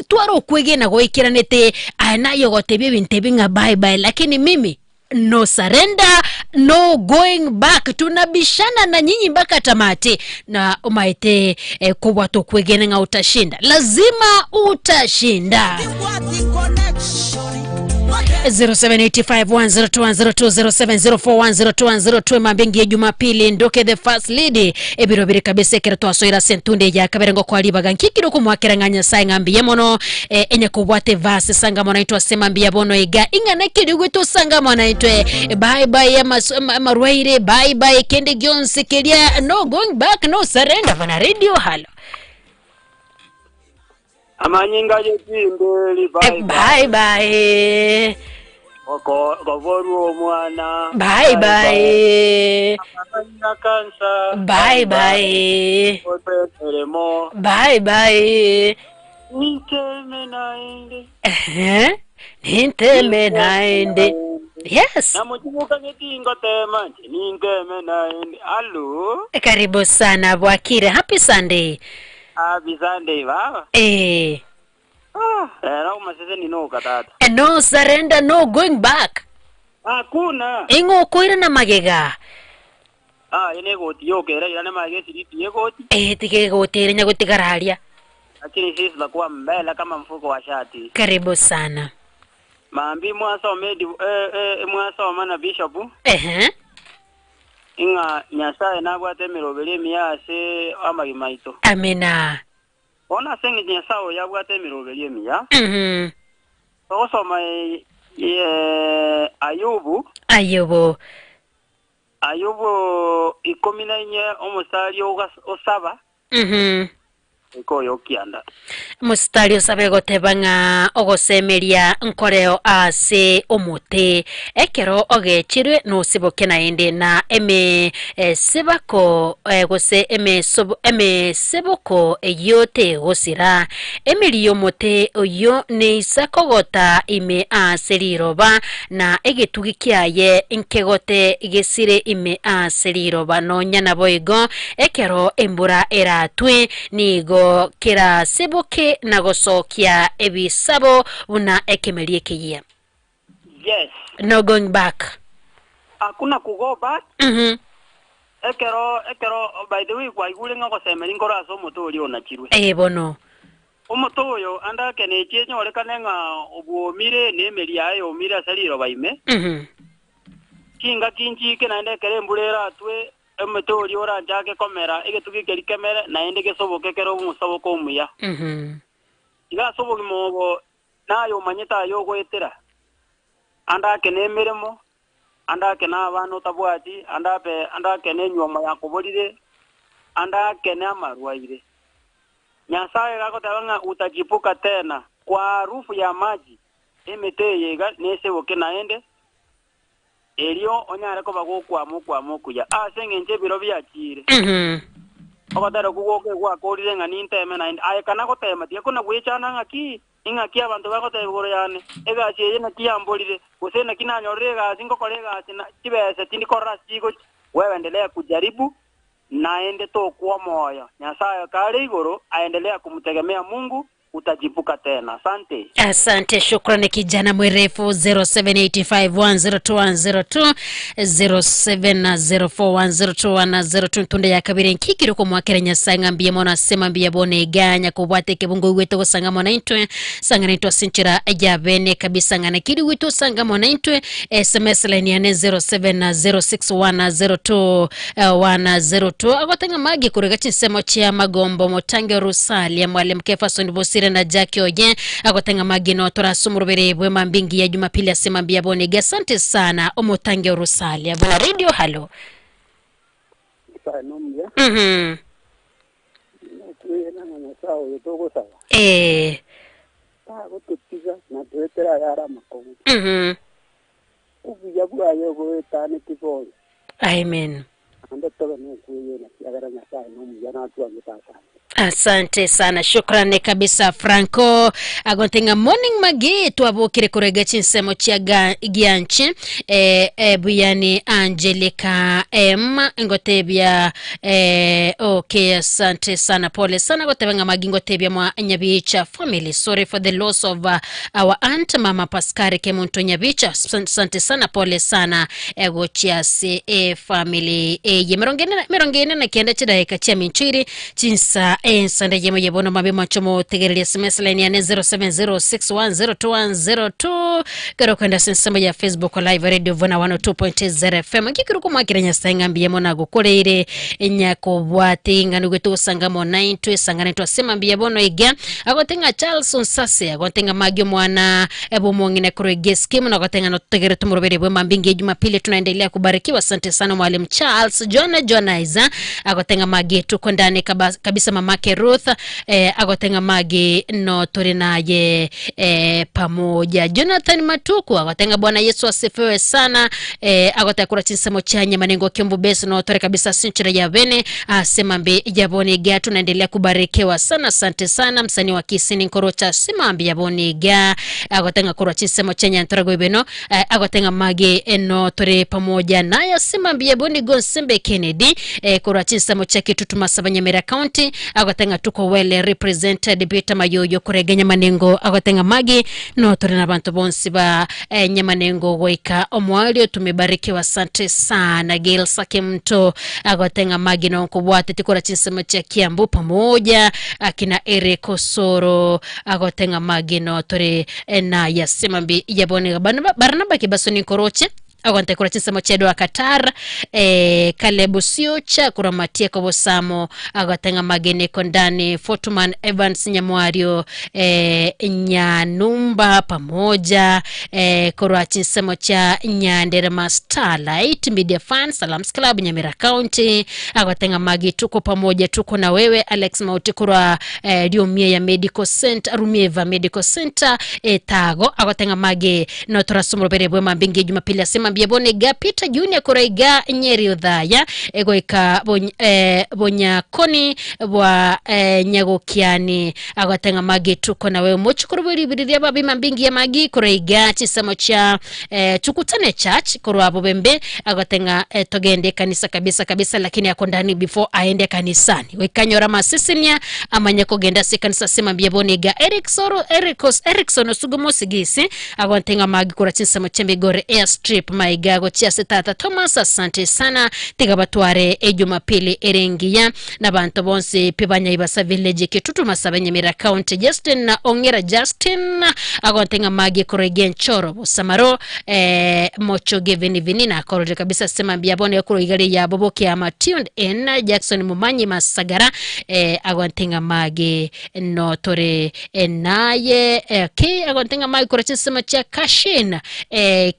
twara okwegena goikeranete aye naye ogotebia ebinto ebi ng'a bye bye lakini mimi no surrender no going back tunabishana na nyinyi mpaka tamati na umaete eh, kobwata okwegena ng'a utashinda lazima utashinda 0785102102 0704102102 mambingi ya Jumapili ndoke the first lady ebiro biri kabisa ekero twasoira ase entunde ya kabere ngo kwaribaga nkikire okomwakera ng'a Nyasaye ng'a mbuya mono eh, enye kobwate verse sanga mono intwe ase mambia bono iga ing'ana keri ogwete osanga mono intwe bye bye amarwaire bye bye kende gionsi keria no going back no surrender bana radio halo Amanyinga y'echimberi bye bye bye Koborwa omwana bye bye Amanyinga kansa bye bye Otemeremo bye bye Ninteme naende Ehe, ninteme naende yes Namochibuka getingo tema nche ninteme naende Alo karibu sana Bwakire happy Sunday Happy Sunday baba eh Ah, era omaseseni noka tata And no surrender no going back Hakuna ing'o okoirana magega Ah, ene egoti yokera irane magega esiriti yegoti eh tiga egoti ere nyagotigara aria Lakini sisi tutakuwa mbele kama mfuko wa shati. Karibu sana. Mambi mwasoma edi, eh, eh, mwasoma na bishop Ehe. ing'a Nyasaye nabwate emeroberi emiya ase amagima aito. Amina. Bono ase eng'encho Nyasaye oyo abwate emeroberi emiya, Togosoma eh, eh, Ayubu, Ayubu. Ayubu ikomi na inye omosari ogas- osaba Goika oyo kianda. Mositari osabe goteba ng'a ogosemeria nkoreo ase omote, ekero ogechirwe nosiboke naende, na emesibako gose emesiboko eyio tegosira. Emeri y'omote oyio neisa kogota ime ase riroba, na egetugi kiaye nkegote gesire ime ase riroba. Nonya naboigo, ekero embura eratwe, nigo keraseboke na gosokia ebisabo buna ekemeri ekeyia. Yes. No going back. Hakuna ku go back. Ekero, ekero, by the way, kwaigure ng'a ogosemeria nkoro ase omote oria onachirwe. Ee bono. Omote oyo ande ake nechie enyorekane ng'a obwomire na emeri yaye yomire ase riroba ime. Chingaki nchiike naende ekero embura eratwe, Omote oria oranchake komera, egetugi keria kemere, naende gesoboke kere omosoboko omuya. Iga ase obogima obo naye omanyete aya ogoetera, ande ake nemeremo, ande ake nabana otabwati, ande abe ande ake nenyuomo yakoborire, ande ake namarwaire. Nyasae iga agoteba ng'a utachipuka tena kwa harufu ya maji, emete eye iga neseboke naende. Erio onyare koba gokwama okwama okuya ase engencho ebiro biachiire. Ogotera okwo gwoka gwakoorire ng'a ninteme naende. Aye kana gotema, tiga kona gwechanda ng'aki, ing'aki abanto bagoteba igoro yane, egasi eye naki yamborire, gose naki nanyorire egasi ngokora egasi na chibesa tindi korora ase chigochia. Wewe endelea kujaribu, naende tokwa omoyo. Nyasae kare igoro, aendelea kumtegemea Mungu, utajipuka tena. Asante. Asante, shukrani kijana mwerefu 0785102102 0704102102 ntunda ya kabere nkikire komwakera nyasaye ng'a mbuya mono ase mambia bono iga nyakobwate ekebungo igwete gosanga mono intwe sangana intwe ase enchera ya bene kabisa ng'a nakiri gwete osanga mono intwe sms line yane 07061021 102 agoteng'a magi korega chinsemo chia magombo motange Rusalia mwalimu Kefason Bosire na Jackie Oye agoteng'a magi no torase omorobere bwe mambi ngiya Jumapili ase mambi ya bonige asante sana omotange Rusalia buna radio halo Nyasaye nomuya, Nokwegena ng'a Nyasaye oyo togosaba tagototiga na toetera ayare amakong'u. Obuya bwaye boetaneti bonsi. Amen. Naende tobe nokwegena, ekiagera Nyasae nomuya natwangete asante. Asante sana shukrani kabisa Franco agonte ng'a morning magi twabokire korega chinsemo chia gianchi eh, eh, buyani Angelica M ngotebia eh, okay asante sana pole sana goteba ng'a magi ngotebia mwa Nyabicha family sorry for the loss of our aunt mama Pascari Kemunto Nyabicha asante sana pole sana egochia ase efamily eye merongo ene na kianda chidaeka chia minchiri chinsa ensanda yemo yebono mabe macho motegereria sms line yane 0706102102 kero kwenda ase ensemo ya facebook live radio vona 102.0 fm ngikiri komwakira nyasaye ng'a mbuya mono agokoreire nyakobwate ng'a nigo togosanga mono intwe sangana intwe ase mambia bono iga agote ng'a Charles Onsase agote ng'a magi omwana ebomong'ina korwa egeski mono agote ng'a nototegere tomorobere bwe mambia ngiya Jumapili tunaendelea kubarikiwa asante sana mwalimu Charles John Jonaiza agote ng'a magi tuko ndani kabisa mamake Ruth eh, agote ng'a magi no tore naye eh, pamoja Jonathan Matuku agote ng'a Bwana Yesu asifiwe sana eh, agote akura chinsemo chia nyamanengo kiombo beso no tore kabisa sinchira ya bene asema mbe yabone ga tunaendelea kubarikiwa sana asante sana msanii wa kisini nkorocha simambi yabone ga agote ng'a korwa chinsemo chia nyantorago ibeno eh, agote ng'a mage eno tore pamoja naye simambi yabone gonsembe Kennedy eh, korwa chinsemo chia kitutu masaba nyamira county agote ng'a tuko well represented Peter Mayoyo korega nyamanengo agote ng'a magi no tore na banto bonsi ba eh, nyamanengo goika omwalio tumebarikiwa asante sana Gail Sakemto agote ng'a magi no nkobwate tikora chinsemo chia Kiambu pamoja akina Eric Osoro agote ng'a magi no tore eh, na yasimambi yabone Barnaba Kibasoni Nkoroche agonte kura chinsemo chia Doha Qatar eh, Caleb Siocha kura Matieko Bosamo agotenga magene kondani Fortuman Evans Nyamwario eh, Nyanumba pamoja eh, korwa chinsemo cha Nyanderema Starlight Media Fans Salams Club Nyamira County agotenga magi tuko pamoja tuko na wewe Alex Mauti korwa eh, Riomie ya Medical Center Rumieva Medical Center etago agotenga magi no torasomorobere bwe mambingi Jumapili asema mbia bone ga Peter Junior koraiga Nyeri uthaya egoika bonyakoni bwa nyagokiani agotenga magi tuko na wewe mochukuru bwiribiriria babima mbingi ya magi koraiga chisemo cha tukutane church korwa bobembe agotenga togende kanisa kabisa kabisa lakini ako ndani before aende kanisani wikanyora masisinia amanye kogenda si kanisa sema mbia bone ga Erickson Ericos Erickson osugumo sigisi agotenga magi kora chinsemo cha Migori airstrip maigago chiase tata Thomas asante sana tiga batware ejumapili erengiya na bantu bonse pe banyaibasa village kitutu masaba nyamira county Justin na Ongera Justin agontenga magi korege nchoro busamaro mocho geveni vini na korore kabisa sema mbia bone yakuro igari ya bobo kia tuned in Jackson Mumanyi Masagara agontenga magi no tore naye ke agontenga magi kora chinsemo cha Kashin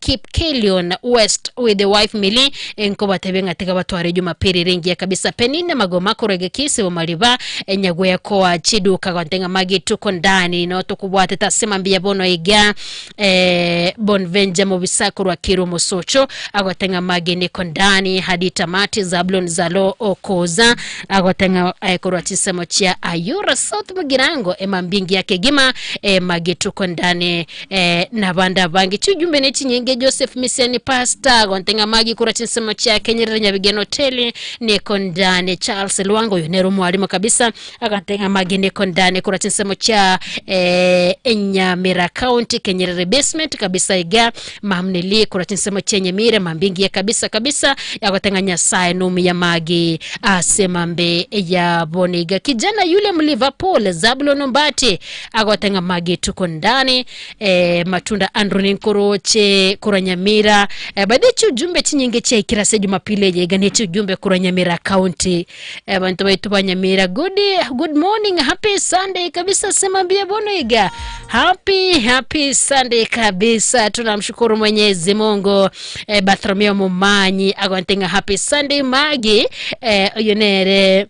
Kip Kelion Egerton West with the wife Milly nkobatebia ng'a tiga batware Jumapili ere engiya kabisa. Penina Magoma korwa Egekisi Bomariba Nyagwekoa chiduka gonte ng'a magi tuko ndani no tokobwatete ase mambia bono iga eh, Bonvenja Mobisa korwa Kiru Mosocho agote ng'a magi niko ndani hadi tamati. Zablon Zalo Okoza agote ng'a eh, korwa chinsemo chia Ayura South Mugirango emambia engiya kegima eh, magi tuko ndani eh, nabande abange chiujumbe ne chinyinge Joseph Misiani Pastor gonte ng'a magi korwa chinsemo chia Kenyerere Nyabigeno Hoteli niko ndani Charles Lwango oyo nere omwalimu kabisa agante ng'a magi niko ndani korwa chinsemo chia eh, Nyamira County Kenyerere basement kabisa iga mamneli korwa chinsemo chia Nyamira mambingiya kabisa kabisa agote ng'a Nyasaye nomuya magi ase mambe ya boniga kijana yule mliverpool Zabulon Ombati agote ng'a magi tuko ndani eh, matunda Andrew ninkoroche korwa Nyamira eh, by the way chiujumbe chinyinge chiaikire ase Jumapili eye iga ne chiujumbe korwa Nyamira county eh, banto baitu ba Nyamira good, good morning happy Sunday kabisa sema mbia bono iga happy happy Sunday kabisa tunamshukuru Mwenyezi Mungu eh, Bartholomeo Mumanyi agonte ng'a happy Sunday magi eh, oyo nere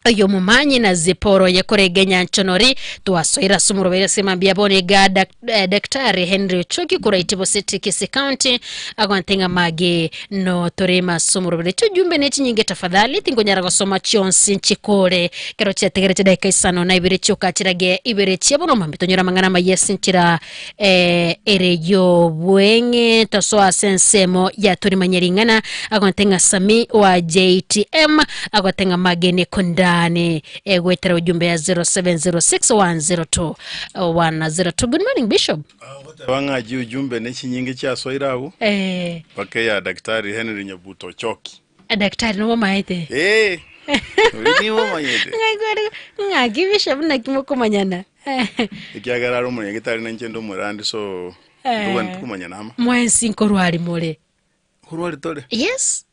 oyo mumanyi na ziporo yekorege nyanchonori twasoira ase omoroberi ase mambia bono iga dak, eh, daktari Henry Ochoki korwa Itibo City Kisii County agonte ng'a magi no torema ase omoroberi chiojumbe ne chinyinge tafadhali tingonyara gosoma chionsi nchikore kero chiatigere chidaika isano na ibere chioka chirage ibere chia bono mambia tonyore amang'ana amaya ase enchera eh, ere y'obweng'e tosoa ase ensemo ya torimanya ring'ana agote ng'a Sami wa JTM agote ng'a mageni kondani egwetera ujumbe ya 0706 102 102 good morning bishop Goteba ng'a chiujumbe ne chinyinge chiasoire abwo eh, mpaka eya Daktari Henry Nyabuto Ochoki. daktari nobo omaete Eh, oria nigo omanyete. Ng'aki bishop naki mokomanyana Ekiagera are omonyagitari na inche inde omorandi so Eh. ntobwenereti komanyana amo. Mwensi nkorwari more. Nkorwari tore? Yes.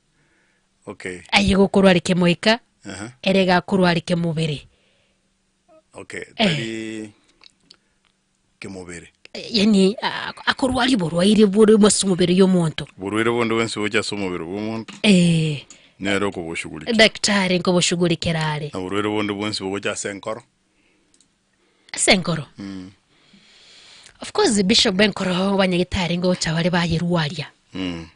Okay. Aye gokorwari kemoika, Aha. ere gakorwari kemobere. Okay, tari kemobere. Yani akorwari oborwaire bore ase omobere y'omonto. Borwaire bonde bwensi bocha ase omobere bw'omonto. Eh. Nere okoboshughulikia. Daktari nkoboshughulikera are. Na borwaire bonde bwensi bogocha ase enkoro. Ase enkoro? Of course bishop enkoro banyagitari ngocha bare bayerwaria.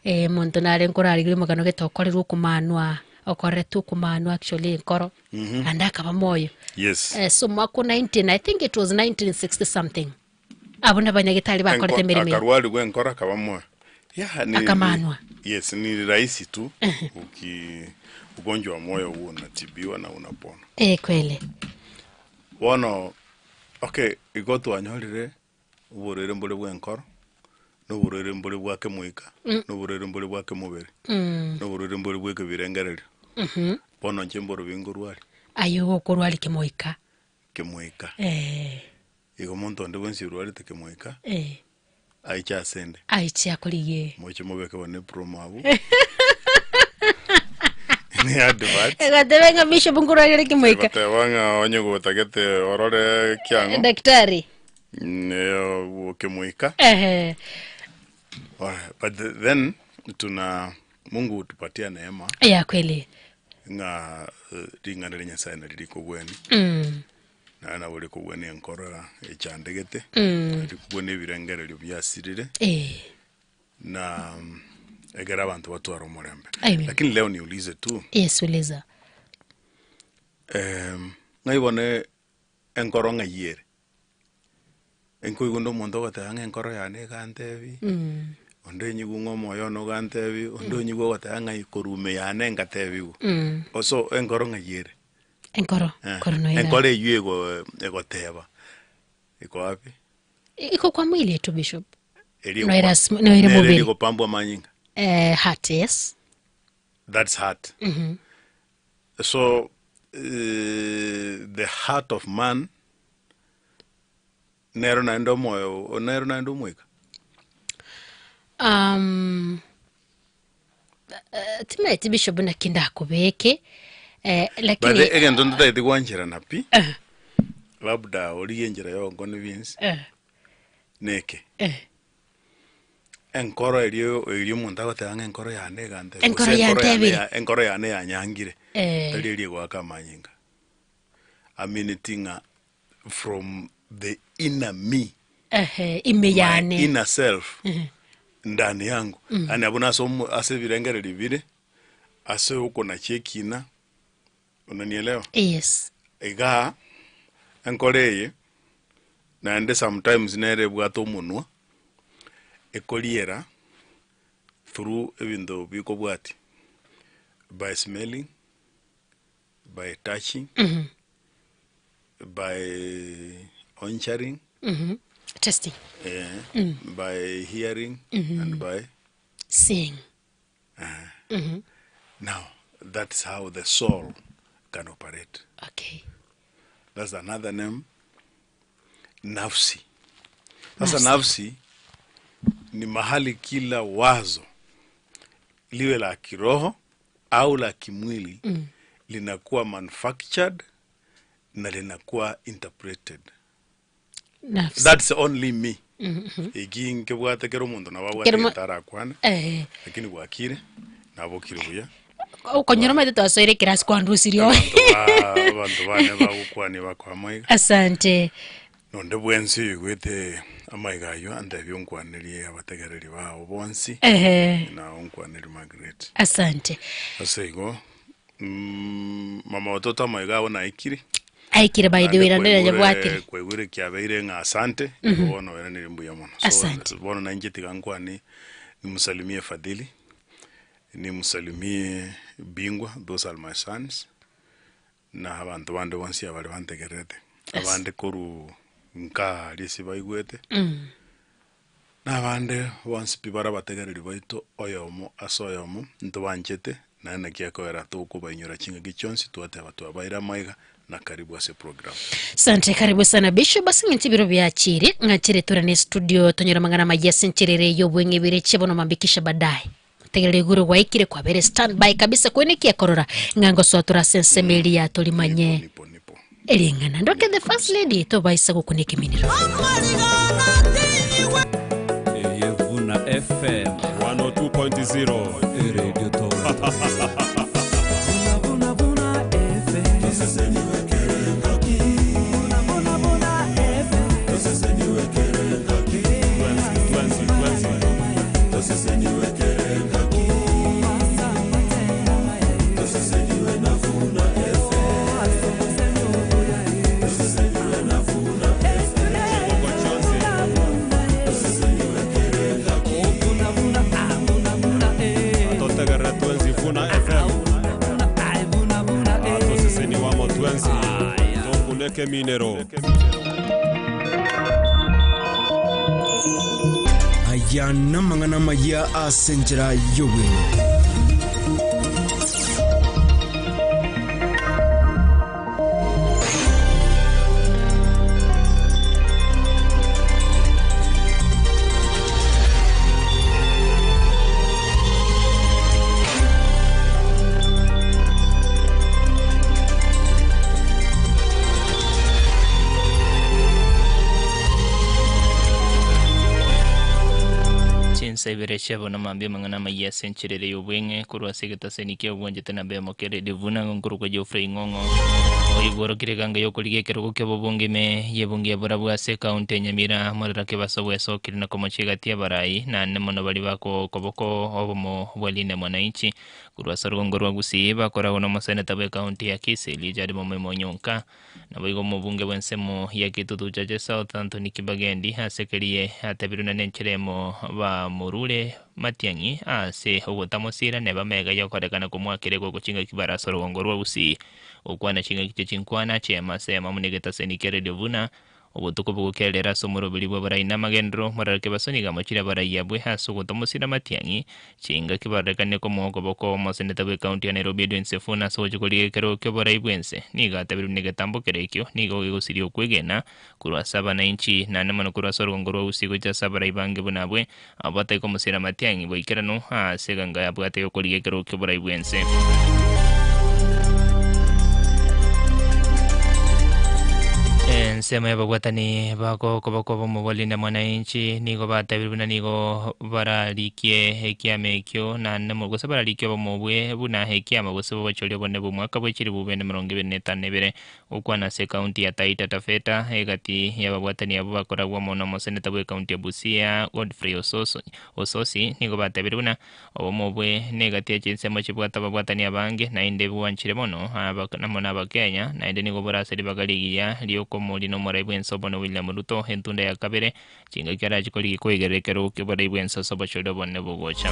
Eh, monto nare nkorarigeria omogano gete okorerwe okomanwa, okoretwe okomanwa actually enkoro, naende akaba moyo. Yes. Eh, so omwaka o 19, I think it was 1960 something. Abwo nabanyagitari bakorete Enko- emeremo eye. Akarwarigwa enkoro akaba moyo. Yeah, ni, Akamanwa. Yes, ni rahisi tu uki ugonjwa wa moyo huo unatibiwa na unapona. Eh, kweli. Bono okay, igo twanyorire oborwaire mbore bwa enkoro, na oborwaire mbore bwa kemoika, na oborwaire mbore bwa kemobere, na oborwaire mbore bwa ekebirengererio. Bono inche mborobi nkorwaria. Aye ogokorwaria kemoika. Kemoika. Eh. Igo monto onde bwensi orwarete kemoika, Eh. aiche asende. Aiche akorigie. Moche mobeke bono epromo abwo. Ni advert. Egatebe ng'a bishop nkorwarire kemoika. Egoteba ng'a onye gotagete orore kiang'o. Daktari. Ne kemoika. Ehe. But then tuna Mungu hutupatia neema. Ya kweli. Ng'a ring'ana ria Nyasaye nari rikogwenia. Naende nabo rikogwenia enkoro echandegete, rikogwenia ebirengererio biasirire, na ekero abanto batware omorembe. Amen. Lakini leo niulize tu. Yes, uliza. Ng'ai bono enkoro ng'ai ere? Nkoigwa onde omonto ogoteba ng'a enkoro yane egantebi, onde onyigwe ng'a omoyo one ogantebi, onde onyigwe ogoteba ng'a korwa ime yane ngatebigwa. So enkoro ng'ai ere? Enkoro, Eh, enkoro noyo ere. Enkoro eywo ego egoteba iko wapi? Iko kwa mwili tu bishop. Eria Noera egokwa- noera nere mobere. eria egopambwa amanyinga. Eh, heart, yes. That's heart. So the heart of man nero naende omoyo nero naende omoika. Um, eh, timaeti bishop naki ndakobeke eh, But lakini egento ntotagete gwancherana pi Eh. labda origie enchera ya ogonconvince Eh. neke Eh. Enkoro erio eria omonto agoteba ng'a enkoro yane egantebia Enkoro gose enkoro yane yantebire. ya enkoro yane yanyangire, Eh. tari eria egoaka amanyinga. Amineti ng'a from the inner me, Ehe, ime my yane. inner self, Ehe. ndani yangu, Mm. yaani abwo nase omo ase ebirengererio bire, ase okonachia ekina, unanielewa? Yes. Igaa, enkoro eye, naende sometimes nere ebwate omonwa, ekoriera through ebinto bikobwatia, by smelling, by touching, by oncharing, Testing. eh, Mm. by hearing, and by Seeing. Now, that's how the soul can operate. Okay. That's another name, nafsi. Sasa Nafsi. nafsi ni mahali kila wazo liwe la kiroho au la kimwili linakuwa manufactured na linakuwa interpreted. Nafsi. That's only me. Eki nkebwate kero omonto nabo abwate Kero mo- egento arakwane Eh. lakini bwakire nabokire buya. Okonyora omanyete twasoire ekerasi kwandusirie oe. Abanto ba abanto bane bagokwania bakoa amaiga. Asante. Nonde bwensi oigwete amaiga ayio antebie onkwanerie abategereri bao bonsi Ehe. na onkwanerie Margaret. Asante. Ase igo mm, mama watoto amaiga ao naikire. Aikire by the way Naende naende kwaigure nanyabwatire. kwaigure kiabeire ng'a asante igo bono oiranire mbuya mono. So Asante. bono nainche tiga nkwane nimsalimie Fadhili, nimsalimie Bingwa, those are my sons, na abanto bande bonsi abare bantegererete, abande korwa nkaa aria ase baigwete, na abande bonsi pi bare abategereri baito oyomo ase oyomo, ntobanchete, naende naki ekoera tokobainyora chingaki chionsi twateba twabaire amaiga na karibu ase program. Sante karibu sana Bishop ase eng'encho ebiro biachire ng'achere torane studio tonyore amang'ana amaya ase enchera ere y'obweng'e ebire chia bono mambia kisha baadaye. Tegerera igoro gwaikire kwabere stand by kabisa kwene ki ekorora ng'a ngosoa tore ase ensemo eria torimanye Nipo, nipo. ering'ana. Ndoke the first lady tobaisa gokuna ekeminero. Eyevuna FM 102.0 Radio Toronto. Twensi, twensi, twensi. Chiboko chonsi. Atotegerera twensi Vuna FM. Atoseseni wamo twensi. Tokuneke minero. Aya namang'ana amaya ase enchera y'obweng'e. Chinsa ibere chiabo namambia amang'ana amaya ase encherere ya obweng'e korwa ase egetaseni kia obwanchete na bemo kere divuna nkorokwa Geoffrey Ng'ong'o oigworokire ganga yokorigia ekerogo kia obobunge ime yebunge ya Borabu ase ekaunti ya Nyamira morera kebaso bwesokire na komochia egati y'abarai naende mono baria bakoboko obomo bwa Linda Mwananchi korwa ase orugongo rwa Gusii bakoragwa na omoseneta bwa ekaunti ya Kisii Richard Momoima Onyonka Naboigo omobunge bw'ensemo ya Kitutu Chache South Anthony Kibagendi asekerie atebirwe na nenchera emo bamorure Matiang'i ase ogotamosira neba amega yokorekana komoakera egoko chingaki bare ase orogongo rwa Gusii gokwana chingaki chie chinkwana chiema ase emo amo negetaseni kia Radio buna obotuko bogokerera ase omoroberi bw'abarai na amagenderero morarake basoni iga mochire abarai abwe ase ogotamosira Matiang'i Chingaki barorekane komoa okoboko omoseneta bw'ecounty ya Nairobi Edwin Sifuna ase ogochia korigia ekerogo ki'oborai bw'ense. Nigo atebirie buna egetambo kere ekio nigo gegosiria okwegena korwa ase abanainchi naende mono korwa ase orogongo rwa Gusii gochia ase abarai bange buna abwe abwo batari komosira Matiang'i boikeranu ase eganga yabwate y'okorigia ekerogo ki'oborai bw'ense. Ensemo y'ababwatani bagokoboko b'omobori na mwananchi nigo batebirie buna nigo bararikie ekiama ekio naende mo gose bararikie obomobwe buna ekiama gose bobochori obonene bw'omwaka bwe chilifu bibere na emerongo ebere na etano na ebere. Gokwana ase ekaunti ya Taita Taveta egati y'ababwatani abwo bakoragwa amo nomoseneta bw'ekaunti ya Busia Godfrey Ososo Ososi nigo batebirie buna Obomo obwe negati ya chinsemo chibwate ababwatani abange, naende bwanchire mono amo n'Abakenya, naende nigo bore ase ribaga rigiya ri'okomoria nomorai bw'ense obone William Ruto entunda ya kabere, chingaki arache korigia koigerera ekerogo ki'oborai bw'ense ase obochori obonene bogocha.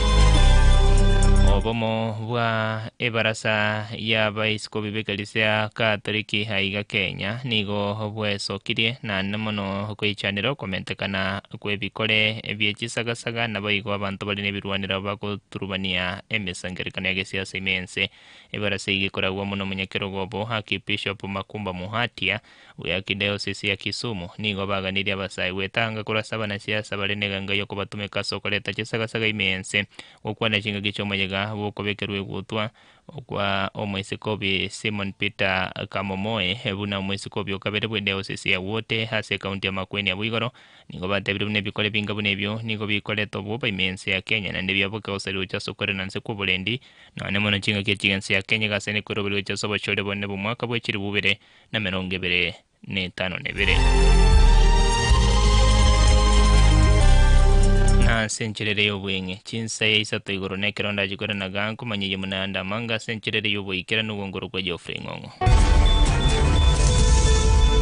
Obomo bwa ebarasa y'abaisikobi b'ekanisa Katoliki aiga Kenya nigo bwesokirie naende mono goichanera okomentekana kw'ebikore bie chisagasaga, naboigo abanto bare nebirwanero bagoturubania emesangererekano ya gesiasa ime y'ense. Ebarasa eyio ekoragwa mono omonyakerogo obo Archbishop Makumba Muhatia bwe Archdiocese ya Kisumu nigo baganirie abasae gwetanga korwa ase abanasiasa bare negenga y'okobatumeka ase okoreta chisagasaga ime y'ense. Gokwana chingaki chi'omoyega bw'okobekerwa egutwa Okwa omoisikobi Simon Peter Kamomoe buna omoisikobi okabere bw'edeosisi ya Wote ase ekaunti ya Makueni abwo igoro, nigo batebire buna ebikore binga buna ebio nigo bikoreta obwoba ime y'ense ya Kenya naende biaboke gosaria gochia ase okorera nse kw'oborendi nonya mono chingaki echi ense ya Kenya egasene kweroberi gochia ase obochore bonene bw'omwaka bwe chilifu ibere na emerongo ebere na etano na ebere. Na ase enchera ere y'obweng'e, chinsa ya isato igoro na ekero ndache korana gaa nkomanyeyie buna ande amange ase enchera ere y'oboikeranu ogongoro kwa Geoffrey Ng'ong'o.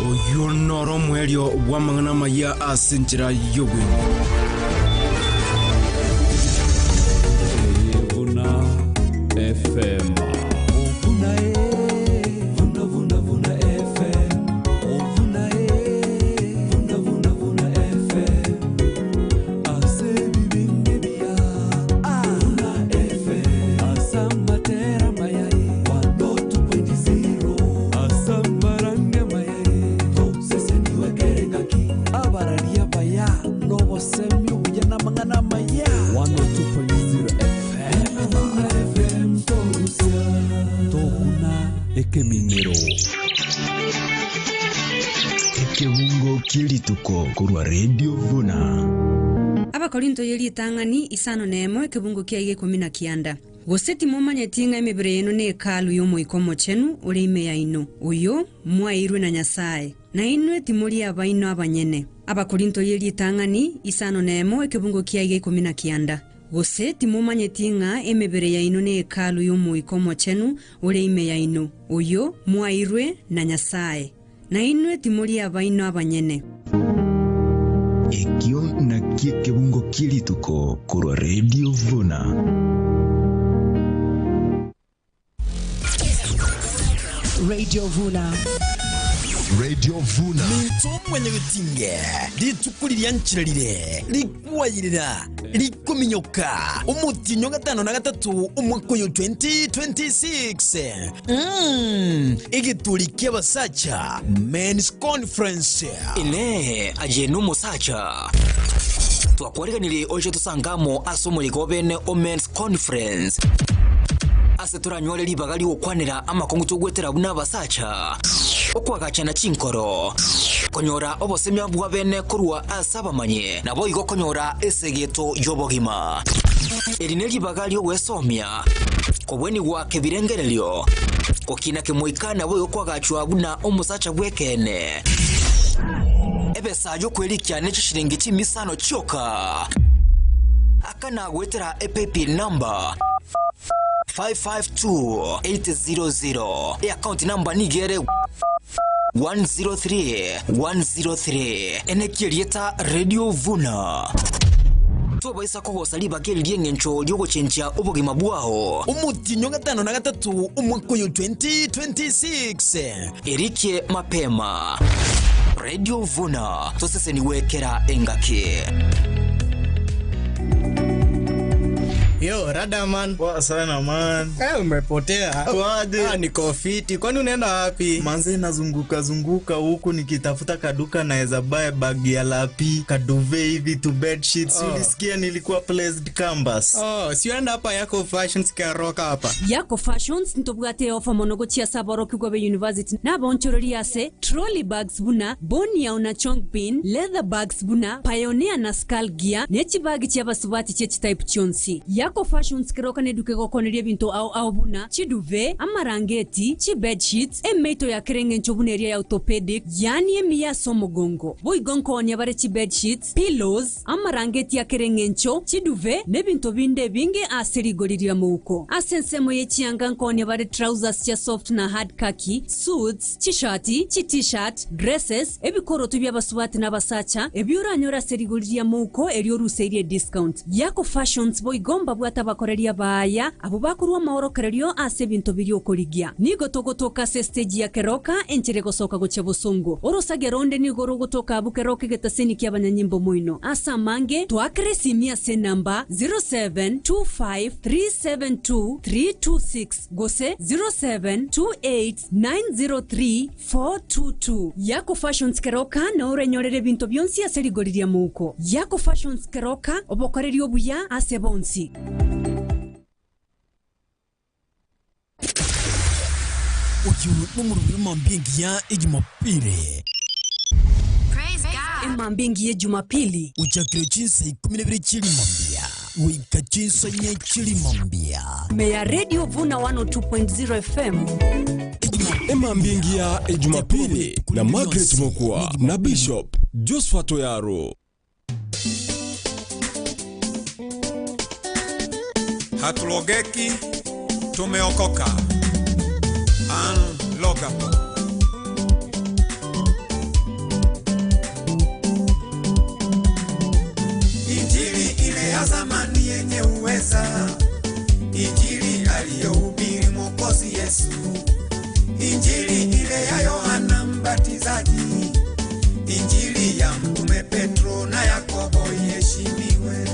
Oyio noro omoerio bw'amang'ana amayia ase enchera y'obweng'e. Eye buna FM. Ekeminero. Ekebungo kie rituko korwa Radio Vuna. Abakorinto ye ritang'ani isano nemo ekebungo kia ikomi na kianda. Gose timomanyeti ng'a emebere yaino ne Hekalu y'Omoika Omochenu ore ime yaino, oyo mwaeirwe na Nyasae, na inwe timori abaino abanyene. Abakorinto ye ritang'ani isano nemo ekebungo kia ikomi na kianda. Gose timomanyeti ng'a emebere yaino ne Hekalu y'Omoika Omochenu ore ime yaino, oyo mwaeirwe na Nyasae, na inwe timori abaino abanyene. Ekio nakio ekebungo kie rituko korwa Radio Vuna. Radio Vuna. Radio Vuna. Minto mwanyagetinge rituko riria nchera rire rikwayirira rikominyoka omotienyi o gatano na gatato omwaka oyo 2026 mm, egeturi ki'abasacha Men's Conference. Inee, aye nomosacha? Twakwariganirie oche tosange amo ase omoyega o bene o Men's Conference, ase toranyore ribaga ri'ogokwanera amakong'u togwetera buna abasacha, okoagachana chinkoro, konyora obosemia bwa bene korwa ase abamanyi, naboigo konyora esegeto y'obogima. Eri neribaga ri'ogwesomia, kobwenigwa kebirengererio, gokina kemoika naboigo koagachwa buna omosacha bw'ekeene. Ebesa y'okwerikia ne chishilingi chimisano chioka. Akana goetera epaybill number 552800. Eaccount number nigo ere 103103. Enekia erieta Radio Vuna. Tobaisa kogosa ribaga eri ri'engencho ri'ogochenchia obogima bwao. Omotienyi o gatano na gatato omwaka oyo 2026. Erikie mapema. Radio Vuna, tosesenigwe kera engaki. Yo, rada man. Poa sana man. Eh, umepotea. Kwaje? Ah, niko fiti. Kwani unaenda wapi? Manze nazunguka zunguka huku nikitafuta kaduka naweza buy bag ya lapi, kaduve hivi tu bed sheets. Oh. Ulisikia nilikuwa placed canvas. Oh, si uenda hapa yako fashions karoka hapa. Yako Fashions ntobwate ofa mono gochia saborokigwa be university nabonchorori ase trolley bags buna Bonia na Chongpin leather bags buna Pioneer na Skull Gear ne chibagi chiabasubati chie chitype chionsi. Yako Fashions keroka neduke gokoneria ebinto ao ao buna chiduve, amarangeti, chibed sheets, emeito ya kereng'encho buna eria ya orthopedic, yani emiya ase omogongo. Boigo nkonia bare chibed sheets, pillows, amarangeti ya kereng'encho, chiduve nebinto binde ebinge ase rigori ria mouko. Ase ensemo ye chianga nkonia bare trousers chia soft na hard khaki, suits, chishati, chi-t-shirt, dresses, ebikoroto by'abasubati n'abasacha, ebioranyora ase rigori ria mouko erio oruseirie discount. Yako Fashions boigo mbabwate abakoreria baya abo bakorwa amaorokererio ase ebinto biria okorigia. Nigo togotoka ase stage ya Keroka enchere gosoka gochia bosongo. Orosage ronde nigo rogotoka abu Keroka egetaseni kia abanyanyimbo moino. Ase amange twakere esimi ase enamba 0725372326 gose 0728903422. Yako Fashions Keroka na orenyorere ebinto bionsi ase rigori ria mouko. Yako Fashions Keroka obokoreri obuya ase bonsi. Uyu n'umurubiri mambingi ya Ejumapili. Emambingi ye Jumapili. Uchakire chinsa 12 chilimambia. Wika chinsa nye chilimambia. Meya Radio Vuna 102.0 FM. Emambingi ya Ejumapili na Margaret Mokwa na Bishop Joshua Toyaro. Hatulogeki, tumeokoka. Unlogable. Injili ile ya zamani yenye uweza, Injili aliyohubiri Mwokozi Yesu, Injili ile ya Yohana Mbatizaji, Injili ya Mtume Petro na Yakobo iheshimiwe.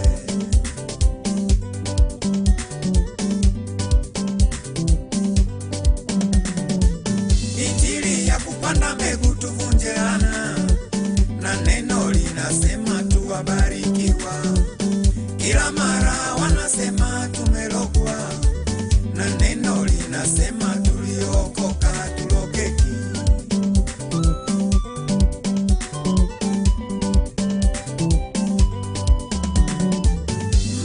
Injili ya kupanda mbegu tuvunje laana, na neno linasema tuwabarikiwa. Kila mara wanasema tumelogwa, na neno linasema tuliokoka tulogeki.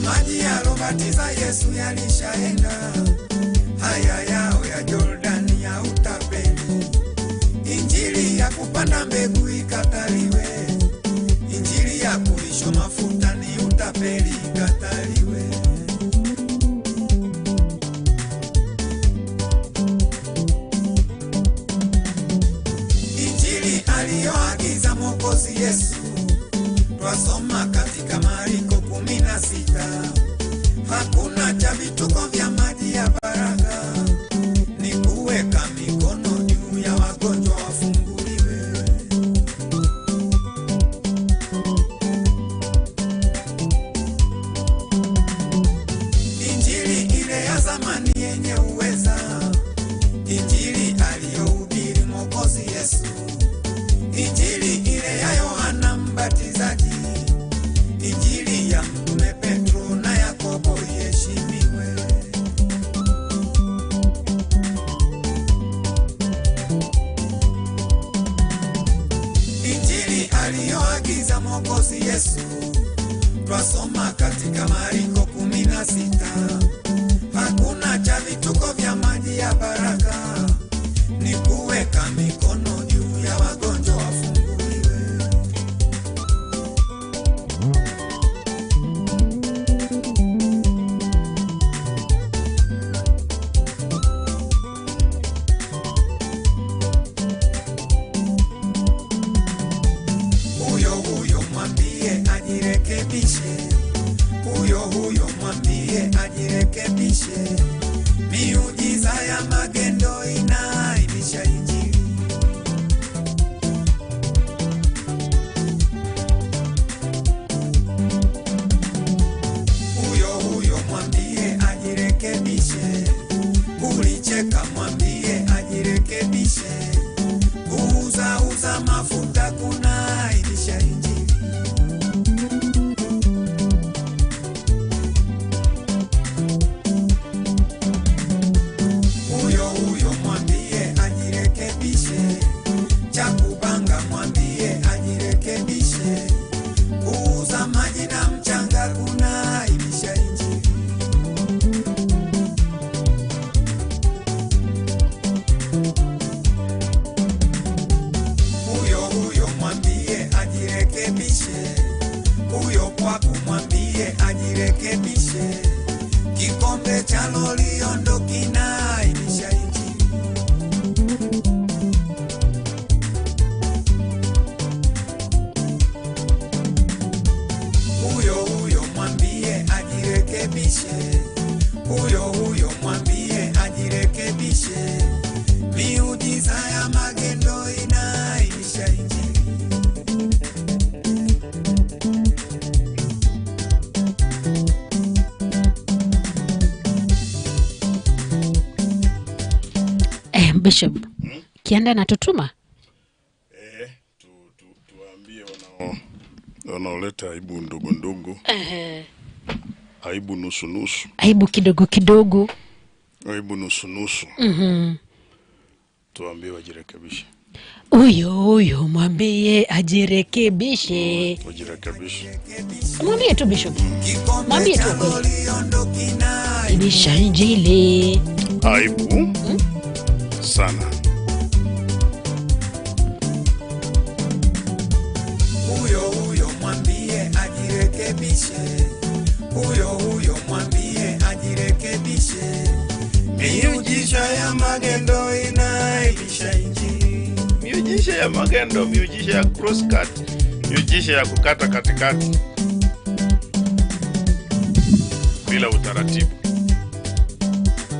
Maji yalobatiza Yesu yalishaenda, haya yao ya Jordani ya utapeli. Injili ya kupanda mbegu ikataliwe, injili ya kulishwa mafuta ni utapeli ikataliwe. Injili aliyoagiza Mwokozi Yesu twasoma katika Mariko 16. Hakuna cha vituko vya maji ya baraka, ni kuweka mikono juu ya wagonjwa wafunguliwe. Injili ile ya zamani yenye uweza, Injili aliyohubiri Mwokozi Yesu, Injili ile ya Yohana Mbatizaji, Injili ya Mtume Petro na Yakobo iheshimiwe. Injili aliyoagiza Mwokozi Yesu twasoma katika Mariko 16. Hakuna cha vituko vya maji ya baraka, ni kuweka mikono juu ya wagonjwa wafunguliwe. Huyo huyo mwambie ajirekebishe, huyo huyo mwambie ajirekebishe. Miujiza ya magendo inaaibisha Injili. Huyo huyo mwambie kucheka mwambie ajirekebishe. Kuuza uza mafuta kunaaibisha injili. Huyo huyo mwambie ajirekebishe, cha kupanga mwambie ajirekebishe. Kuuza maji na mchanga kunaaibisha injili. Huyo huyo mwambie ajirekebishe, huyo kwako mwambie ajirekebishe. Kikombe cha loliondo kinaaibisha injili. Huyo huyo mwambie ajirekebishe, huyo huyo mwambie ajirekebishe. Miujiza ya magendo inaaibisha injili. Bishop Kianda anatutuma Eh, tuwaambie wanaoleta aibu ndogo ndogo, Ehe. aibu nusu nusu, aibu kidogo kidogo. aibu nusu nusu, tuwaambie wajirekebishe, Huyo huyo mwambie ajirekebishe, wajirekebishe. mwambie tu Bishop, mwambie tu ukweli. Ibisha injili. Aibu sana. Huyo huyo mwambie ajirekebishe, huyo huyo mwambie ajirekebishe. Miujiza ya magendo inaaibisha injili. Miujisha ya magendo, miujisha ya cross cut, miujisha ya kukata katikati bila utaratibu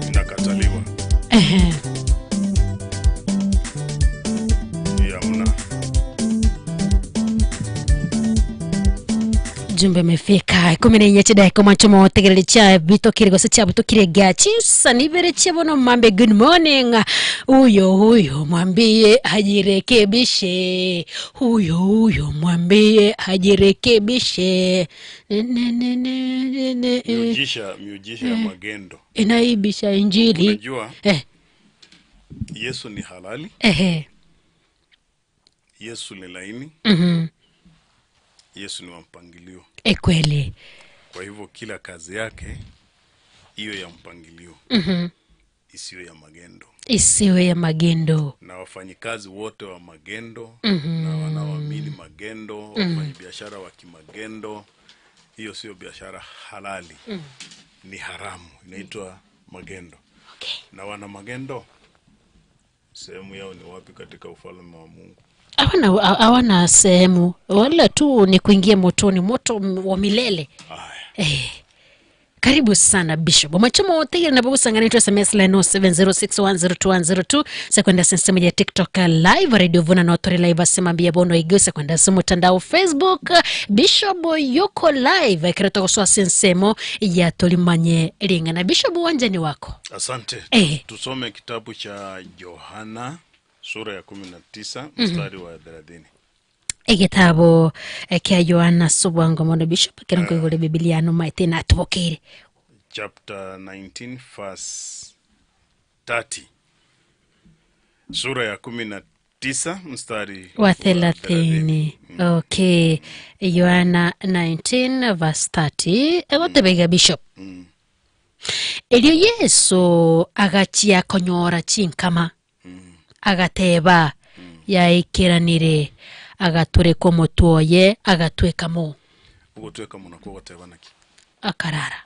inakataliwa. Ehe. Hii hamna. Jumbe imefika 14 chidakika mwanchomo otegerere cha bitokire gose cha butokire gachinsa nibere chebono mambe good morning huyo huyo mwambie ajirekebishe huyo huyo mwambie ajirekebishe Ne, ne, ne, ne, ne, ne, eh. Miujisha ya magendo. Inaibisha injili. Unajua eh, Yesu ni halali, ehe. Yesu ni laini, Yesu ni wa mpangilio. E, kweli. Kwa hivyo kila kazi yake iwe ya mpangilio, isiyo ya magendo. Isiwe ya magendo. Na wafanyikazi wote wa magendo na wanaoamini magendo, wafanyabiashara wa kimagendo, hiyo sio biashara halali, ni haramu, inaitwa magendo. Na wana magendo sehemu yao ni wapi katika ufalme wa Mungu? Hawana sehemu, wala tu ni kuingia motoni, moto wa milele. Eh. Karibu sana Bishop. Machomo otegere na bogusangana SMS line 0706102102 sekwenda sensemo ya TikTok live Radio Vuna na Otori live asema mbia bono iguse sekwenda simu mtandao Facebook Bishop yuko live kireta goswa sensemo ya tolimanye ringa na Bishop uwanjani wako. Asante. Eh. Tusome kitabu cha Yohana sura ya 19 mstari wa 30. Egitabo kia Yohana subwango mono Bishop kirango igure Biblia no maite na atubokere. Chapter 19 verse 30. Sura ya 19 mstari wa 30. Okay. Yohana 19 verse 30. Egotebega Bishop. Erio Yesu agachia konyora chinkama. Agateba yaikiranire agatureka omotwe oye agatwekamo. Ugotweka muno kwa goteba naki? Akarara.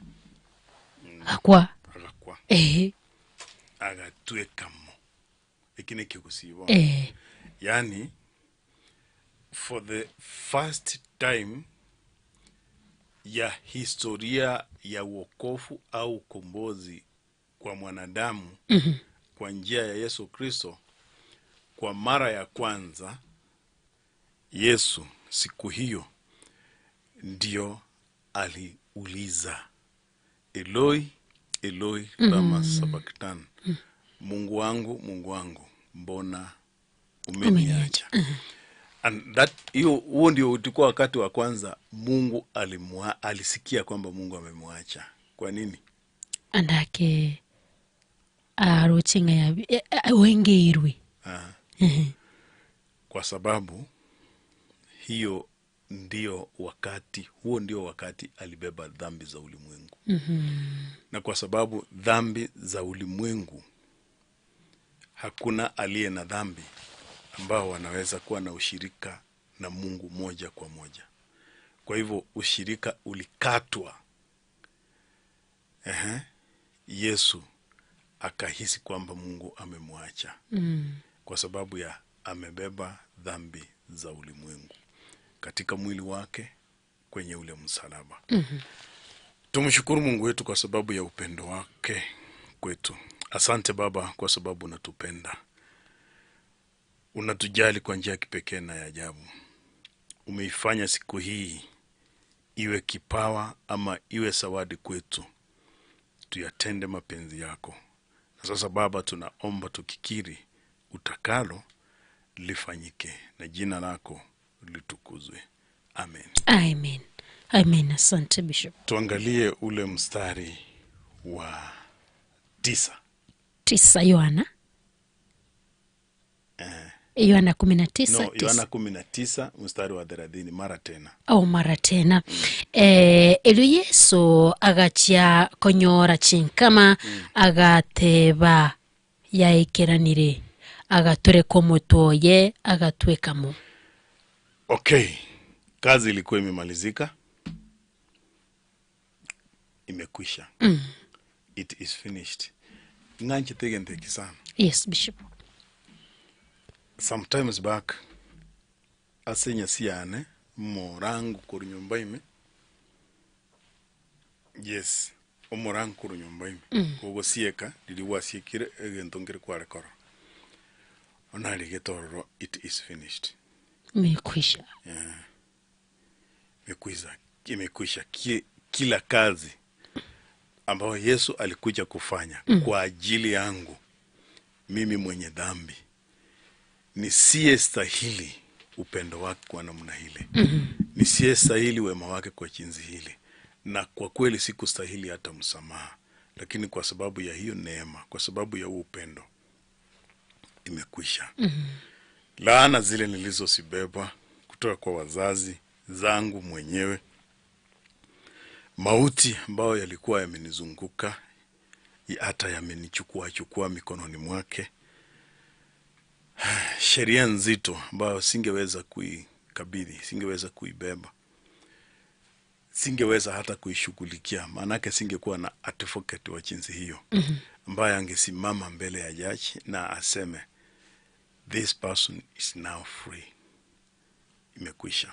Akwa. Agakwa. Eh. Agatwekamo. Iki ni kigusibo. Eh. Yani for the first time ya historia ya wokovu au ukombozi kwa mwanadamu kwa njia ya Yesu Kristo, kwa mara ya kwanza Yesu siku hiyo ndio aliuliza Eloi Eloi lama sabachthani, Mungu wangu, Mungu wangu, mbona umeniacha? And that hiyo huo ndio ulikuwa wakati wa kwanza Mungu alimwa, alisikia kwamba Mungu amemwacha. Kwa nini? Andake aroche ng'a yabi- eh, eh, oengeirwe. Ah. Kwa sababu hiyo ndio wakati, huo ndio wakati alibeba dhambi za ulimwengu. Na kwa sababu dhambi za ulimwengu, hakuna aliye na dhambi ambao wanaweza kuwa na ushirika na Mungu moja kwa moja. Kwa hivyo ushirika ulikatwa. Ehe. Yesu akahisi kwamba Mungu amemwacha kwa sababu ya amebeba dhambi za ulimwengu katika mwili wake kwenye ule msalaba. Tumshukuru Mungu wetu kwa sababu ya upendo wake kwetu. Asante Baba kwa sababu unatupenda, unatujali kwa njia ya kipekee na ya ajabu. Umeifanya siku hii iwe kipawa ama iwe zawadi kwetu, tuyatende mapenzi yako. Na sasa Baba, tunaomba tukikiri, utakalo lifanyike na jina lako litukuzwe. Amen. Amen. Amen. Asante Bishop. Tuangalie ule mstari wa 9. 9 Yohana. Yohana 19, No, 9. Yohana 19 mstari wa 30 mara tena. Au mara tena. Eh, elio Yesu agachia konyora chinkama agateba yaikeranire agatureka omotwe oye agatwekamo. Okay, kazi ilikuwa imemalizika, imekwisha. It is finished. Ng'anche tegenteki sana. Yes, Bishop. Sometimes back ase nyasi yane morangu koru nyomba ime, yes, omorangu koru nyomba ime kogosieka riri gwasiekire egento nkere kware korora onarigete ororo it is finished. Imekwisha. Yeah. Imekwisha, imekwisha. Kila kazi ambayo Yesu alikuja kufanya kwa ajili yangu mimi mwenye dhambi nisiye stahili upendo wake kwa namna ile, nisiye stahili wema wake kwa jinsi hili, na kwa kweli sikustahili hata msamaha, lakini kwa sababu ya hiyo neema, kwa sababu ya huo upendo, imekwisha. Laana zile nilizozibeba kutoka kwa wazazi zangu mwenyewe, mauti ambayo yalikuwa yamenizunguka, hata yamenichukua chukua mikononi mwake, sheria nzito ambayo singeweza kuikabidhi, singeweza kuibeba, singeweza hata kuishughulikia, maanake singekuwa na advocate wa jinsi hiyo ambaye angesimama mbele ya jaji na aseme this person is now free, imekwisha.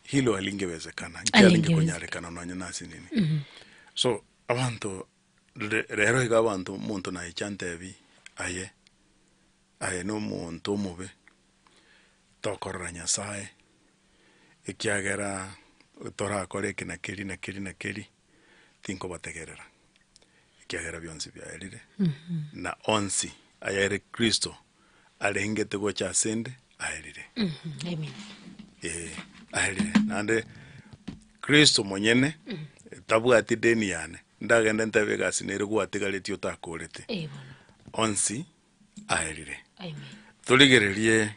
Hilo halingewezekana, Halingewezekana. alingekonyarekana nonya nasi nini. So abantu rero iga abantu omonto naicha ntebi aye aye na omonto omobe tokorora Nyasaye ekiagera torakora eke na keri na keri na keri tinkobategerera ekiagera bionsi biaerire na onsi ayere Kristo arengete gocha asende aerire. Amen. Aerire naende Kristo monyene tabwati deni yane ndagenda ntebe egasi nere gwatigaretie otakorete onsi aerire. Amen. Torigererie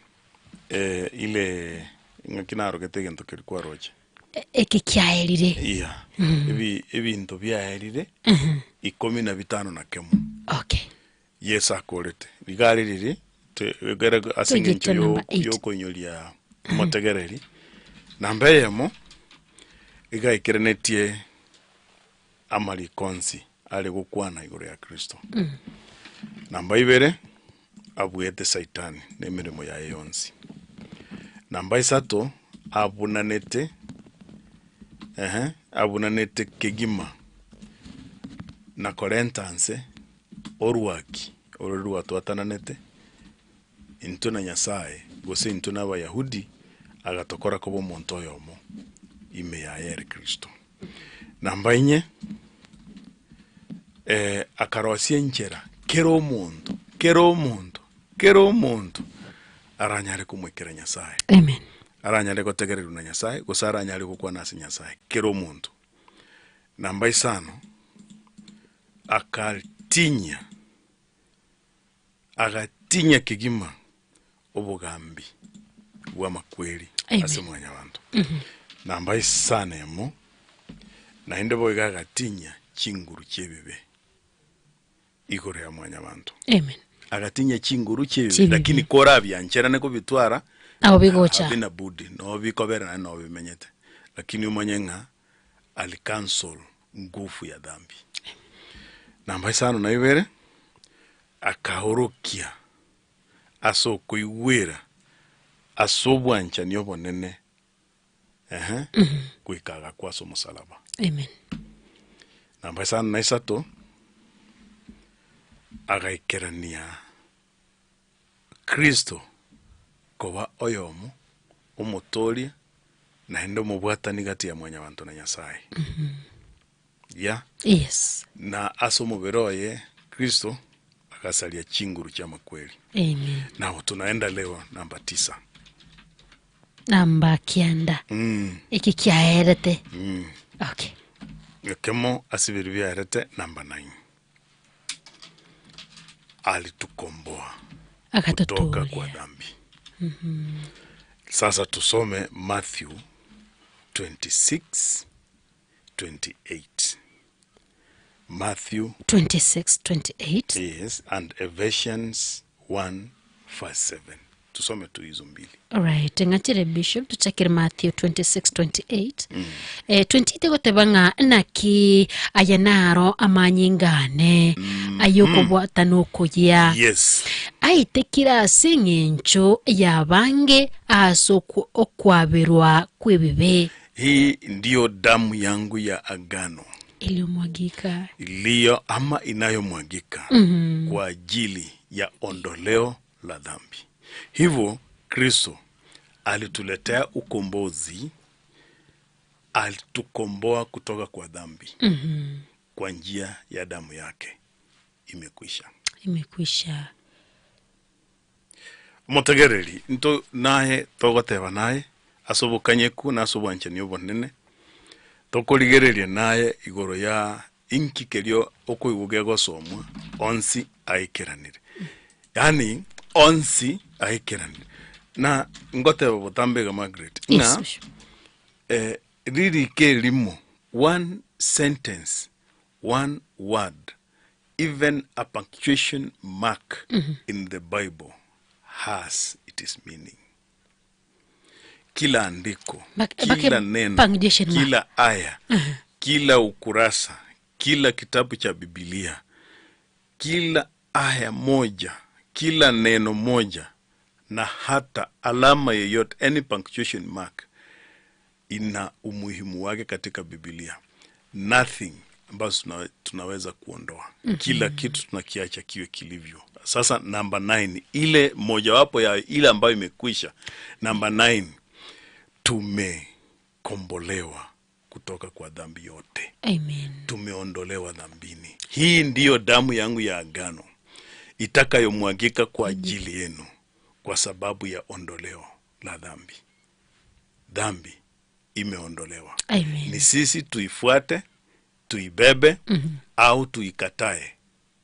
ile ng'aki narogete egento keri kwaroche Eke kiaerire. iya ebi ebinto biaerire 15 na kemo. Okay. Yesu akorete rigari riri egere ase Tugite eng'encho number 8. yokoinyoria motegereri namba eyemo igaikerenetie amarikonsi are gokwana igoro ya Kristo. Namba ibere abwete Saitani na emeremo yaye yonsi. Namba isato abunanete ehe abunanete kegima na korentanse orwaki oro rwatwatananete intwe na Nyasaye gose intwe na Abayahudi agatokora koba omonto oyomo ime yaye ere Kristo. Namba inye akarosia enchera Kera omonto, kera omonto, kera omonto aranyare komoikera Nyasaye. Amen. Aranyare gotegererwa na Nyasaye, gose aranyare gokwana ase Nyasaye, kera omonto. Namba isano, akatinyia, agatinyia kegima obogambi bw'amakweri Amen. ase mwanyabanto. Namba isano emo, naende boigo agatinyia chinguru chi'ebibe igoro ya mwanyabanto. Amen. Agatinyia chinguru chi'ebibe, Chi'ebibe. lakini korabiancherane kobitwara, Nabo bigocha. Bina budi, noo bikobera naende noo bimenyete. Lakini omanye ng'a alicancel nguvu ya dhambi. Namba isano na ibere, akaorokia ase okoigwera ase obwanchani obonene, ehe, goika agakwa ase omosalaba. Amen. Namba isano na isato, agaikerania Kristo koba oyomo, omotoria, naende omobwatani gati ya mwanyabanto na Nyasaye. Yeah. Yes. Na ase omobere oye Kristo agasaria chinguru chi'amakweri. Amen. Now tunaenda leo namba tisa. Namba kianda. Eki kiaerete. Okay. Ekemo ase biria biaerete namba 9. Alitukomboa kutoka kwa Akatotoria. dhambi. Sasa tusome Matthew 26 28. Matthew 26 28. yes, and Ephesians 1 verse 7. Tusome tu hizo mbili. Alright, ng'achire Bishop tuchakire Matthew 26 28. Eh, 28 goteba ng'a naki aya naro amanyingane ayokobwatana okoyia Yes. aitekire ase eng'encho yabange ase okwaberwa kw'ebibe. Hii ndiyo damu yangu ya agano iliyomwagika iliyo ama inayomwagika kwa ajili ya ondoleo la dhambi. Hivyo Kristo alituletea ukombozi, alitukomboa kutoka kwa dhambi kwa njia ya damu yake. Imekwisha. Imekwisha. Motegereri nto naye togoteba naye ase obokanyeku na ase obwanchani obonene tokorigereria naye igoro ya inki kerio okoigwa gegosomwa onsi aikeranire, yaani onsi aikeranire na ngoteba botambe iga Margaret Yes, ng'a Bishop. ririke erimo one sentence one word even a punctuation mark in the Bible has its meaning. Kila andiko, Bake kila neno, punctuation mark. kila aya, kila ukurasa, kila kitabu cha Biblia, kila aya moja, kila neno moja, na hata alama yeyote, any punctuation mark, ina umuhimu wake katika Biblia. Nothing ambazo tunaweza kuondoa. Kila kitu tunakiacha kiwe kilivyo. Sasa namba 9, ile mojawapo ya ile ambayo imekwisha. Namba 9, tumekombolewa kutoka kwa dhambi yote. Amen. Tumeondolewa dhambini. Hii ndiyo damu yangu ya agano itakayomwagika kwa ajili yenu kwa sababu ya ondoleo la dhambi. Dhambi imeondolewa. Amen. Ni sisi tuifuate, tuibebe au tuikatae,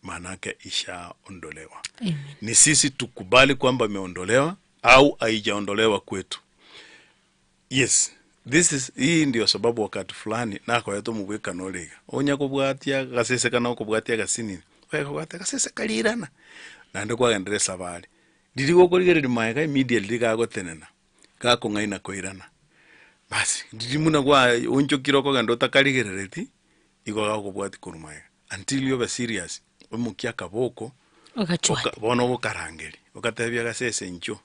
maanake ishaondolewa. Amen. Ni sisi tukubali kwamba imeondolewa au haijaondolewa kwetu. Yes, this is, hii ndio sababu wakati fulani nakoetwo mubwekano riga onya kobwatia gasese kana okobwatia gasinini wekobwatia gasese karirana naende kwagendera esabari riri gokorigereria maega immediately gagotenena gakong'aina koirana basi riri muna kwa onchokire okogenda otakarigerereti igo gakobwati korwa maega until you be serious omokia akaboko Ogachwate. Bono ogokarangeri ogatebia gasese incho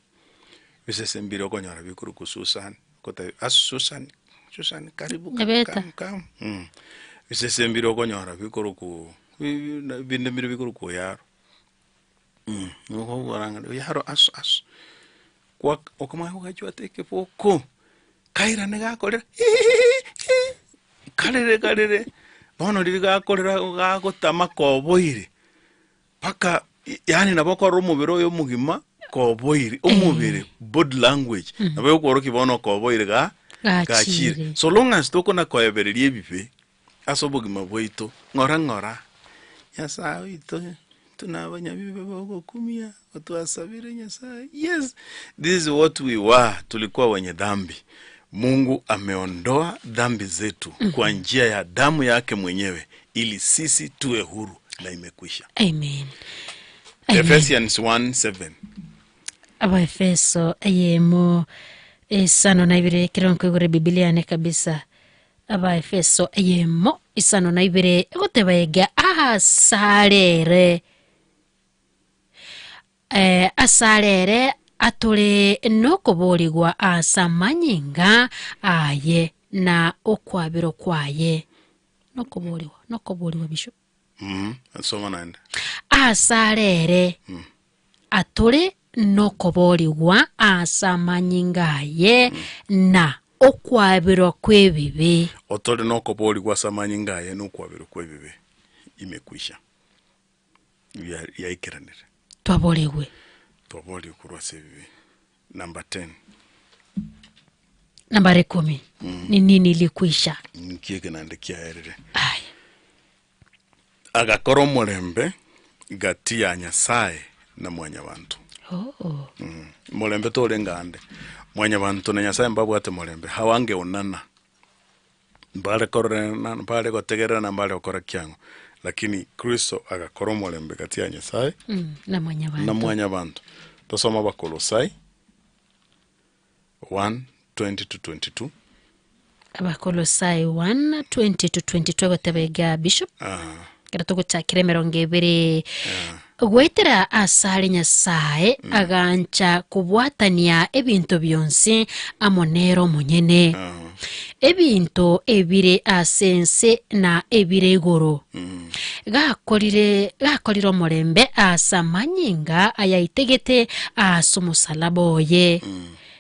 bisese mbire okonyora bikuruku Susan okotebia as Susan Susan karibu come, Nyabeta. come, come. Bisese mbire okonyora bikuruku binde mbire bikuruku oyaro. Okoborang'ana oyaro as as kwa okomanya ogachwate ekeboko kairane gakorera karere karere bono riri gakorera gagotama koboire. Mpaka yaani nabo okorora omobere oyo omogima koboire, omobere, body language, nabo egokworokia bono koboire ga Gachire. gachire. So long as tokona koebereria ebibe ase obogima bwaito, ng'ora ng'ora, Nyasaye oito intwe nabanyabibe bogokumia, otwasabire Nyasaye, yes, this is what we were, tulikuwa wenye dhambi. Mungu ameondoa dhambi zetu kwa njia ya damu yake mwenyewe ili sisi tuwe huru na imekwisha. Amen. Amen. Ephesians 1:7. Abaefeso eyemo isano na ibere ekero nkoigora ebibilia yane kabisa Abaefeso eyemo isano na ibere egoteba iga asarere eh, asarere atore nokoboorigwa ase amanyinga aye na okwabirwa kwaye nokoboorigwa nokoboorigwa bishop Mm, soma naende. Asarere atore nokoboorigwa ase amanyinga aye na okwaberwa kw'ebibe. Otore nokoboorigwa ase amanyinga aye na okwaberwa kw'ebibe. Imekwisha. Bia- Biaikeranire. Twaboorigwe. Twaboorigwe korwa ase ebibe. Number 10. Nambari kumi. Ni nini ilikwisha? Nki eke naende kiaerire? Agakora omorembe gati ya Nyasae na mwanyabanto. Oh. Morembe torenge ande. Mwanyabanto na Nyasae mbabwate morembe, hawangeonana. Mbare kororana, mbare gotegererana, mbare gokora kiang'o. Lakini Kristo agakora omorembe gati ya Nyasae Na mwanyabanto. na mwanyabanto. Tosome Abakolosai 1 20 to 22. Abakolosai 1 20 to 22 egoteba iga bishop Aha. ekero togochakera emerongo ebere goetera asare nyasae agancha kobwatania ebinto bionsi amo nere omonyene ebinto ebire ase ense na ebire igoro gakorire gakorire omorembe ase amanyinga ayaitegete ase omosalaba oye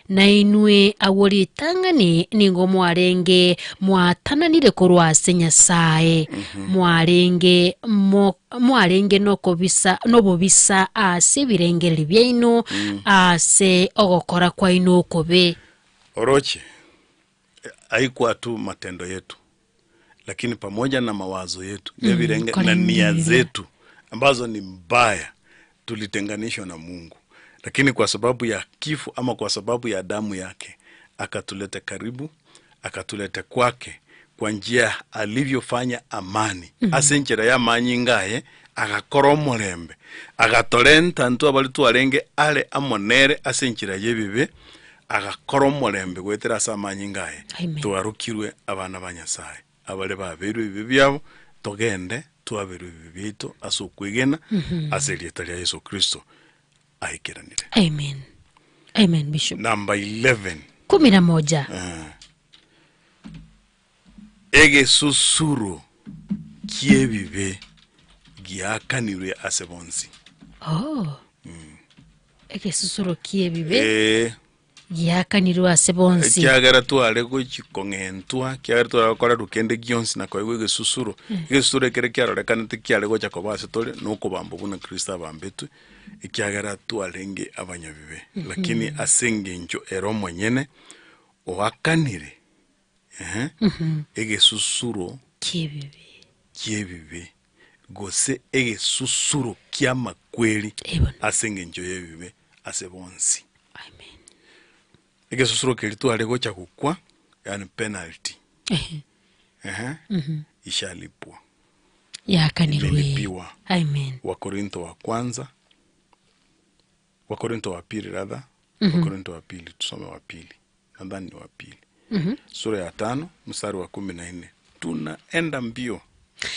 Nainwe agwo ritang'ani nigo mwarenge mwatananire korwa ase Nyasae, mwarenge mo- mwarenge nokobisa nobobisa ase ebirengererio biaino ase ogokora kwaino okobe. Oroche, haikuwa tu matendo yetu, lakini pamoja na mawazo yetu nebirenge na nia korengereria. zetu ambazo ni mbaya, tulitenganishwa na Mungu, lakini kwa sababu ya kifo ama kwa sababu ya damu yake akatuleta karibu, akatuleta kwake kwa njia alivyofanya amani ase enchera ya amanyinga aye agakora omorembe agatorenta ntwe abari twarenge are amo nere ase enchera y'ebibe agakora omorembe goetera ase amanyinga aye Amen. twarokirwe abana ba Nyasaye abare babeirwe ebibe biabo togende twaberwe ebibe biaito ase okwegena ase erieta ria Yeso Kristo aikeranire. Amen. Amen, Bishop. Number 11. 11. Eh. Egesusuro ki'ebibe giakanirwe ase bonsi. Oh. Egesusuro ki'ebibe Eh, giakanirwe ase bonsi. ekiagera tware gochi kong'entwa, ekiagera tware gokorerwa kende gionsi na koigwa egesusuro. Egesusuro ekere kiarorekanete kiare gocha koba ase tore na okobambwa buna Kristo abambetwe, ekiagera twarenge abanyabibe. Lakini ase engencho ere omonyene oakanire ehe, egesusuro Ki'ebibe. ki'ebibe, gose egesusuro ki'amakweri ase engencho y'ebibe ase bonsi. Egesusuro keria tware gocha gokwa, yaani penalty, ehe, ishalipwa, Yakanirwe. imelipiwa. Amen. Wakorintho wa kwanza, Wakorintho wa pili rather, Wakorintho wa pili, tusome wa pili, nadhani ni wa pili sura ya tano mstari wa 14 tunaenda mbio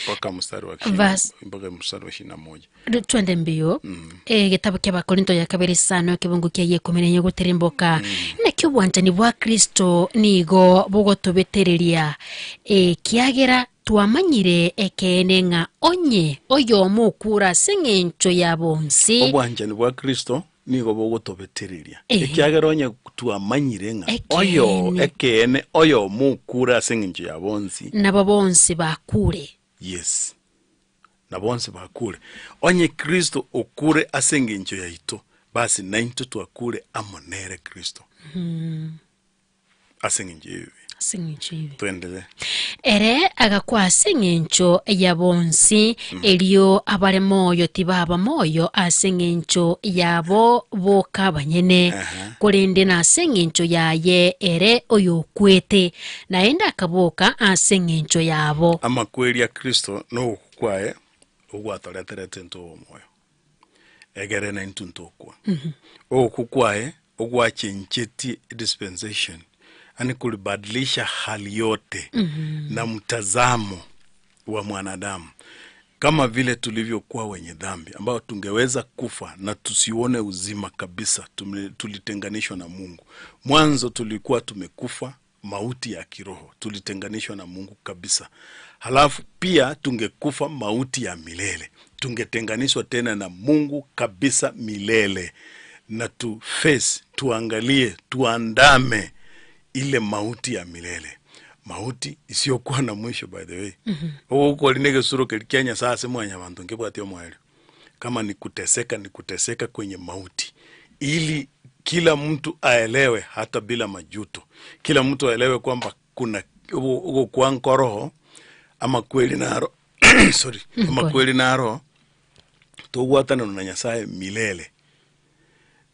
mpaka mstari wa ishirini- Verse. mpaka mstari wa 21. Ru- twende mbio Eh, getabu kia bakorinto ya kabere isano ekebungu kia ikomi na enye goterimboka naki obwanchani bwa kristo nigo bogotobetereria ekiagera twamanyire ekeene ng'a onye oyomo okure ase eng'encho ya bonsi Obwanchani bwa Kristo nigo bogotobetereria Ehe. ekiagera onye twamanyire ng'a Ekeene. oyo ekeene oyomo okure ase eng'encho ya bonsi nabo bonsi bakure yes na bonsi bakure. Onye Kristo okure ase engencho yaito, basi naintwe twakure amo nere Kristo ase engencho y'ebibe. Ase eng'encho y'ebibe. Twendelee. Ere agakwa ase eng'encho ya bonsi, erio abare moyo tibaba moyo ase eng'encho yabo boka abanyene, korende nase eng'encho yaye ere oyokwete, naende akaboka ase eng'encho yabo. Amakweri a Kristo nogokwa kwaye ogwatoreterete intwe obomoyo, egere naintwe ntokwa. Ogokwa kwaye ogwachenchetie dispensation, yaani kulibadilisha hali yote na mtazamo wa mwanadamu kama vile tulivyokuwa wenye dhambi ambao tungeweza kufa na tusione uzima kabisa, tulitenganishwa na Mungu. Mwanzo tulikuwa tumekufa mauti ya kiroho, tulitenganishwa na Mungu kabisa. Halafu pia tungekufa mauti ya milele, tungetenganishwa tena na Mungu kabisa milele, na tu face, tuangalie, tuandame ile mauti ya milele, mauti isiyokuwa na mwisho by the way. Ogokori na egesuro keria kia Nyasaye ase mwanyabanto nkebwati omoerio. Kama ni kuteseka, ni kuteseka kwenye mauti, ili kila mtu aelewe, hata bila majuto, kila mtu aelewe kwamba kuna ogokwa nkoroho amakweri naro sorry, amakweri naro togwatananwa na Nyasaye milele.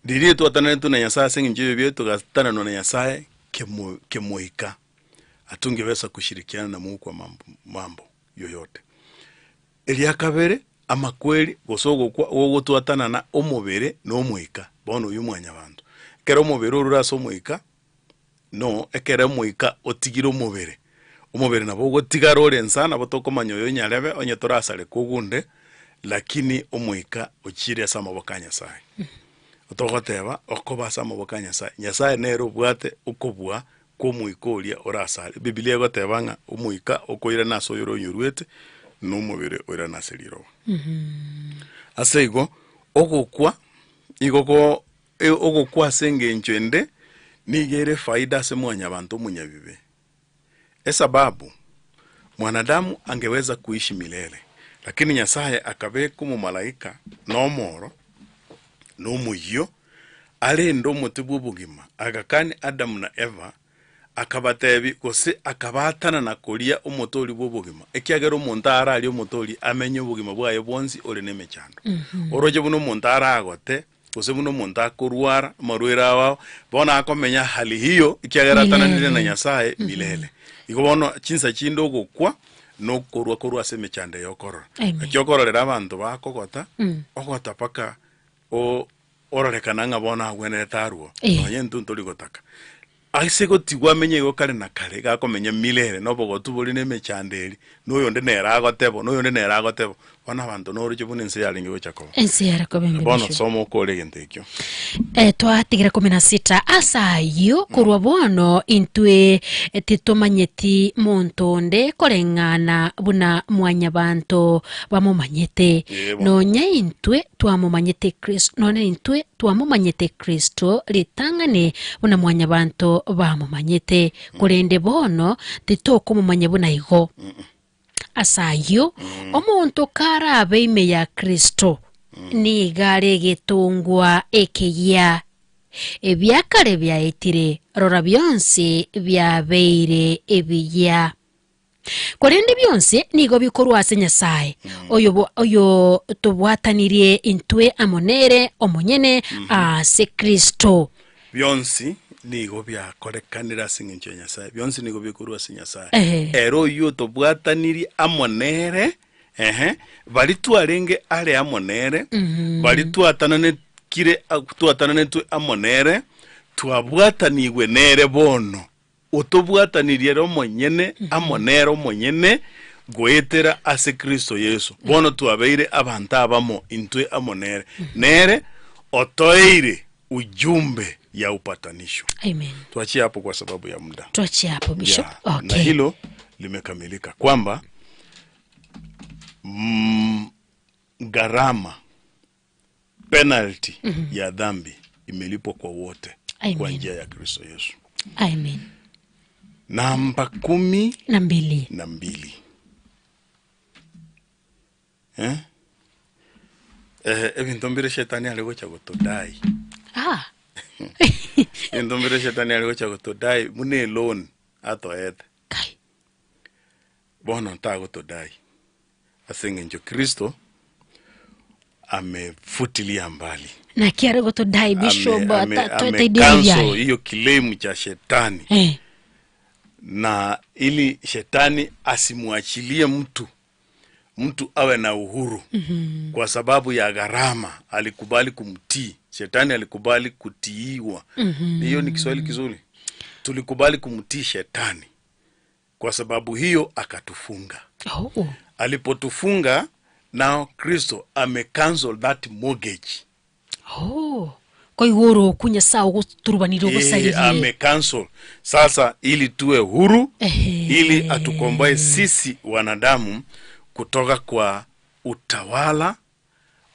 Riria twatananetwe na Nyasaye ase eng'encho y'ebibe togatananwa na Nyasaye kemo kemoika, hatungeweza kushirikiana na Mungu kwa mambo, mambo yoyote. Eria kabere, amakweri gose ogokwa gogotwatanana omobere na omoika, bono oyio mwanyabanto. Ekero omobere orure ase omoika, no ekero omoika otigire omobere, omobere nabo ogotigara ore nsa nabo tokomanya oyo nyarebe onye torasareke ogunde, lakini omoika ochire ase amaboko a Nyasaye. Togoteba okoba ase amaboko a Nyasaye, Nyasaye nere obwate okobua kw'omoika oria orasare. Ebibilia egoteba ng'a omoika okoirana ase oyore onyoruete, na omobere oirane ase riroba. Ase igo, ogokwa igo ko ogokwa ase engencho ende nigo ere efaida ase mwanyabanto omonyabibe. Esababu, mwanadamu angeweza kuishi milele, lakini Nyasaye akabeka omomalaika na omoro na omoyio arende omote bw'obogima, agakania Adamu na Eva, akabatebia, gose akabaatanana koria omote oria bw'obogima, ekiagera omonto ararie omote oria amenye obogima bwaye bwonsi ore nemechando. Oroche buna omonto aragote, gose buna omonto akorwara amarwaire ao ao, bono akomenya hali hiyo, ekiagera atananire na Nyasaye milele. Igo bono chinsa chinde ogokwa nokorwa korwa ase emechando eye okorora. Amen. Naki okororera abanto bakogota, ogota mpaka o ororekana ng'a bono agwenerete arwo, Eh. nonye intwe ntori gotaka. Ase gotigwa amenye igo kare na kare, iga akomenya milele, na obogotu boria na emechando eria, na oyonde nere agotebo, na oyonde nere agotebo. Bono abanto noroche buna ense yarenge gocha koba. Ense yare koba embe Bono bishop. soma okore egento ekio. Eh, twatigera kumi na sita ase ayio korwa bono intwe titomanyeti monto onde koreng'ana buna mwanyabanto bamomanyete Ee, bono. nonya intwe twamomanyete Kristo nonya intwe twamomanyete Kristo ritang'ani buna mwanyabanto bamomanyete korende bono titokomomanya buna igo Ase ayio, omonto karabe ime ya Kristo, nigo are egetongwa ekeyia. Ebia kare biaetire, rora bionsi biabeire ebiyia. Korende bionsi nigo bikorwa ase Nyasae, oyo oyo tobwatanirie intwe amo nere omonyene ase Kristo. Bionsi nigo biakorekanire ase engencho ya Nyasae, bionsi nigo bikorwa ase Nyasae. Ehe. Ere oyio otobwatanirie amo nere, ehe, baria twarenge are amo nere, baria twatananekire twatananetwe amo nere, twabwatanigwe nere bono. Otobwatanirie ere omonyene amo nere omonyene goetera ase Kristo Yeso. Bono twabeire abanto abamo intwe amo nere. Nere otoeire ujumbe ya upatanisho. Amen. Tuachie hapo kwa sababu ya muda. Tuachie hapo Bishop. Yeah. Na Okay. hilo limekamilika kwamba gharama penalty ya dhambi imelipwa kwa wote kwa Amen. njia ya Kristo Yesu. Amen. Namba kumi Na mbili. na mbili. Eh? Eh, ebinto mbire shetani are gocha gotodai. Ah. Ebinto mbire shetani are gocha gotodai buna eloan atoete. Bono tagotodai ase eng'encho Kristo amefutilia mbali. Naki are gotodai bishop Ame- ame- atoete ame idini cancel riaye. hiyo claim cha shetani Eh. na ili shetani asimwachilie mtu mtu awe na uhuru kwa sababu ya gharama alikubali kumtii shetani alikubali kutiiwa hiyo ni kiswahili kizuri tulikubali kumtii shetani kwa sababu hiyo akatufunga Oh. alipotufunga now kristo ame cancel that mortgage Oh. Koigoro kunya sawa guturubanire Eh, gusaririe. ame cancel sasa ili tuwe huru Ehe. ili atukomboe sisi wanadamu kutoka kwa utawala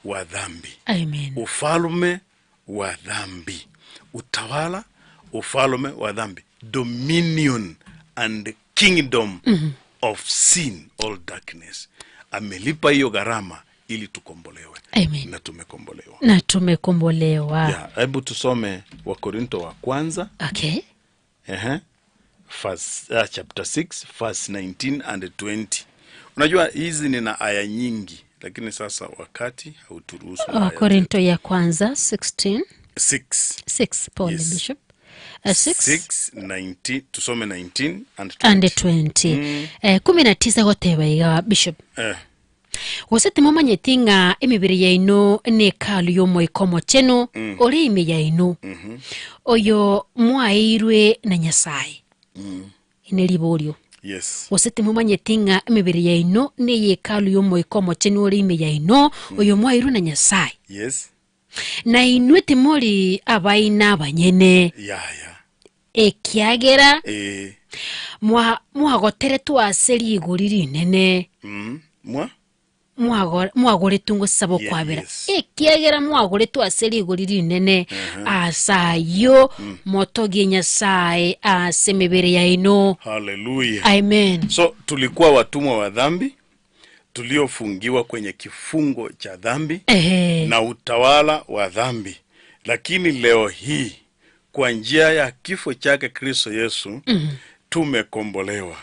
wa dhambi Amen. ufalme wa dhambi utawala ufalme wa dhambi dominion and kingdom of sin all darkness amelipa hiyo gharama ili tukombolewe Amen. na tumekombolewa Na tumekombolewa. Ya, hebu tusome wakorinto wa kwanza Okay. Ehe. Verse, chapter 6 verse 19 and 20 unajua hizi nina aya nyingi lakini sasa wakati hauturuhusu na aya Wakorinto ya kwanza 16 6 6 pole Yes. bishop. 6 6 19 tusome 19 and 20. and 20. 19 goteba iga bishop. Eh, Gose timomanyeti ng'a emibiri yaino nĩ hekalu y'omoika omochenu ori ime yaino oyo mwaeirwe na nyasaye ine riborio yes gose timomanyeti ng'a emibiri yaino nĩ hekalu y'omoika omochenu ori ime yaino oyo mwaeirwe na nyasaye yes na inwe timori abaina abanyene ya ya ekiagera eh, mwagoteretwe ase rigori rinene mwa mwagoretwe ngosaba Yeah, okwabera yes. ekiagera mwagoretwe ase rigori rinene asayo motogie nyasaye ase emibere yaino haleluya amen so tulikuwa watumwa wa dhambi tuliofungiwa kwenye kifungo cha dhambi Ehe. na utawala wa dhambi lakini leo hii kwa njia ya kifo chake kristo yesu tumekombolewa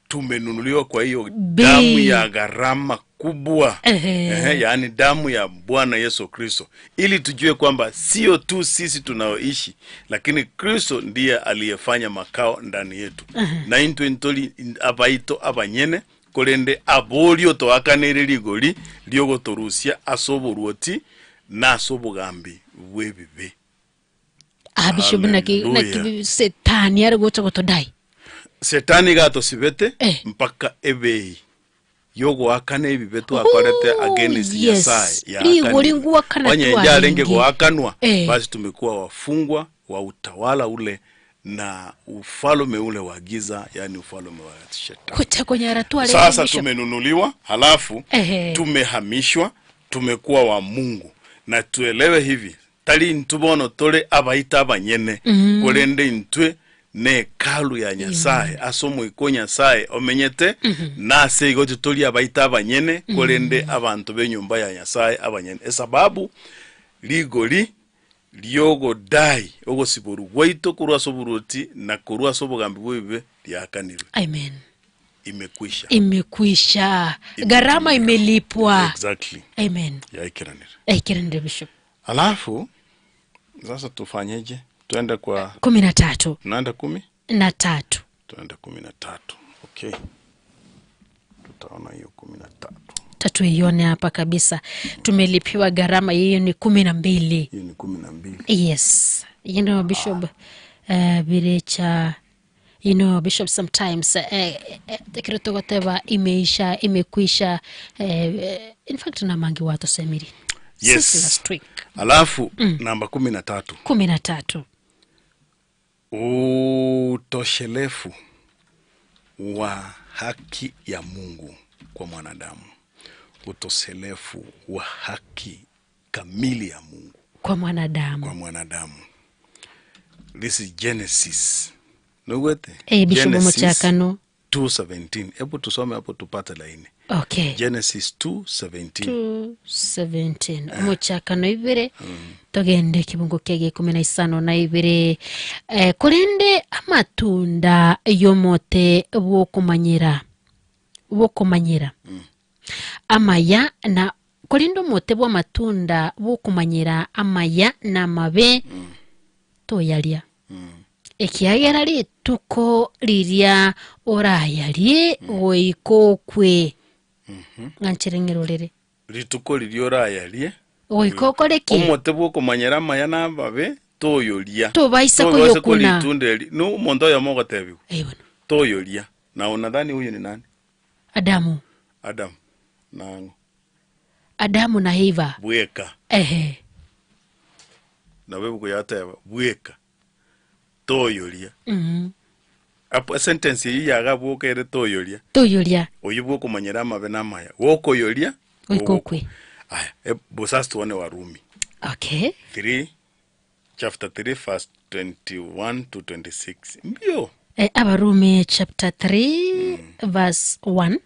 tumenunuliwa kwa hiyo Bei. damu ya gharama kubwa Ehe. Ehe, yaani damu ya bwana yesu kristo ili tujue kwamba sio tu sisi tunaoishi lakini kristo ndiye aliyefanya makao ndani yetu na intwe ntoli abaito abanyene korende abolio toakanere rigori riogotorusia ase oboruoti na ase obogambi bw'ebibe Ah, bishop naki Hallelujah. naki setani ari gocha gotodai setani gatosibete Eh. mpaka ebei yogoakana ebibe twakorete Oh, against yes. nyasaye Rigori nguakana onye njarenge twarenge. goakanwa Eh. basi tumekuwa wafungwa wa utawala ule na ufalume ule wa giza yani ufalume wa shetani gocha konyara tware sasa bishop. tumenunuliwa halafu Ehe. tumehamishwa tumekuwa wa mungu na tuelewe hivi tari intu bono tore abaita abanyene korende intwe ne hekalu ya nyasaye ase omoika o nyasaye omenyete nase igo titori abaita abanyene korende abanto b'enyomba ya nyasaye abanyene esababu rigori riogodai ogosiboru gwaito korwa ase oboroti na korwa ase obogambi bwa ebibe riakanirwe amen imekwisha imekwisha gharama imelipwa exactly amen yaikiranire aikiranire bishop alafu sasa tufanyeje tuende kwa 13 tunaenda kumi na tatu tunaenda 13 okay tutaona hiyo 13 tatuione hapa kabisa tumelipiwa gharama hiyo ni 12 hiyo ni 12 yes you know bishop birecha you know bishop sometimes kiro togoteba imeisha imekwisha in fact na mangi watosemiri Yes. Since last week alafu namba 13 13 utoshelefu wa haki ya Mungu kwa mwanadamu, utoshelefu wa haki kamili ya Mungu kwa mwanadamu kwa mwanadamu. This is Genesis. Nogwete? Eh, Bishop Genesis Mochakano. 2:17 hebu tusome hapo tupate laini Okay. Genesis 2:17 2:17 omochakano ibere togende ekebungo kia gekumi na isano na ibere eh, korende amatunda y'omote bw'okomanyera bw'okomanyera amaya na korende omote bw'amatunda bw'okomanyera amaya na amabe toyaria Ekiagera rituko riria orayarie goika okwe, ng'a nchere ng'erorere. Rituko riria orayarie Goika okore ki? Omote bw'okomanyera amaya na amabe toyoria. Tobaisa Tobaisa koyokuna. koria ritunda eri. No omonto oyomo ogotebigwa. Eh, bono. Toyoria. Na unadhani huyu ni nani? Adamu. Adamu. Nang'o? Adamu na Eva. Bweka. Ehe. Nabo ebuku yateba, bweka. Toyoria. Mhm. Apo sentence eyio yagaboka ere toyoria. Toyoria. Oyio bwokomanyera amabe na amaya. Gokoyoria. Goika okwe. Aya, e, bosa tuone Warumi. Okay. 3 chapter 3 verse 21 to 26. Mbio. Eh, Abarumi chapter 3 verse 1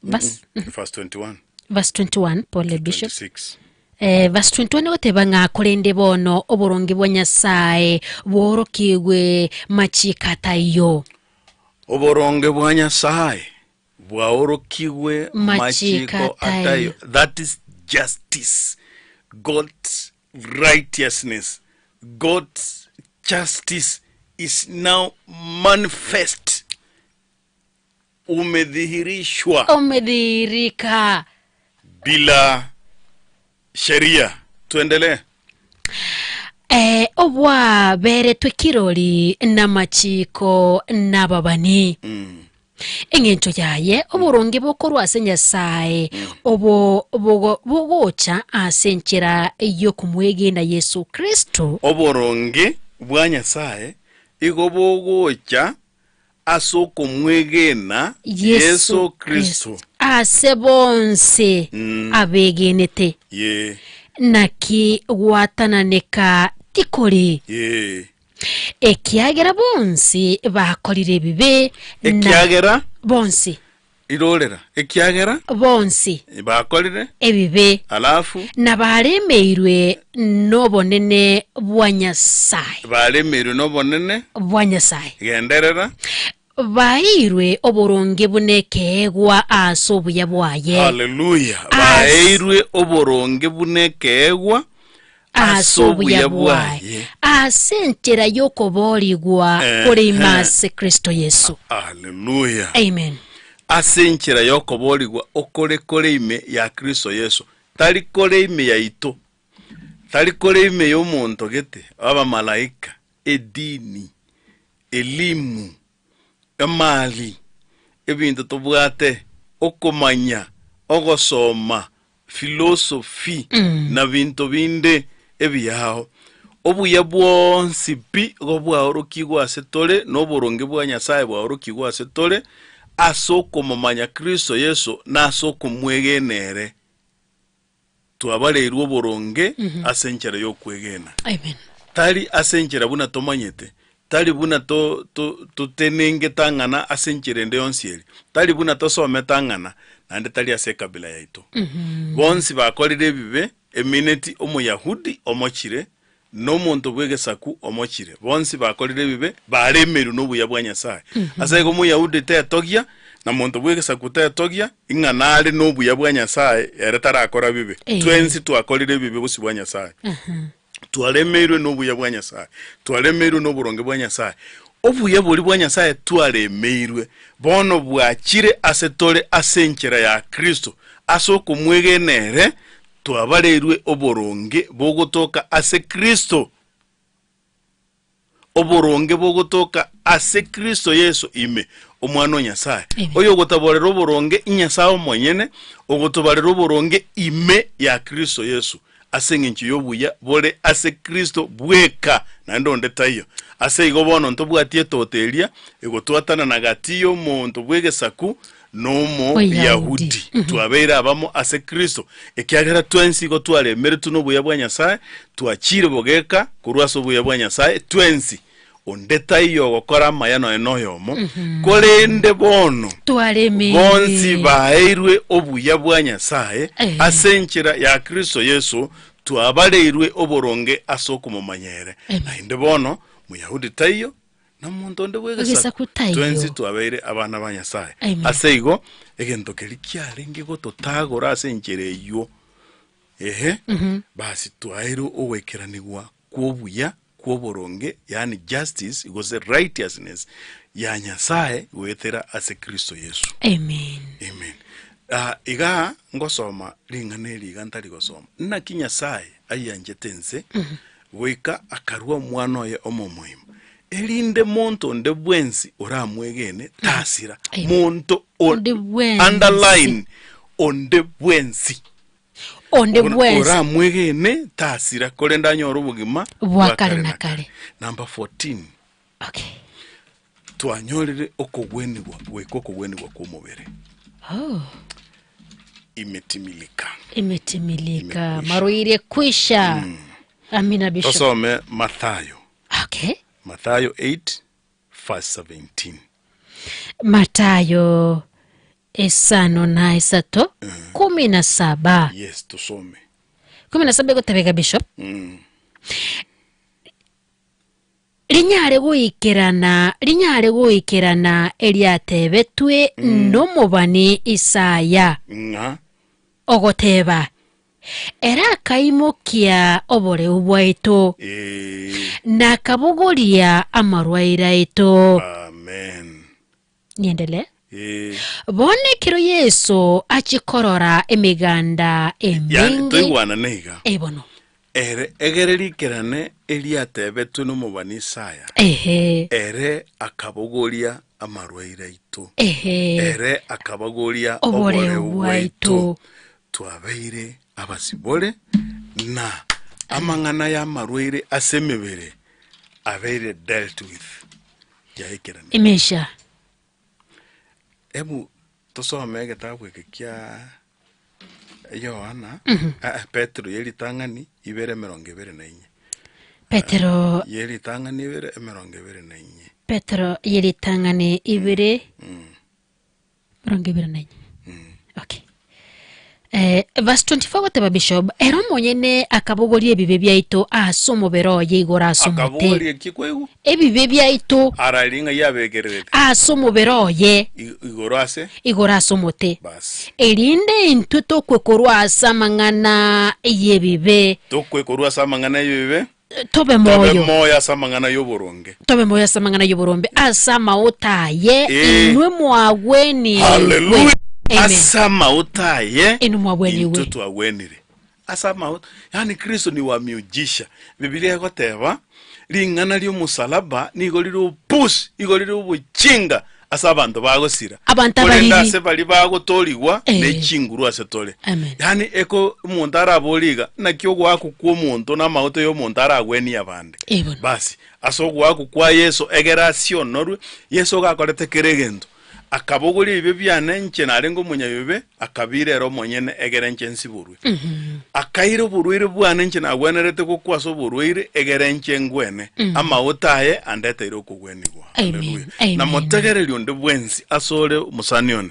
verse, Verse 21. verse 21 pole bishop 26. Eh, verse 21 goteba ng'a korende bono oboronge bwa Nyasae bworokigwe machiko ataiyo. Oboronge bwa Nyasae bwaorokigwe Machiko machiko ataiyo. ataiyo. That is justice. God's righteousness. God's justice is now manifest. Umedhihirishwa Umedhihirika. bila sheria. Tuendelee. Eh, obwaberetwe kirori namachiko nababani eng'encho yaye oboronge bokorwa ase Nyasae obo bogo- bogocha ase enchera yokomwegena Yesu Kristo Oboronge bwa Nyasae igo bogocha ase okomwegena Yesu Yesu Kristo. ase bonsi abegenete Ye, naki gwatananeka tikori ye. ekiagera bonsi bakorire ebibe na Ekiagera bonsi irorera ekiagera bonsi bakorire ebibe alafu na baremeirwe n'obonene bwa Nyasaye baremeirwe n'obonene bwa Nyasaye genderera baeirwe oboronge buna ekeegwa ase obuya bwaye haleluya baeirwe oboronge buna ekeegwa ase obuya bwaye ase enchera y'okoborigwa Eh, kore ime eh. ase Kristo Yesu haleluya amen ase enchera y'okoborigwa okore kore ime ya Kristo Yesu tari kore ime yaito tari kore ime y'omonto gete abamalaika edini elimu emali ebinto tobwate okomanya ogosoma philosophy na binto binde ebiao obuya bwonsi pi igo bwaorokigwe ase tore na oboronge bwa Nyasaye bwaorokigwe ase tore ase okomomanya Kristo Yesu na ase okomwegena ere twabareirwe oboronge ase enchera y'okwegena amen tari ase enchera buna tomanyete tari buna to, to, totenengete ang'ana ase enchera ende yonsi eri tari buna tosomete ang'ana naende tari ase ekabila yaito bonsi bakorire ebibe emineti omoyahudi omochire na omonto bw'egesaku omochire bonsi bakorire ebibe baremerwe na obuya bwa Nyasaye ase igo omoyahudi tetogia na monto bw'egesaku tetogia ing'a nare na obuya bwa Nyasaye ere tarakora bibe Eh. twensi twakorire ebibe bosi bwa Nyasaye twaremeirwe na obuya bwa Nyasaye twaremeirwe na oboronge bwa Nyasaye obuya bori bwa Nyasaye twaremeirwe bono bwachire ase tore ase enchera ya Kristo ase okomwegena ere twabareirwe oboronge bogotoka ase Kristo oboronge bogotoka ase Kristo Yesu ime omwana o Nyasaye oyo ogotaborera oboronge Nyasaye omonyene ogotobarera oboronge ime ya Kristo Yesu ase eng'encho y'obuya bore ase Kristo bweka naende onde taiyo ase igo bono ntobwati etoto eria egotwatana na gati y'omonto bw'egesaku n'omoyahudi twabeire abamo ase Kristo ekiagera twensi igo twaremeretwe n'obuya bwa Nyasaye twachire bogeka korwa ase obuya bwa Nyasaye twensi Onde taiyo ogokora amaya nonya noyomo, korende bono Twaremeire. bonsi baeirwe obuya bwa Nyasae Eh. ase enchera ya Kristo Yeso, twabareirwe oboronge ase okomomanya ere. Naende bono Moyahudi taiyo, na omonto onde bw'egesaku, Egesaku taiyo. twensi twabeire abana ba Nyasae. Amen. Ase igo, egento keria kiarenge gototagora ase enchera eyio, ehe, basi twaeirwe ogoikeranigwa kw'obuya kw'oboronge, yaani justice gose righteousness, ya Nyasae goetera ase Kristo Yeso. Amen. Amen. Ah, igaa ngosoma ring'ana eri iga ntari gosoma. Naki Nyasae ayianchete ense, goika akarua Omwana oye omomoima, erinde monto onde bwensi oramwegene tasira. Monto o- Onde bwensi. underline onde bwensi. Onde bwensi. Oramwegene tasira, korende anyore obogima Bwa kare na kare. Number 14. Okay. Twanyorire okogwenigwa goika okogwenigwa kw'omobere. Oh. Imetimilika. Imetimilika. Maruire kwisha. Amina Bishop. Tosome Mathayo. Okay. Mathayo 8 verse 17. Matayo esano na isato 17. Yes, tusome. 17 egotebeka Bishop. Rinyare goikerana, rinyare goikerana eriatebetwe nomobani Isaya. Ng'a. Ogoteba, Ere akaimokia oboreu bwaito, na akabogoria amarwaire aito. Amen. Niendelee. Bono ekero Yeso achia korora emeganda Yani emenge, toigwanane iga. Eh, bono. Ere egere rikerane eriatebetwe nomobani Isaya, Ehe. ere akabogoria amarwaire aito, Ehe. ere akabogoria Oboreu oboreu bwaito. bwaito. Twabeire abasibore, na amang'ana y'amarwaire ase emebere abeire dealt with. Yaikeranire. Emesha. Ebu tosome egetabu eke kia Yohana, ah, Petero ye ritang'ani ibere emerongo ebere na inye. Petero Ye ritang'ani ibere emerongo ebere na inye. Petero ye ritang'ani ibere 24. Okay. Eh, verse 24 goteba bishop ere omonyene akabogoria ebibe biaito ase omobere oye igoro ase omote Akabogoria eki kwaigwa? ebibe biaito Arari ng'a yabekererete ase omobere oye igoro ase igoro ase omote basi. erinde intwe tokwe korwa ase amang'ana y'ebibe Tokwe korwa ase amang'ana y'ebibe tobe tobe moyo moyo ase amang'ana y'oboronge. Tobe moyo ase amang'ana y'oborombe ase amauta aye Eh. inwe mwagwenigwe. Haleluya. Amen. Ase amauta aye Inwe mwagwenigwe. intwe twagwenire. Ase amauta, yaani Kristo ni wa miujiza. Bibilia egoteba ring'ana ri'omosalaba nigo rire obusi, igo rire obochinga ase abanto bagosira. Abanto Korende abariri. ase baria bagotoorigwa Eh. ne chinguru ase tore. Amen. Yaani eko omonto araborie iga, naki ogoakwa kw'omonto na amagoto y'omonto aragwenie abande. Eh, bono. Basi, ase ogoakwa kwa Yeso egere asionorwe, Yeso iga akorete kera egento. Akabogoria ebibe biane inche narenge omonyabibe, akabiira ere omonyene egere inche nsiborwe. Akaira oborwaire bwane inche nagwenerete gokwa ase oborwaire egere inche ngwene. Amagoto aye andeteire okogwenigwa. Amen. Haleluya. Amen. Na motegereri onde bwensi asore omosani one,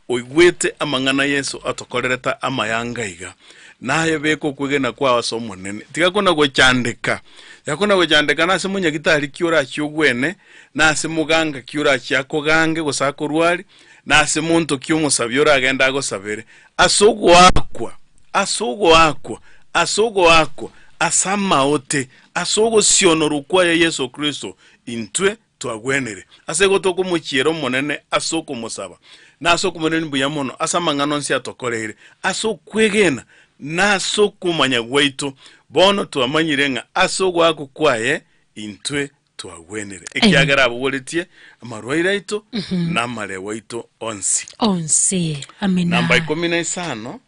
oigwete amang'ana Yeso atokorerete amayanga iga, naye beka okwegena kwao ase Omonene. Tiga kona gochandeka. Tiga kona gochandeka nase monyagitari ki orachie ogwene, nase moganga ki orachie akogange gose akorwarie, nase monto ki omosabi oragende agosabere, ase ogoakwa, ase ogoakwa, ase ogoakwa, ase amaote, ase ogosionorwa kwaye Yeso Kristo, intwe twagwenire. Ase igo tokomochiera Omonene ase okomosaba, na ase okomoiraneria mbuya mono ase amang'ana onsi atokoreire, ase okwegena na ase okomanya gwaito. Bono twamanyire ng'a ase ogoakwa kwaye intwe twagwenire, ekiagera abogoretie amarwaire aito na amareo aito onsi. Onsi. Amina. Namba 15,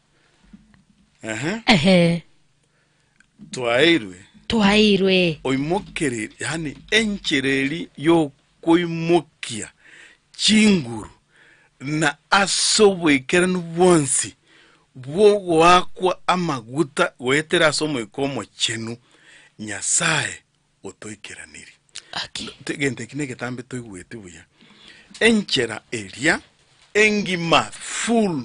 ehe, Ehe. twaeirwe Twaeirwe. oimokereri, yaani enchera eri y'okoimokia chinguru na ase oboikeranu bwonsi bw'ogoakwa amaguta goetera ase Omoika Omochenu, Nyasae otoikeraniri. Egento eki na egetambe toigweti buya. Enchera eria engima full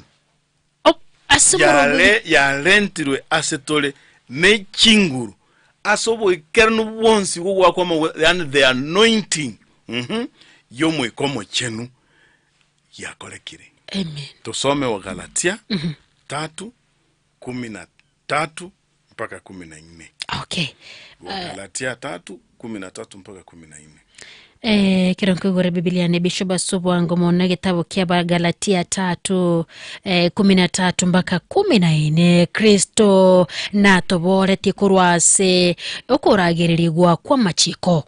Ase yare yarentirwe ase tore ne chinguru ase oboikeranu bwonsi bw'ogoakwa amaguta, yaani the anointing mhm, y'Omoika Omochenu yakorekire. Amen. Tosome Wagalatia tatu kumi na tatu mpaka kumi na nne. Okay. Wagalatia tatu kumi na tatu mpaka kumi na nne. Eh, ekero nkoigora Bibilia ne Bishop ase obwango mono egetabu kia Abagalatia tatu eh, kumi na tatu mpaka kumi na ine Kristo natoboretie korwa ase okoragererigwa kw'amachiko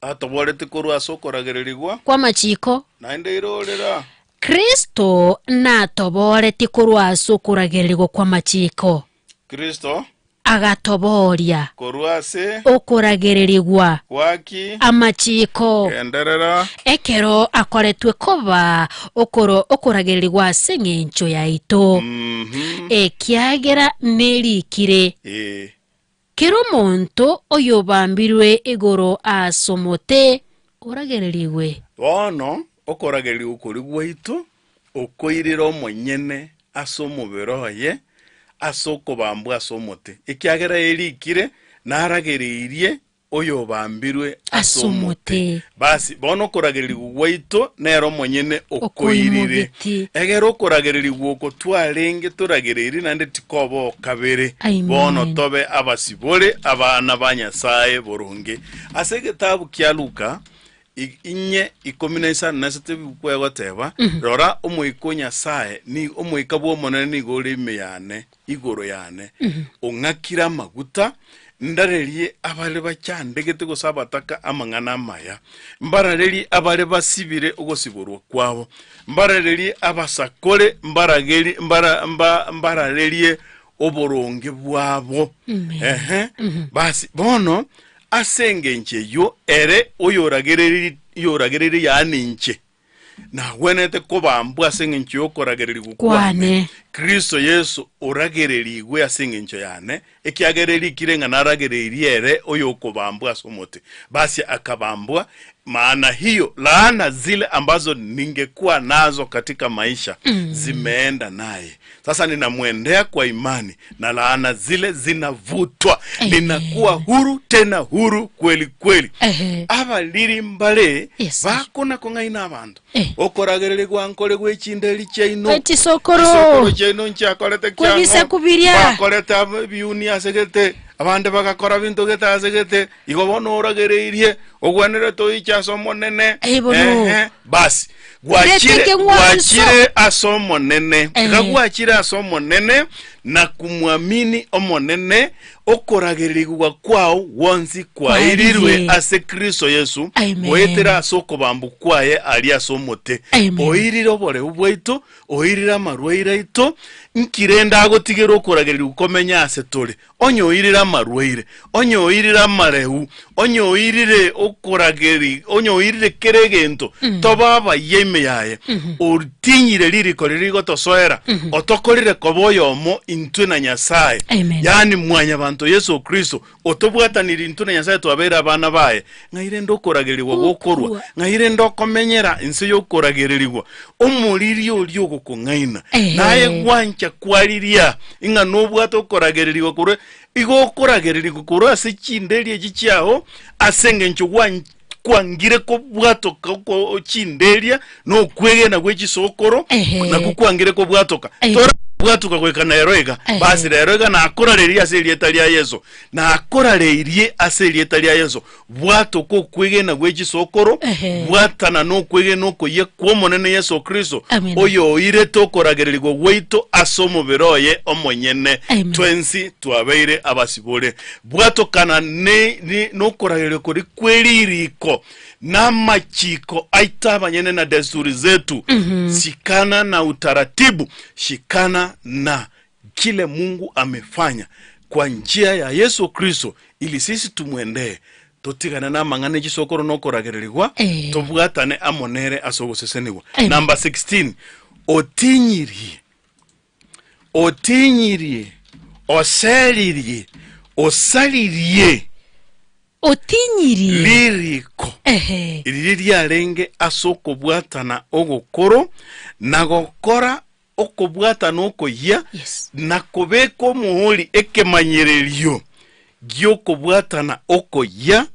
Atoboretie korwa ase okoragererigwa. Kw'amachiko. Naende irorera. Kristo natoboretie korwa ase okoragererigwa kw'amachiko. Kristo. Agatoboria. Korwa ase. Okoragererigwa. Gwaki. Amachiko. Genderera. Ekero akoretwe koba okoro okoragererigwa ase engencho yaito. Ekiagera nerikire. Ee. Kera omonto oyobambirwe igoro as'omote oragererigwe. Bono okoragererigwa koria gwaito okoirire omonyene ase omobere oye ase okobambwa ase omote, ekiagera erikire, Naragereirie oyobambirwe ase omote. Basi, bono okoragererigwa gwaito nere omonyene okoirire. Okoimogetie. Egere okoragererigwa oko twarenge toragereirie naende tikoba o kabere, Amen. bono tobe abasibore abana ba Nyasae boronge. Ase egetabu kia Luka i- inye ikomi na isano na isato ebuku egoteba, Rora, Omoika o Nyasae, ni Omoika bw'Omonene nigo ore ime yane, igoro yane, ong'akire amaguta, ndarerie abare bachandegete gose abataka amang'ana amaya, mbararerie abare basibire ogosiborwa kwabo, mbararerie abasakore, mbarageri, mbara, mba, mbararerie oboronge bwabo. Ehe. Basi bono ase engencho eyio ere oyoragereri oyoragereire yaani inche, Nagwenerete kobambwa ase engencho y'okoragererigwa Kwane. kwane. Kristo Yeso oragererigwe ase engencho yane, ekiagera erikire ng'a naragereirie ere oyokobambwa ase omote. Basi akabambwa, maana hiyo laana zile ambazo ningekuwa nazo katika maisha zimeenda naye. Sasa ninamwendea kwa imani na laana zile zinavutwa, ninakuwa huru tena huru kweli kweli. Ehe. Abariri mbare Yes. bakona kong'aina abanto Eh. okoragererigwa nkore gwe chinderi chiaino Echisokoro. Chisokoro chiaino nchiakorete kiang'o Kwebisaku biria. bakorete ebiuni asegete abande bagakora binto gete asegete igo bono oragereirie ogwenerete oiche ase omonene Eh, bono. Ehe, basi gwachire Rete ekeng'wanso. gwachire ase omonene Eh. iga gwachire ase omonene na kumwamini omonene okoragererigwa kwao gwonsi kwairirwe Kwairirwe. ase kristo yesu Amen. goetera ase okobambwa kwaye aria ase omote Amen. oirire oboreu bwaito oirire amarwaire aito nki rende agotigera okoragererigwa komenya ase tore Onye oirire amarwaire, onye oirire amareu, onye oirire okorageri, onye oirire kera egento, tobe abayia ime yaye, otinyire ririko riria rigotosoera, otokorire koba oyomo intwe na Nyasae, Amen. yaani mwanyabanto Yeso Kristo, otobwataniri intwe na Nyasae twabeire abana baye, ng'ai rende okoragerigwa gokorwa, Gokorwa. ng'ai rende okomenyera inse y'okoragererigwa, omoriri oria ogokong'aina, Ehe. naye gwancha kwariria, Ing'a nobwate okoragererigwa korwa igo okoragererigwa korwa ase chinderia echi chiao, ase engencho gwan kwangire kobwatoka oko chinderia na okwegena gwe chisokoro, Ehe. nakwo kwangire kobwatoka. Ehe. Torabwatoka goika nero iga. Ehe. Basi rero iga nakorareirie ase erieta ria Yeso. Nakorareirie ase erieta ria Yeso. Bwatoka okwegena gwe chisokoro, Ehe. bwatana nokwegena okoyia kw'Omonene Yeso Kristo, Amina. oyoirete okoragererigwa gwaito ase omobere oye omonyene, Amen. twensi twabeire abasibore. Bwatokana ne- ne- nokoragererigwa koria kw'eririko, namachiko aito abanyene na desturi zetu, shikana na utaratibu, shikana na kile Mungu amefanya kwa njia ya Yesu Kristo ili sisi tumwendee totigane namang'ana echisokoro nokoragererigwa Eh. tobwatane amo nere ase ogosesenigwa Amen. number 16 otinyirie otinyirie oseririe osaririe. Otinyirie. Ririko Ehe. riria riarenge ase okobwatana ogokoro na gokora okobwatana okoyia na kobeka omohori ekemanyererio gi'okobwatana okoyia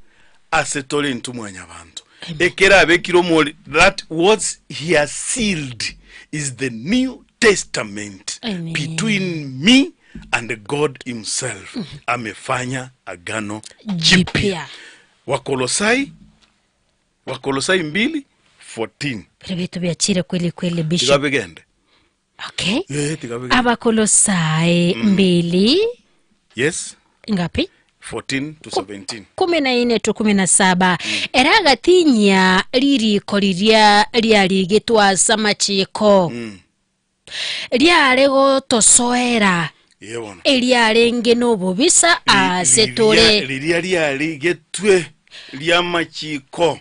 ase tore intwe mwanyabanto. Ekerabekire omohori, that what he has sealed is the new testament Amen. between me and God himself. Amefanya agano jipya. Jipya. Wakolosai Wakolosai 2:14. Bire bitu biachire kweli kweli Tiga bishop. bigende. Okay. Eh, tiga bigende. Abakolosai mbili Yes, ngapi? 14 to 17. 14 to 17 era agatinyia ririko riria riarigĩtwo ase amachiko riare gotosoera Ye bono. eriarenge nobobisa ase tore Riria riarigetwe riamachiko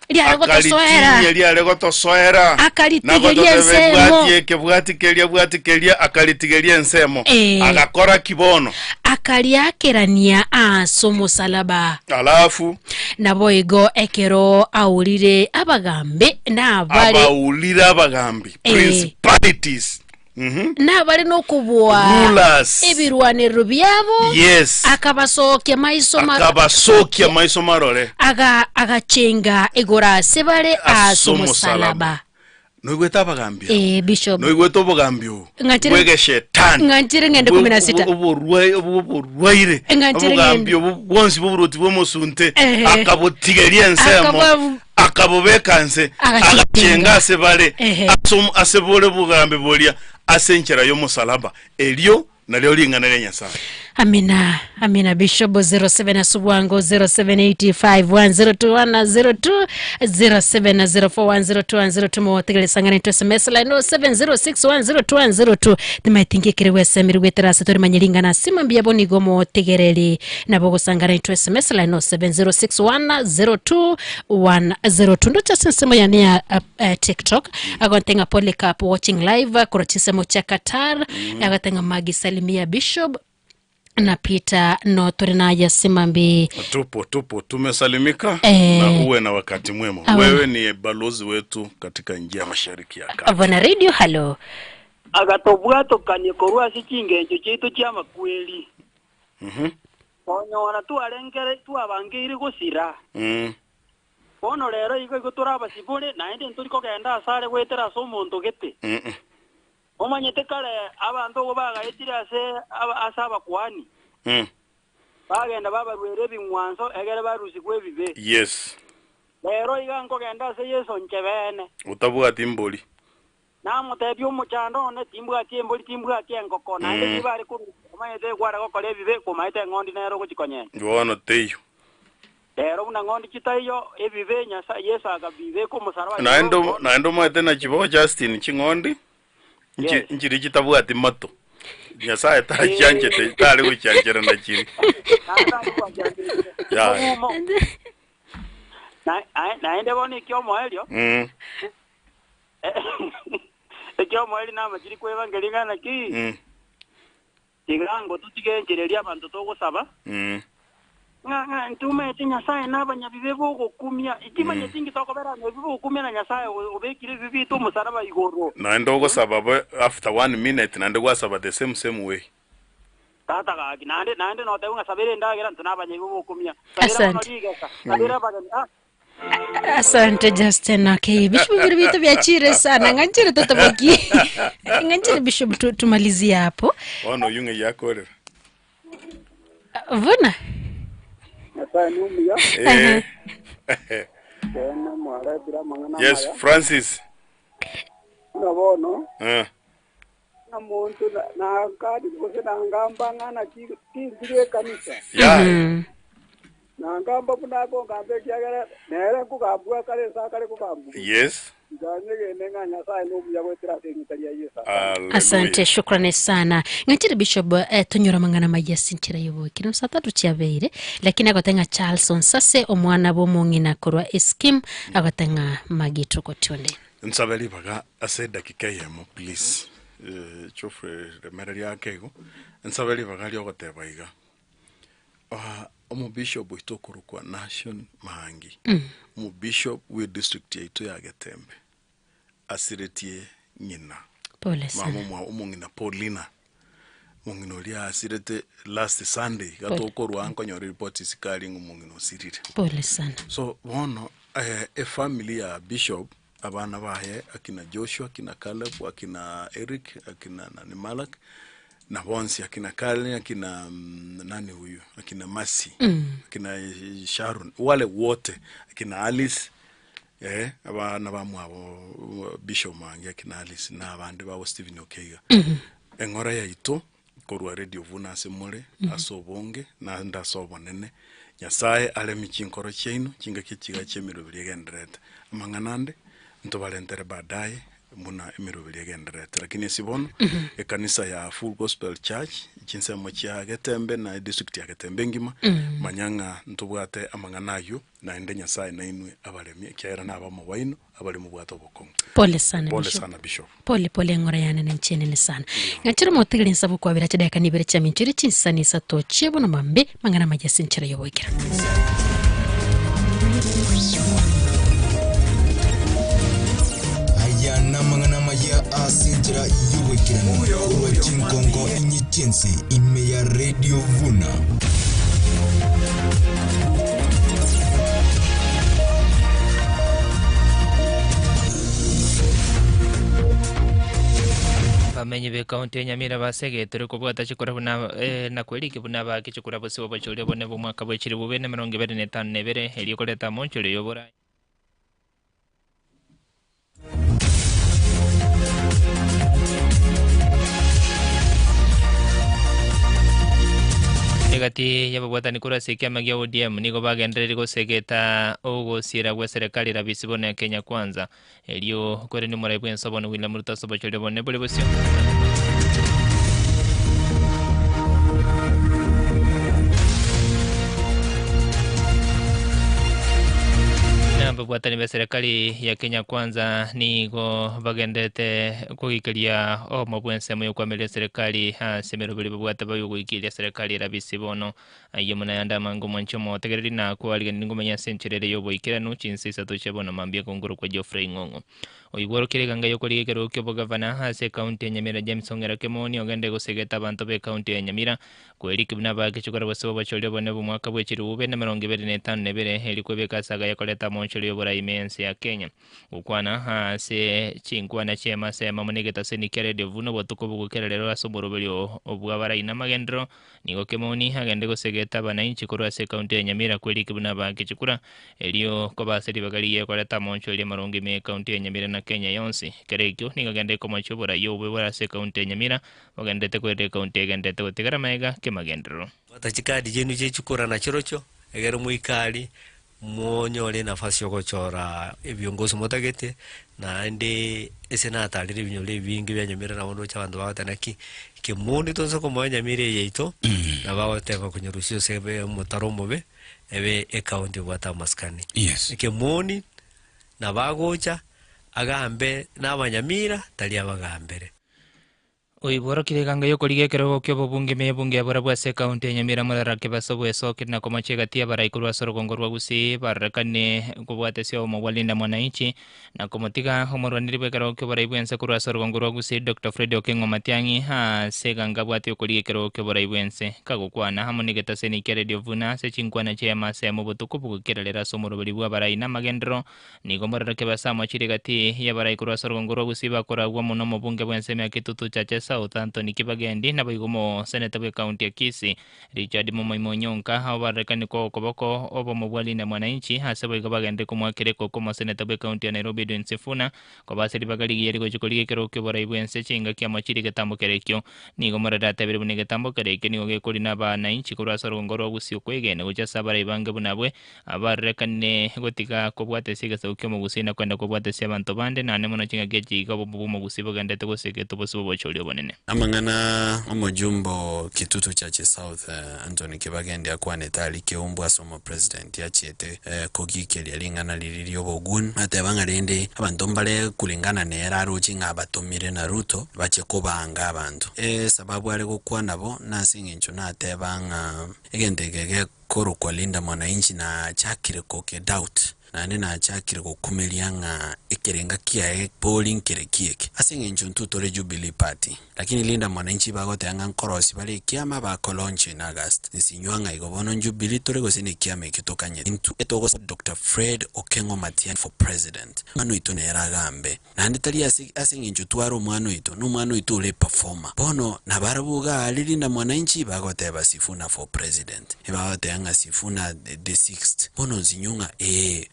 Riare gotosoera. Akaritinyia riare gotosoera Akaritigeria Na gototebe ensemo. bwati eke bwati keria bwati keria akaritigeria ensemo Eh. agakora kibono akariakerania ase omosalaba alafu naboigo ekero aurire abagambi nabare abaulire abagambi Eh. principalities Nabare nokobua Rulers. ebirwanero biabo Yes. akabasokia maiso ma- akabasokia maiso marore aga agachenga igoro ase bare ase Ase omosalaba. omosalaba noigwete abagambi abo? eh bishop noigwete obogambi obo Ng'achire- bwegeshetani ng'achire ng'ende 16. oborwaire Ng'achire obogambi ng'ende. obo bwonsi boburuti bw'omosunte Ehe. akabotigeria ensemo Akaba- akabobeka nse Agachenga. agachenga ase bare Ehe. ase bore bogambi boria ase enchera y'omosalaba erio nario ring'ana ria Nyasaye. Amina, amina Bishop 07 Asubwango 0785102102 0704102102 motegeresangana to SMS line 0706102102 timaitingikire gwesemiri gweterase tori manyiringana sima mbiabo nigo motegereri nabo gosangana into SMS line 0706102102 ndocha sinsemo yane ya TikTok agontenga Polycarp watching live kora chinsemo cha Qatar agatenga Magi Salimia Bishop na Peter no tore naye Simambi. Tupo tupo tumesalimika Eh. na uwe na wakati mwema. Awe. Wewe ni balozi wetu katika njia ya mashariki ya kati. Bwana Radio halo. Agatobwatokanie korwa ase chingencho chiaito chiamakweri onyora twarengere twabangeire gosira bono rero igo igo torabasibore naende ntori kogenda ase are gwetera ase omonto gete omanyete kare abanto obo bagaetire ase aba- ase abakwani bagenda babarwera ebing'wanso egere barusigwa ebibe Yes, rero iga nkogenda ase Yeso nchebene utabwati mbori. namotebia omochando one timbwati embori timbwati engoko naende tibare korusia omanyete kware gokora ebibe komaete eng'ondi nero ogochikonyenya Bono teiyo. rero buna ng'ondi chitaiyo ebibe Nyasaye Yeso akabibeka omosaraba Naende naende omanyete na chibo Justin ching'ondi nchiri chitabwati mato. Nyasaye tachianchete tari gochianchera na chiri. Ya. Naende bono ekiomoerio ekiomoerio namachiri kwebangeri ng'ana ki tiga tutige abanto togosaba ng'a ng'a ntumete Nyasaye n'abanyabibe bogokumia ikimanyeti ngitokoberana ebi bogokumia na Nyasaye obekire ebi bitu omusaraba igoro Naende ogosaba after 1 minute naende gwasaba the same same way. Tata gaki naende naende noteba ng'a sabere endagera nto n'abanyabibe bogokumia sabera bono Asante. rigesa sabera abageni ah. Asante Justin. Okay, Bishop vile vitu vya chire sana. Nganjire tataboki. Nganjire Bishop tumalizie hapo. Bono yung'e yakorera. Vuna. Nyasaye ni omuya Eh. tene mwaretire amang'ana Yes, amaya. Francis. Buna bono Eh. na muntu nakadi gose nangamba ng'ana kinzire ekanisa Ya. nangamba buna akongamba ekiagera nere nkogambua kare ase akare kogambua Yes. nganyegene ng'a Nyasaye ni omuya gwetera ase eng'ita ria Yesu. Asante, shukrani sana. Nganjire Bishop tunyora mang'ana maya sinchira yoboki. No saa tatu chiabeire lakini agotenga Charles Onsase omwana bomong'ina korwa Eskim agotenga magito kotionde. Nsabe ribaga ase edakika eyemo please. Eh, chofre remera riake igo. Nsabe ribaga riogoteba iga. Ah, Omobishop oito okorokwa Nashon Maangi, omobishop bwe district yaito ya Getembe, asiretie ng'ina. Pole sana. Mama omwabo omong'ina Paulina. Omong'ina oria asirete last Sunday, iga Pole. tokorwa aa nkonyora eripoti isiko aria ng'a omong'ina osirire. Pole sana. So bono efamily ya bishop, abana baye akina Joshua, akina Caleb, akina Eric, akina nani Malak, na bonsi akina Karen, akina nani huyu, akina Mercy, akina Sharon, wale wote, akina Alice, eh, abana bamwabo Bishop Mange, akina Alice, na abande babo Stephen Okeiga. Eng'ora yaito korwa Radio Vuna ase more, ase obonge, naende ase obonene, Nyasaye aremie chinkoro chiaino, chingaki echi iga chi'emeroberi egendererete. Amang'ana ande, ntobarentere baadaye buna emeroberi egendererete. Lakini ase bono, ekanisa ya Full Gospel Church, chinsemo chia Getembe na edistrict ya Getembe engima, manya ng'a ntobwate amang'ana ayio, naende Nyasaye nainwe abaremie, ekiagera nabamo baino abare mobwate obokong'u. Pole sana Pole Bishop. sana Bishop. Pole pole eng'ora yane nenche enene sana. Ng'achire omotigeri nsabe okwabera chidakika nibere chiaminto ere chinsani isato chie bono mambe mang'ana amaya ase enchera y'oboikera. Aya namang'ana amaya ase enchera y'oboikeranu korwa chinkongo inye chi'ense ime ya Radio Vuna. Abamenyi b'ekaunti ya Nyamira basegetire kobwata chikura buna eh, na kweriki buna abaaki chikura bosio bw'obochori obonene bw'omwaka bwe chilifu bibere na emerongo ebere na etano na ebere, erio koreta amonchorio y'oborai. Egati y'ababwatani korwa ase ekiama gia ODM nigo bagendereire gosegeta ogosiera gw'eserekari rabisi bono ya Kenya Kwanza. Erio korende omorai bw'ense bono William Ruto ase obochori obonene bore bosio. Ababwatani b'eserekari ya Kenya Kwanza nigo bagenderete kogiikeria obomo bw'ensemo y'okoamereria eserekari ase emeroberi babwate babe ogoikeria eserekari erabisi bono. Ayio buna ayande amange omwanche omotegereri na kwariganiri ngomanya ase enchera ere y'oboikeranu chinsa isato chia bono mambia ekonguru kwa Geoffrey Ng'ong'o. Oigworokire eganga y'okorigia ekerogo ki'obogavana ase ekaunti ya Nyamira James Ong'era Kemoni ogende gosegeta abanto b'ekaunti ya Nyamira Kweri buna abaakechwe korwa ase obochori obonene bw'omwaka bwe chilifu bibere na emerongo ebere na etano na ebere, erio kwebeka ase agaya koreta amaonchorero y'oborai ime y'ense ya Kenya. Gokwana ase chinkwana chi'eema ase eema amo negetaseni kia Radio buna obotuko bogokera rero ase omoroberio bw'abarai na amagenderero, nigo Kemoni agende gosegeta abanainchi korwa ase ekaunti ya Nyamira kweriki buna abaake chikura, erio koba ase ribaga rigiya koreta amaonchorero amaronge ime y'ekaunti ya Nyamira na Kenya yonsi. Ekero ekio nigo agende komochia oborai obobe bore ase ekaunti ya Nyamira Ogenderete koirera ekaunti egenderete gotigara magega kemagenderero. Bwata chikadi chiaino chie chikura na chirochio, egere moike aria, monyore enafasi y'ogochora ebiongozi motagete, naende ase natarire ebinyoro ebinge bia Nyamira nabo ndoche abanto bagoteba naki, kemoni tonsa komoa Nyamira eye yaito, na bagoteba konyerusia ase ebe omotaro omobe, ebe ekaunti ebwate amasikani. Yes. Ekemoni, nabo agocha, agambe na abanyamira, tari abagambere. Oiborokire eganga y'okorigia ekerogo ki'obobunge ime y'ebunge ya Borabu ase ekaunti ya Nyamira Morara Kebaso bwesokire na komochia egati y'abarai korwa ase orogongo rwa Gusii barorekane kobwatesia obomo bwa Linda Mwananchi na komotiga omorwaneri bw'ekerogo ki'oborai bw'ense korwa ase orogongo rwa Gusii Doctor Fred Okengo Matiang'i ase eganga abwate y'okorigia ekerogo ki'oborai bw'ense. Kagokwana amo negetaseni kia Radio Vuna ase chinkwana chi'eema ase emo botuko bogokera rero ase omoroberi bw'abarai namagenderero Nigo mororoke base amochire egati y'abarai korwa ase orogongo rwa Gusii bakoragwa mono omobunge bw'ensemo ya Kitutu Chache South Anthony Kibagendi naboigo omoseneta bw'ekaunti ya Kisii Richard Momoima Onyonka abo barorekani koa okoboko obomo bwa Linda Mwananchi ase boigo bagenderere komoakera ekoko omoseneta bw'ekaunti ya Nairobi Edwin Sifuna koba ase ribaga rigiya rigochia korigia ekerogo ki'oborai bw'ense chingaki amochire egetambo kere ekio. Nigo morere atebire buna egetambo kere ekio nigo gekorina abananchi korwa ase orogongo rwa Gusii okwegena gochia ase abarai bange buna abwe Abarorekanire gotiga kobwatesia egesaku ki'omogusii na kwenda kobwatesia abanto bande, naende mono chingaki echi iga obomo bw'omogusii bogenderete gosegetwa bosio bw'obochori obonene. Amang'ana omojumbe o Kitutu Chache South Anthony Kibagendi akwanete aria Keumbu ase omopresident achiete kogikeria ring'ana riria ri'obogun ateba ng'a rende abanto mbare kulingana nere aroche ng'a abatomire na Ruto bache kobanga abanto. Esababu are gokwana bo nase eng'encho nateba ng'a egento eke. Gekorokwa Linda Mwananchi nachakire koke doubt naende nachakire gokumeria ng'a ekerenga kiaye bori nkere ki eke. Ase eng'encho intwe tore Jubilee Party, lakini Linda Mwananchi bagoteba ng'a nkorosia bare ekiama bako launch in August. Nsinywa ng'a igo bono Jubilee tore gose nekiama ekio tokanyete. Intwe togosa Doctor Fred Okengo Matiang'i for president. Omwana oito nere agambe. Naende tari ase ase eng'encho tware omwana oito, na omwana oito ore eperformer. Bono nabarabwo iga aria Linda Mwananchi bagoteba Sifuna for president. Ebagoteba ng'a Sifuna the sixth. Bono nsinyo ng'a ee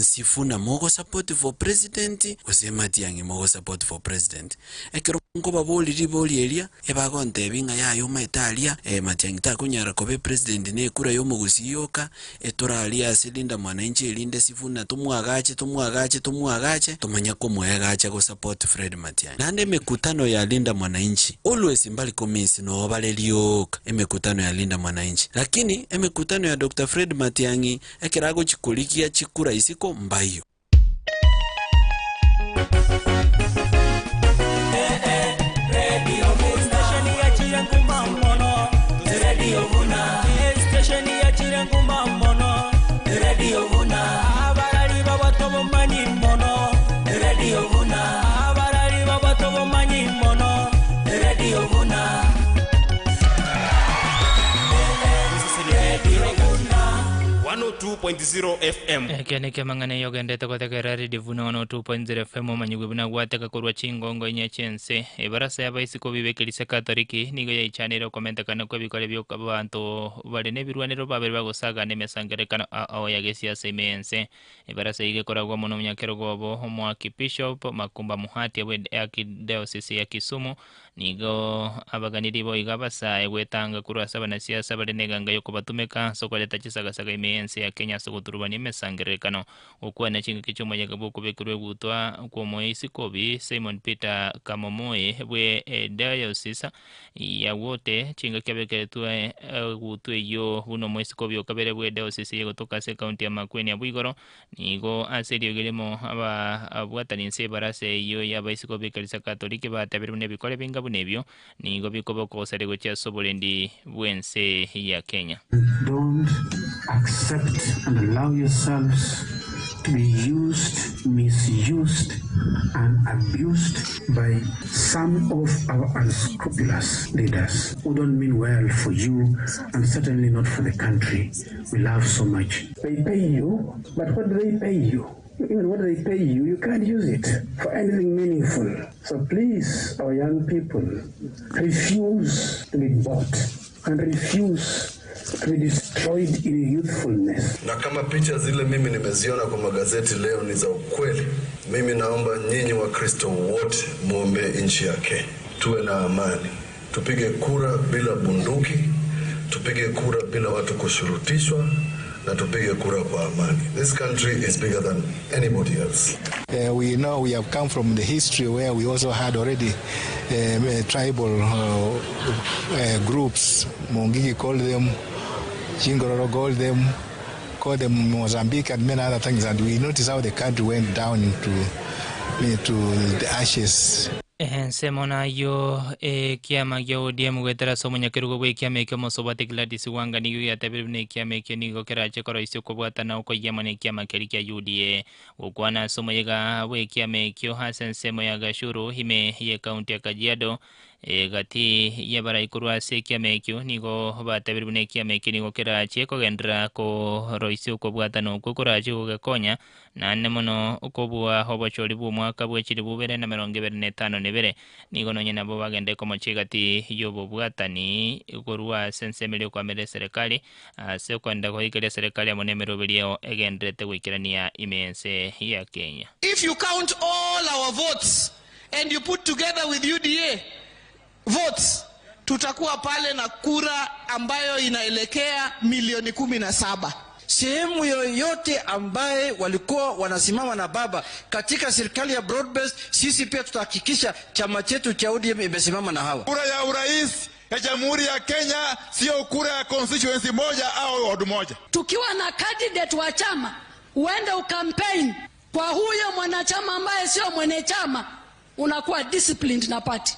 Sifuna mogosupport for president gose Matiang'i mogosupport for president. Ekero nkobaboria ribori eria, ebagontebia ng'a yaya omaete aria, Matiang'i takonyara koba epresident na ekura y'omogusii yoka, Etorarie ase Linda Mwananchi erinde Sifuna tomwagache tomwagache tomwagache tomanye komoegacha go support Fred Matiang'i. Naende emekutano ya Linda Mwananchi always mbari komiss noo bare rioka emekutano ya Linda Mwananchi lakini emekutano ya Doctor Fred Matiang'i ekero agochi korigia chikura isiko mbaiyo. FM. Eke neke amang'ana eye ogendete gotegerera Radio Vuna 102.0 FM omanyigwe buna gwateka korwa chingongo inye chi'ense. Ebarasa y'abaisiko b'ekerisia Katoliki nigo yaichaneire okomentekana kw'ebikore bi'abanto bare nebirwanero babere bagosagana emesangererekano ao ya gesiasa ime y'ense. Ebarasa eyio gekoragwa mono omonyakerogo obo Omoakibishop Makumba Muhatia bwe Archdiocese ya Kisumu Nigo abaganirie boigo abasae gwetanga korwa ase abanasiasa bare neganga y'okobatumeka ase okoreta chisagasaga ime y'ense ya Kenya ase ogoturubania emesangererekano. Gokwana chingaki chi'omoyega bw'okobekerwa egutwa kw'omoeisikobi Simon Peter Kamomoe bwe Diocese ya Wote chingaki abekeretwe egutwa eyio buna omoeisikobi okabere bwe Diocese eye gotoka ase ekaunti ya Makueni abwo igoro Nigo ase eriogi rimo ababwatani inse y'ebarasa eyio y'abaisiko b'ekanisa Katoliki batebirie buna ebikore binga buna ebio nigo bikoba okogosaria gochia ase oborendi bw'ense ya Kenya. Don't accept and allow yourselves to be used, misused and abused by some of our unscrupulous leaders who don't mean well for you and certainly not for the country we love so much. They pay you, but what do they pay you? Even what they pay you, you can't use it for anything meaningful. So please, our young people, refuse to be bought and refuse to be destroyed in youthfulness. Na kama picha zile mimi nimeziona kwa magazeti leo ni za ukweli, mimi naomba nyinyi Wakristo wote muombe nchi ya Kenya tuwe na amani, tupige kura bila bunduki, tupige kura bila watu kushurutishwa na tupige kura kwa amani. This country is bigger than anybody else. We know we have come from the history where we also had already tribal groups. Mungiki called them, Chingororo called them, called them Mozambique and many other things. And we notice how the country went down into, into the ashes. Ensemo nayio ekiama gia ODM goetera ase omonyakerogo bw'ekiama ekio Omosobati Gladys Wanga nigo giatebire buna ekiama ekio nigo kerache koroisia okobwatana okoyia amo nekiama keria kia UDA. Gokwana ase omoyega bw'ekiama ekio ase ensemo ya Gachuru ime y'ekaunti ya Kajiado egati y'abarai korwa ase ekiama ekio nigo batebire buna ekiama ekio nigo kerache kogenderera koroisia okobwatana okwo korache gogekonya Naende mono okobua obochori bw'omwaka bwe chilifu bibere na emerongo ebere na etano na ebere, nigo nonye nabo bagende komochia egati y'obobwatani korwa ase ensemo eria okoamera eserekari, ase okoenda goikeria eserekari amo nemeroberio egendererete goikerania ime y'ense ya Kenya. If you count all our votes and you put together with UDA votes, tutakuwa pale na kura ambayo inaelekea milioni 17. Sehemu yoyote ambaye walikuwa wanasimama na baba katika serikali ya broad based, sisi pia tutahakikisha chama chetu cha ODM imesimama na hawa. Kura ya urais ya Jamhuri ya Kenya sio kura ya constituency moja au ward moja. Tukiwa na candidate wa chama, uende ukampaign kwa huyo mwanachama ambaye sio mwenye chama, unakuwa disciplined na party.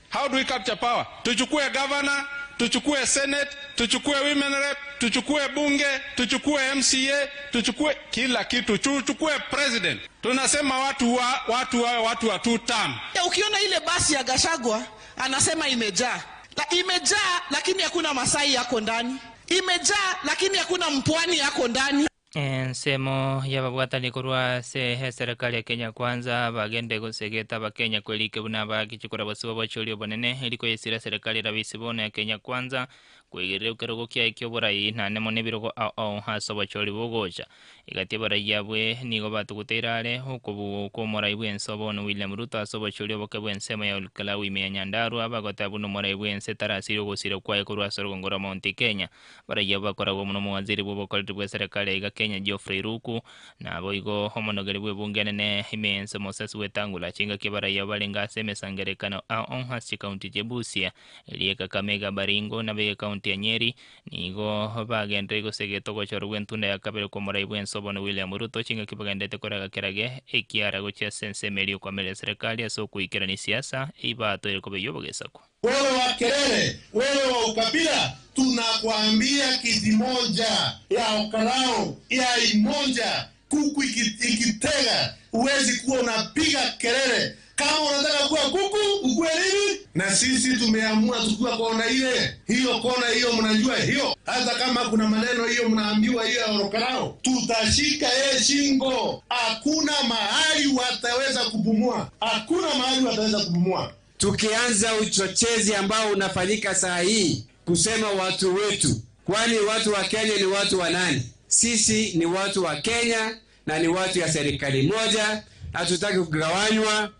How do we capture power? Tuchukue governor, tuchukue senate, Tuchukue women rep, tuchukue bunge, tuchukue MCA, tuchukue kila kitu, tuchukue president. Tunasema watu wa watu wa watu wa two term. Ukiona ile basi ya Gachagua anasema imejaa La, imejaa lakini hakuna Masai yako ndani, imejaa lakini hakuna mpwani yako ndani. Ensemo yababwatani korwa ase eserikali ya Kenya Kwanza bagende gosegeta abakenya kwerike buna bagichikora bosibo bochori obonene eriko yesira serikali rabisi bono ya Kenya Kwanza kwegerera ekerogo kiaye kia oborai naende mono ebirogo ao ao ase obochori bogocha. Egati abarai abwe nigo batuguteire are okobua kwa omorai bwa ense bono William Ruto ase obochori oboke bwa ensemo ya Olkalau ime ya Nyandarua bagoteba buna omorai bwa ense tarasiri ogosira kwaye korwa ase orogongo rwa Mount Kenya. Abarai abwo bakoragwa mono omowaziri bwa obokoreri bwa eserekari aiga Kenya Geoffrey Ruku naboigo omonogeri bwa ebunge enene ime y'ense Moses Wetangula chingaki abarai abwo barenge ase emesangerekano ao ase chikaunti chia Busia eria Kakamega Baringo na bege ekaunti ya Nyeri nigo bagenderire gosegeta ogochorwa gw'entunda ya kabere kw'omorai bw'ense obono William Ruto chingaki bagenderete koraga kerage ekiara gochia ase ensemo eria okoamerera eserekari ase okoikerania siasa eibatoire koba ey'obogesaku. Wewe wa kelele, wewe wa ukabila, tunakwambia kiti moja ya Olkalau ya imoja, kuku ikitega, huwezi kuwa unapiga kelele. Kama unataka kuwa kuku, ukue nini? Na sisi tumeamua tukua kona ile hiyo, kona hiyo, mnajua hiyo. Hata kama kuna maneno hiyo mnaambiwa hiyo ya Olkalau, tutashika yeye shingo. Hakuna mahali wataweza kupumua, hakuna mahali wataweza kupumua. Tukianza uchochezi ambao unafanyika saa hii kusema watu wetu, kwani watu wa Kenya ni watu wa nani? Sisi ni watu wa Kenya na ni watu ya serikali moja, hatutaki kugawanywa.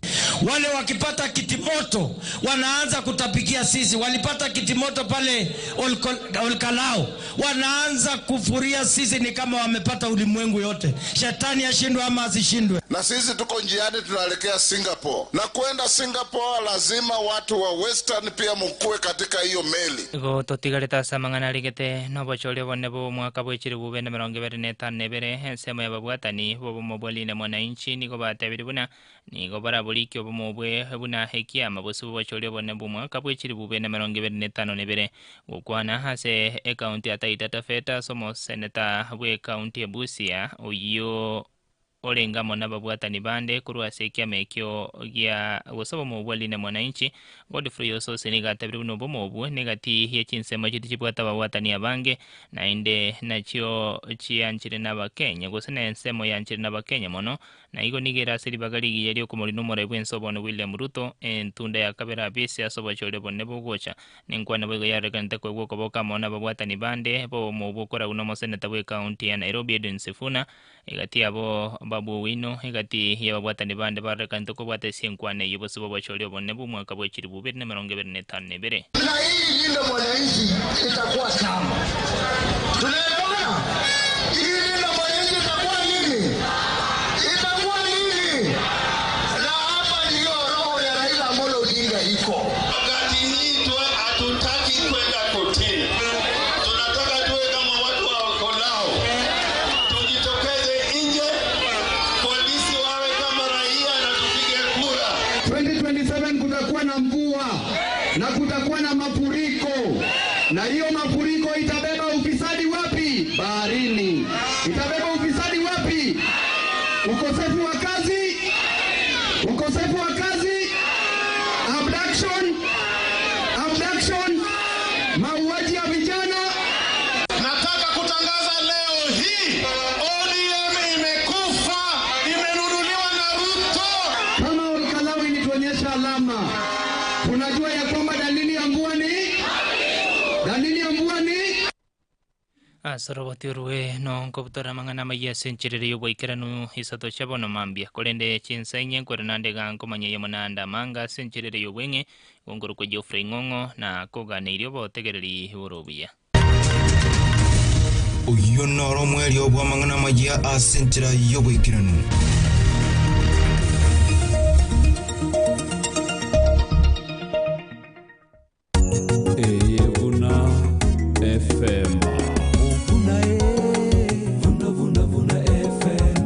Wale wakipata kitimoto wanaanza kutapikia sisi. Walipata kitimoto pale Olkalau, wanaanza kufuria sisi, ni kama wamepata ulimwengu yote. Shetani ashindwe ama asishindwe. Na sisi tuko njiani tunaelekea Singapore, na kwenda Singapore lazima watu wa Western pia mukue katika hiyo meli. Igo totigarete ase amang'ana arigete na obochori obonene bwa omwaka bwechire bube na emerongo ebere na etano na ebere ensemo y'ababwatani b'obomo bwa Linda Mwananchi nigo batebire buna nigo baraborike obomo bwe buna ekiama bosibwa obochori obonene bwa omwaka bwechire bube na emerongo ebere na etano na ebere gokwana ase ekaunti ya Taita Taveta ase omoseneta bwa ekaunti ya Busia oyio orenge amo nababwatani bande korwa ase ekiama ekio gia gose obomo bwa Linda Mwananchi Godfrey Osose nigo atabire buna obomo obwo negati ya chinsemo chiria chibwate ababwatani abange naende nachio chianchire na abakenya gose na ensemo yanchire na abakenya mono na igo nigo ere ase ribaga rigiya riokomorina omorai bwense obono William Ruto entunda ya kabere abisi ase obochori obonene bogocha nenkwana boigo yarorekanete koegwa okoboka amo na ababwatani bande bobomo obwo okoragwa na omoseneta bwa ekaunti ya Nairobi Edwin Sifuna egati yabo Babu Owino egati y'ababwatani bande barorekanete kobwata ase enkwana eyio bosibwa obochori obonene bwa omwaka bwa chilifu bibere na emerongo ebere na etano na ebere. Na hii Linda Mwananchi itakuwa chama. Tunaelewana? Hii Linda Mwananchi itakuwa nini? Itakuwa nini? Na hapa ndiyo roho ya Raila Amolo Odinga iko. Wakati hii hatutaki kwenda kotini, tunataka tuwe kama watu wa Olkalau, tujitokeze nje, polisi wawe kama raia na tupige kura. 2027 kutakuwa na mvua na kutakuwa na mafuriko, na hiyo mafuriko itabeba ufisadi wapi? Baharini. Itabeba ufisadi wapi? Ukosefu wa kazi, ukosefu wa kazi, abduction, abduction, mauaji ya vijana. Nataka kutangaza leo hii ODM imekufa, imenunuliwa na Ruto. Kama Olkalau ilituonyesha alama, tunajua ya kwamba dalili ya mvua ni dalili ya mvua ni Ase oroboti orwe nonkobutora amang'ana amaya ase encherero y'oboikeranu isato chia bono mambia korende chinsa inye nkwere nande iga nkomanya eyemo naende amanga ase encherero y'obweng'e igo nkorokwa Geoffrey Ng'ong'o na koganeirie obotegereri bore obuya. Oyio noro omwerio bw'amang'ana amaya ase enchera y'oboikeranu. Eye Vuna FM. Vuna e, vuna vuna vuna FM.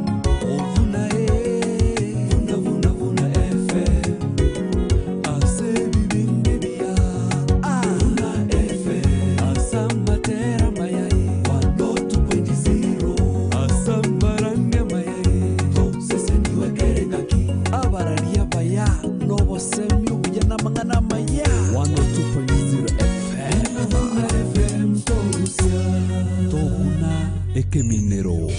Vuna e, vuna vuna vuna FM. Ase bibindi bia. Vuna FM. Asama. Ekeminero.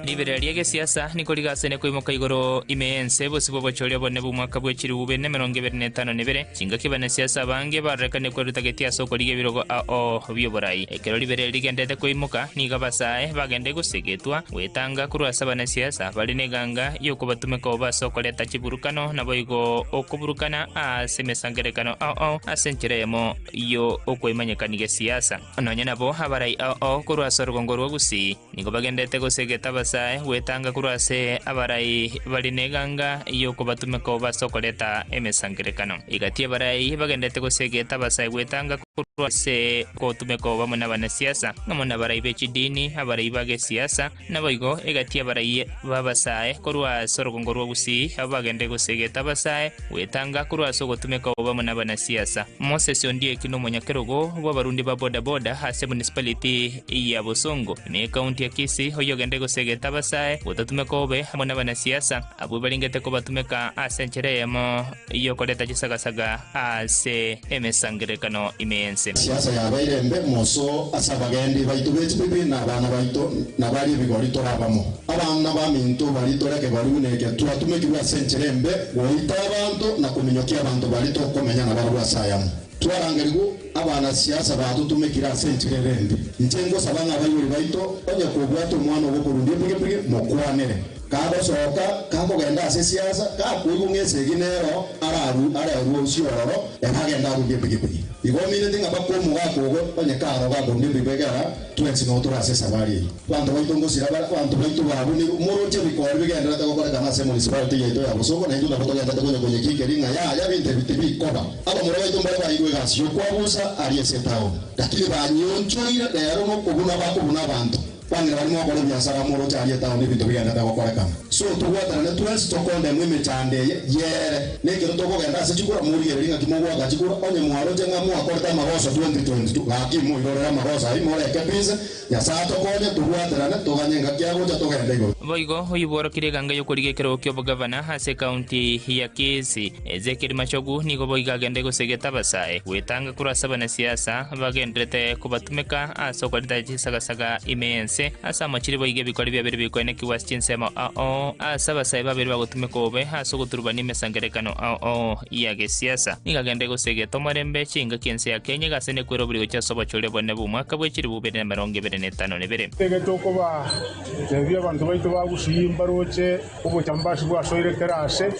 Riberera ria gesiasa nigo rigasene koimoka igoro ime y'ense bosibwa obochori obonene bw'omwaka bwe chilifu bibere na emerongo ebere na etano na ebere. Chingaki abanasiasa abange barorekane kweruta geti ase okorigia ebirogo ao bi'oborai. Ekero riberera rigenderete koimoka, nigo abasae bagende gosegetwa gwetanga korwa ase abanasiasa bare neganga y'okobatumeka obo ase okoreta chiburukano naboigo okoburukana ase emesangererekano ao ao ase enchera eyemo y'okoimanyekania gesiasa. Nonya nabo abarai ao ao korwa ase orogongo rwa Gusii nigo bagenderete gosegeta abasae gwetanga korwa ase abarai bare neganga y'okobatumeka obo ase okoreta emesangererekano. Egati y'abarai bagenderete gosegeta abasae gwetanga korwa ase ogotumeka obo amo nabanasiasa, amo nabarai be chidini, abarai ba gesiasa, Naboigo egati y'abarai b'abasae korwa ase orogongo rwa Gusii, abwo bagenderere gosegeta abasae, gwetanga korwa ase ogotumeka obobe amo nabanasiasa. Moses Ondieki nomonyakerogo bw'abarundi ba boda boda ase municipality ya Bosongo, ime y'ekaunti ya Kisii, oyio ogenderere gosegeta abasae gotatumeka obobe amo nabanasiasa, abwo barengete kobatumeka ase enchera eyemo y'okoreta chisagasaga ase emesangererekano ime y'ense. Siasa yabeire embe moso ase abagendi baito be chibibi na abana baito, na baria ebigori tore abamo. Abana baminto baria tore ekegori buna eke twatumekirwe ase enchera embe goita abanto na kominyokia abanto baria tokomenya nabarabwo ase ayamo. Twarangerigwe abana siasa batotumekire ase enchera ere embe. Inche ngosaba ng'a abaibori baito onye kobwate omwana ogokorundia epigipigi mokwanere. Kagosoka, kakogenda ase siasa, gakoigwa ng'a esegi nero araru arerwe osie ororo, ere agende arundie epigipigi. Igo omineti ng'a mpaka omogaka ogo onye karo gakorundia epigipigi ekero twensi noo tore ase esabari eyio. Abanto baito ngosira bare, abanto baito babunirwe, moroche ebikori bigendererete gokorekana ase emunicipality yaito ya Bosongo, naintwe nabo togenderete konya konyekiikeria ng'a yaya ebinto ebi tibikoba. Abamura baito mbare bairwe egasi y'okwabusa aria ase etaoni, lakini banyionchoire rero nokobuna bakobuna abanto. Bang'ina baria mogokora ebiasara moroche aria etaoni ebinto bigenderete gokorekana. So tobwatanane twensi tokondemwa emechando eye yere. Nekero tokogenda ase chikura morigererie ng'aki mogoaka chikura onye mwaroche ng'a mwakorete amagoso 2022 gaki moirorere amagoso ayio moreke pinse Nyasae atokonye tobwaterane toganye engaki agocha togende igoro. Boigo oyio-bworokirie eganga y'okorigia ekerogo ki'obogavana ase ekaunti ya Kisii, Ezekiel Machogu nigo boigo agende gosegeta abasae gwetanga korwa ase abanasiasa bagenderete kobatumeka ase okoreta chisagasaga ime y'ense ase amochiri boigo ebikori biabere bikoenekigwa ase chinsemo ao ase abasae babere bagotumeka obobe ase ogoturubania emesangererekano ao ya gesiasa. Nigo agende gosegeta omorembe chingaki ense ya Kenya egase nekwera obori gochia ase obochori obonene bw'omwaka bwe chilifu bibere na emerongo ebere na etano na ebere. Tege tokobatebia abanto baito ba Gusii mbaroche obochambasi bwasoire kera aase,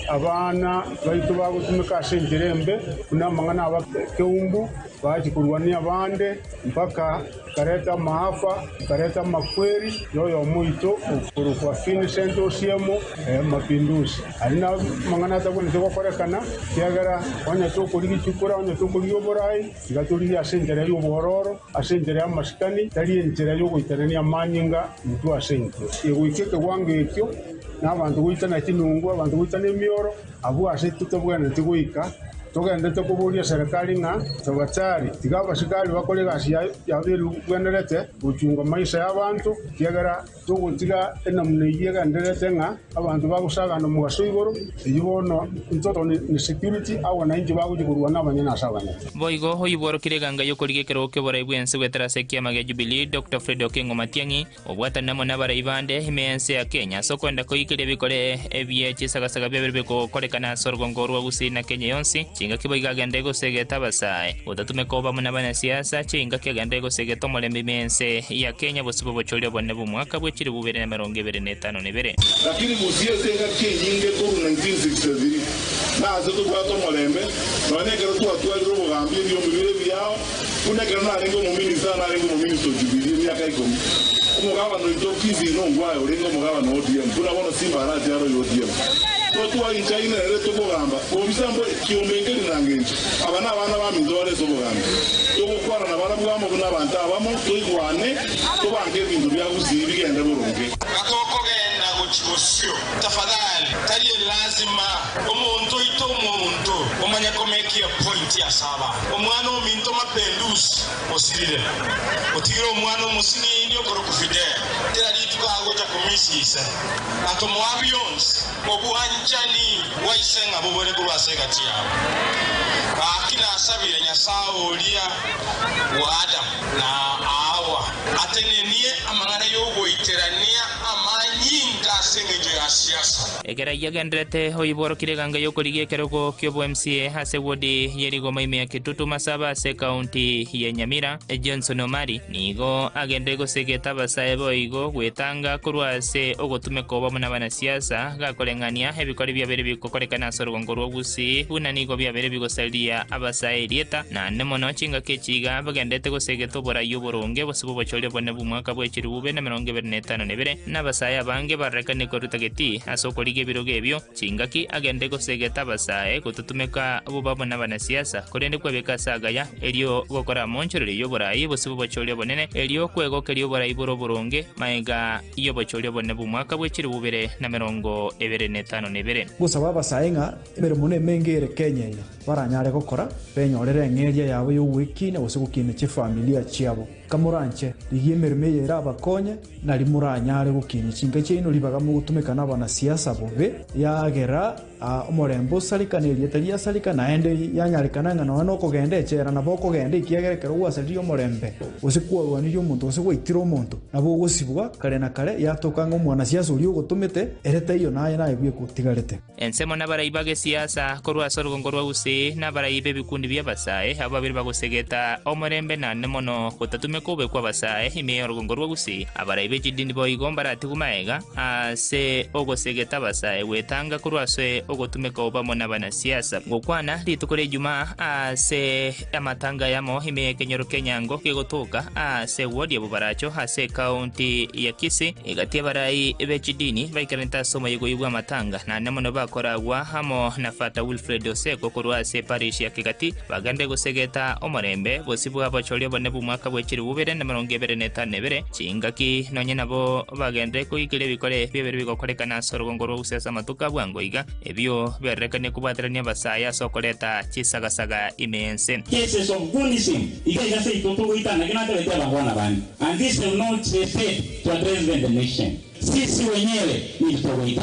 abana baito bagotumeka ase enchera embe buna amang'ana aba keumbu, bachia korwania abande mpaka nkareta amaafa, nkareta amakweri y'oyomo oito okorokwa Vincent Osiemo Mapinduzi. Aria namang'ana atagwenerete gokorekana, ekiagera onye tokorigia chikura, onye tokorigia oborai, tiga torigie ase enchera y'obwororo, ase enchera y'amasikani, tari enchera y'ogoitanania amanyinga intwe ase intwe. Egoika ekewango ekio, na abanto goitana chinungu, abanto goitana emioro, abwo ase totobwenereti goika, Togenderete koboria serikali ng'a tobachari, tiga abasikari bakore egasi yabo erigwenerete gochunga maiso y'abanto, ekiagera togotiga enamuna eyio egendererete ng'a abanto bagosagana omogaso igoro, eyio bono ntoto ne security agwo nainche bagochia korwana abanyene ase abanyene. Boigo oyio-bworokire eganga y'okorigia ekerogo ki'oborai bw'ense goetera ase ekiama gia Jubilee, Doctor Fred Okengo Matiang'i, Obwatane amo nabarai bande ime y'ense ya Kenya ase okwenda koikeria ebikore ebie chisagasaga biabere bigokorekana ase orogongo rwa Gusii na Kenya yonsi, chingaki boigo agende gosegeta abasae, gotatumeka obo amo nabanasiasa, chingaki agende gosegeta omorembe ime y'ense ya Kenya bosio bw'obochori obonene bw'omwaka bwe chilifu bibere na emerongo ebere na etano na ebere. Lakini Gusii ase engaki enyinge korwa 1963 nase tobwate omorembe, nonya ekero twatwarire obogambi ebiombe bire ebiao, Buna ekero narenge omominista, narenge omominista o Jubilee emiaka ikomi. Omogabana oito o Kisii nongwaye orenge omogabana o ODM, buna bono Simba Arati are oyo ODM. Totwainchaine nere tokogamba, bobisa mbore, kiombe nkeri na ngencho. Aba nabana baminto bare ase obogambi. Togokwana nabarabwo amo buna abanto abamo, toigwane, tobange ebinto bia Gusii bigende boronge. Gatokogenda gochia bosio, tafadhali, tari elasima omonto oite omonto omanye komake a point. Goetia ase abanto. Omwana ominto Mapendusi osirire, otigire omwana omosinini okorokwa Fidel, kera rituko agocha komisia ise, na tomoa bionsi. Obwanchani bwa ise ng'a bobore korwa ase egati yabo. Gaki nasabire Nyasae oria bwa Adamu na Hawa atenenie amang'ana y'ogoiterania amanyinga ase engencho ya siasa. Ekero ayio agendererete, oiborokire eganga y'okorigia ekerogo ki'obo-MCA ase wodi ye Rigoma ime ya Kitutu Masaba ase ekaunti ya Nyamira, Johnson Omari, nigo agenderire gosegeta abasae boigo gwetanga korwa ase ogotumeka obomo nabanasiasa gakoreng'ania ebikori biabeire bigokorekana ase orogongo rwa Gusii buna nigo biabeire bigosaria abasae erieta naende mono chingaki echi iga bagendererete gosegeta oborai oboronge bose bw'obochori obonene bw'omwaka bw'echilifu na emerongo ebere na etano na ebere Nabasae abange barorekane koruta getii ase okorigia ebirogo ebio, chingaki agende gosegeta abasae gototumeka bobabo nabanasiasa, korende kwebeka ase agaya, erio gokora amonchorerio y'oborai bose bw'obochori obonene, erio kwegokeria oborai bore oboronge, magega y'obochori obonene bw'omwaka bwe chilifu bibere na emerongo ebere na etano na ebere. Gosaba abasae ng'a emeremo nemenge ere Kenya eye baranyare gokora, benyorere eng'eria yabo y'ogwekina gose gokina chifamilia chiabo. Kamoranche, rigia emeremo eye erabakonye, nari moranyare gokinia chinka chiaino ribaga mogotumeka nabanasiasa bobe, yagera omorembe osareka na erieta riasareka, naende yanyarekana ng'a nonya nokogenda echela nabo okogenda, ekiagera ekero gwasaririe omorembe, gose kwarwanirie omonto, gose gwaitire omonto, nabo ogosibwa kare na kare, yatoka ng'a omwanasiasa oria ogotomete, ere taiyo naye naye bweka otigarete. Ensemo nabarai ba gesiasa korwa ase orogongo rwa Gusii, na abarai b'ebikundi bi'abasae, abwo babere bagosegeta omorembe naende mono gotatumeka obobe kw'abasae ime y'orogongo rwa Gusii. Abarai be chidini boigo mbaratigwe magega ase ogosegeta abasae gwetanga korwa ase ogotumeka obo amo nabanasiasa. Gokwana rituko ri'Ijumaa ase amatanga ayamo ime y'ekenyoro ki'enyango kegotoka ase ewodi ya Bobaracho ase ekaunti ya Kisii, Egati y'abarai be chidini baikaranete ase omoyega bw'amatanga, naende mono bakoragwa amo na Fata Wilfred Oseko korwa ase eparish ya Kegati, bagende gosegeta omorembe bosio bw'abochori obonene bw'omwaka bwe chilifu bibere na emerongo ebere na etano na ebere, chingaki nonye nabo bagende koikeria ebikore biabere bigokorekana ase orogongo rwa Gusii ase amatuko a bwango iga, ebio biarorekanie kobwaterania abasae ase okoreta chisagasaga ime y'ense. Cases of Gunism iga iga seito togoitana naki natebete abangwana bande and this will not be said to address even the nation sisi wenyewe ninto togoitana.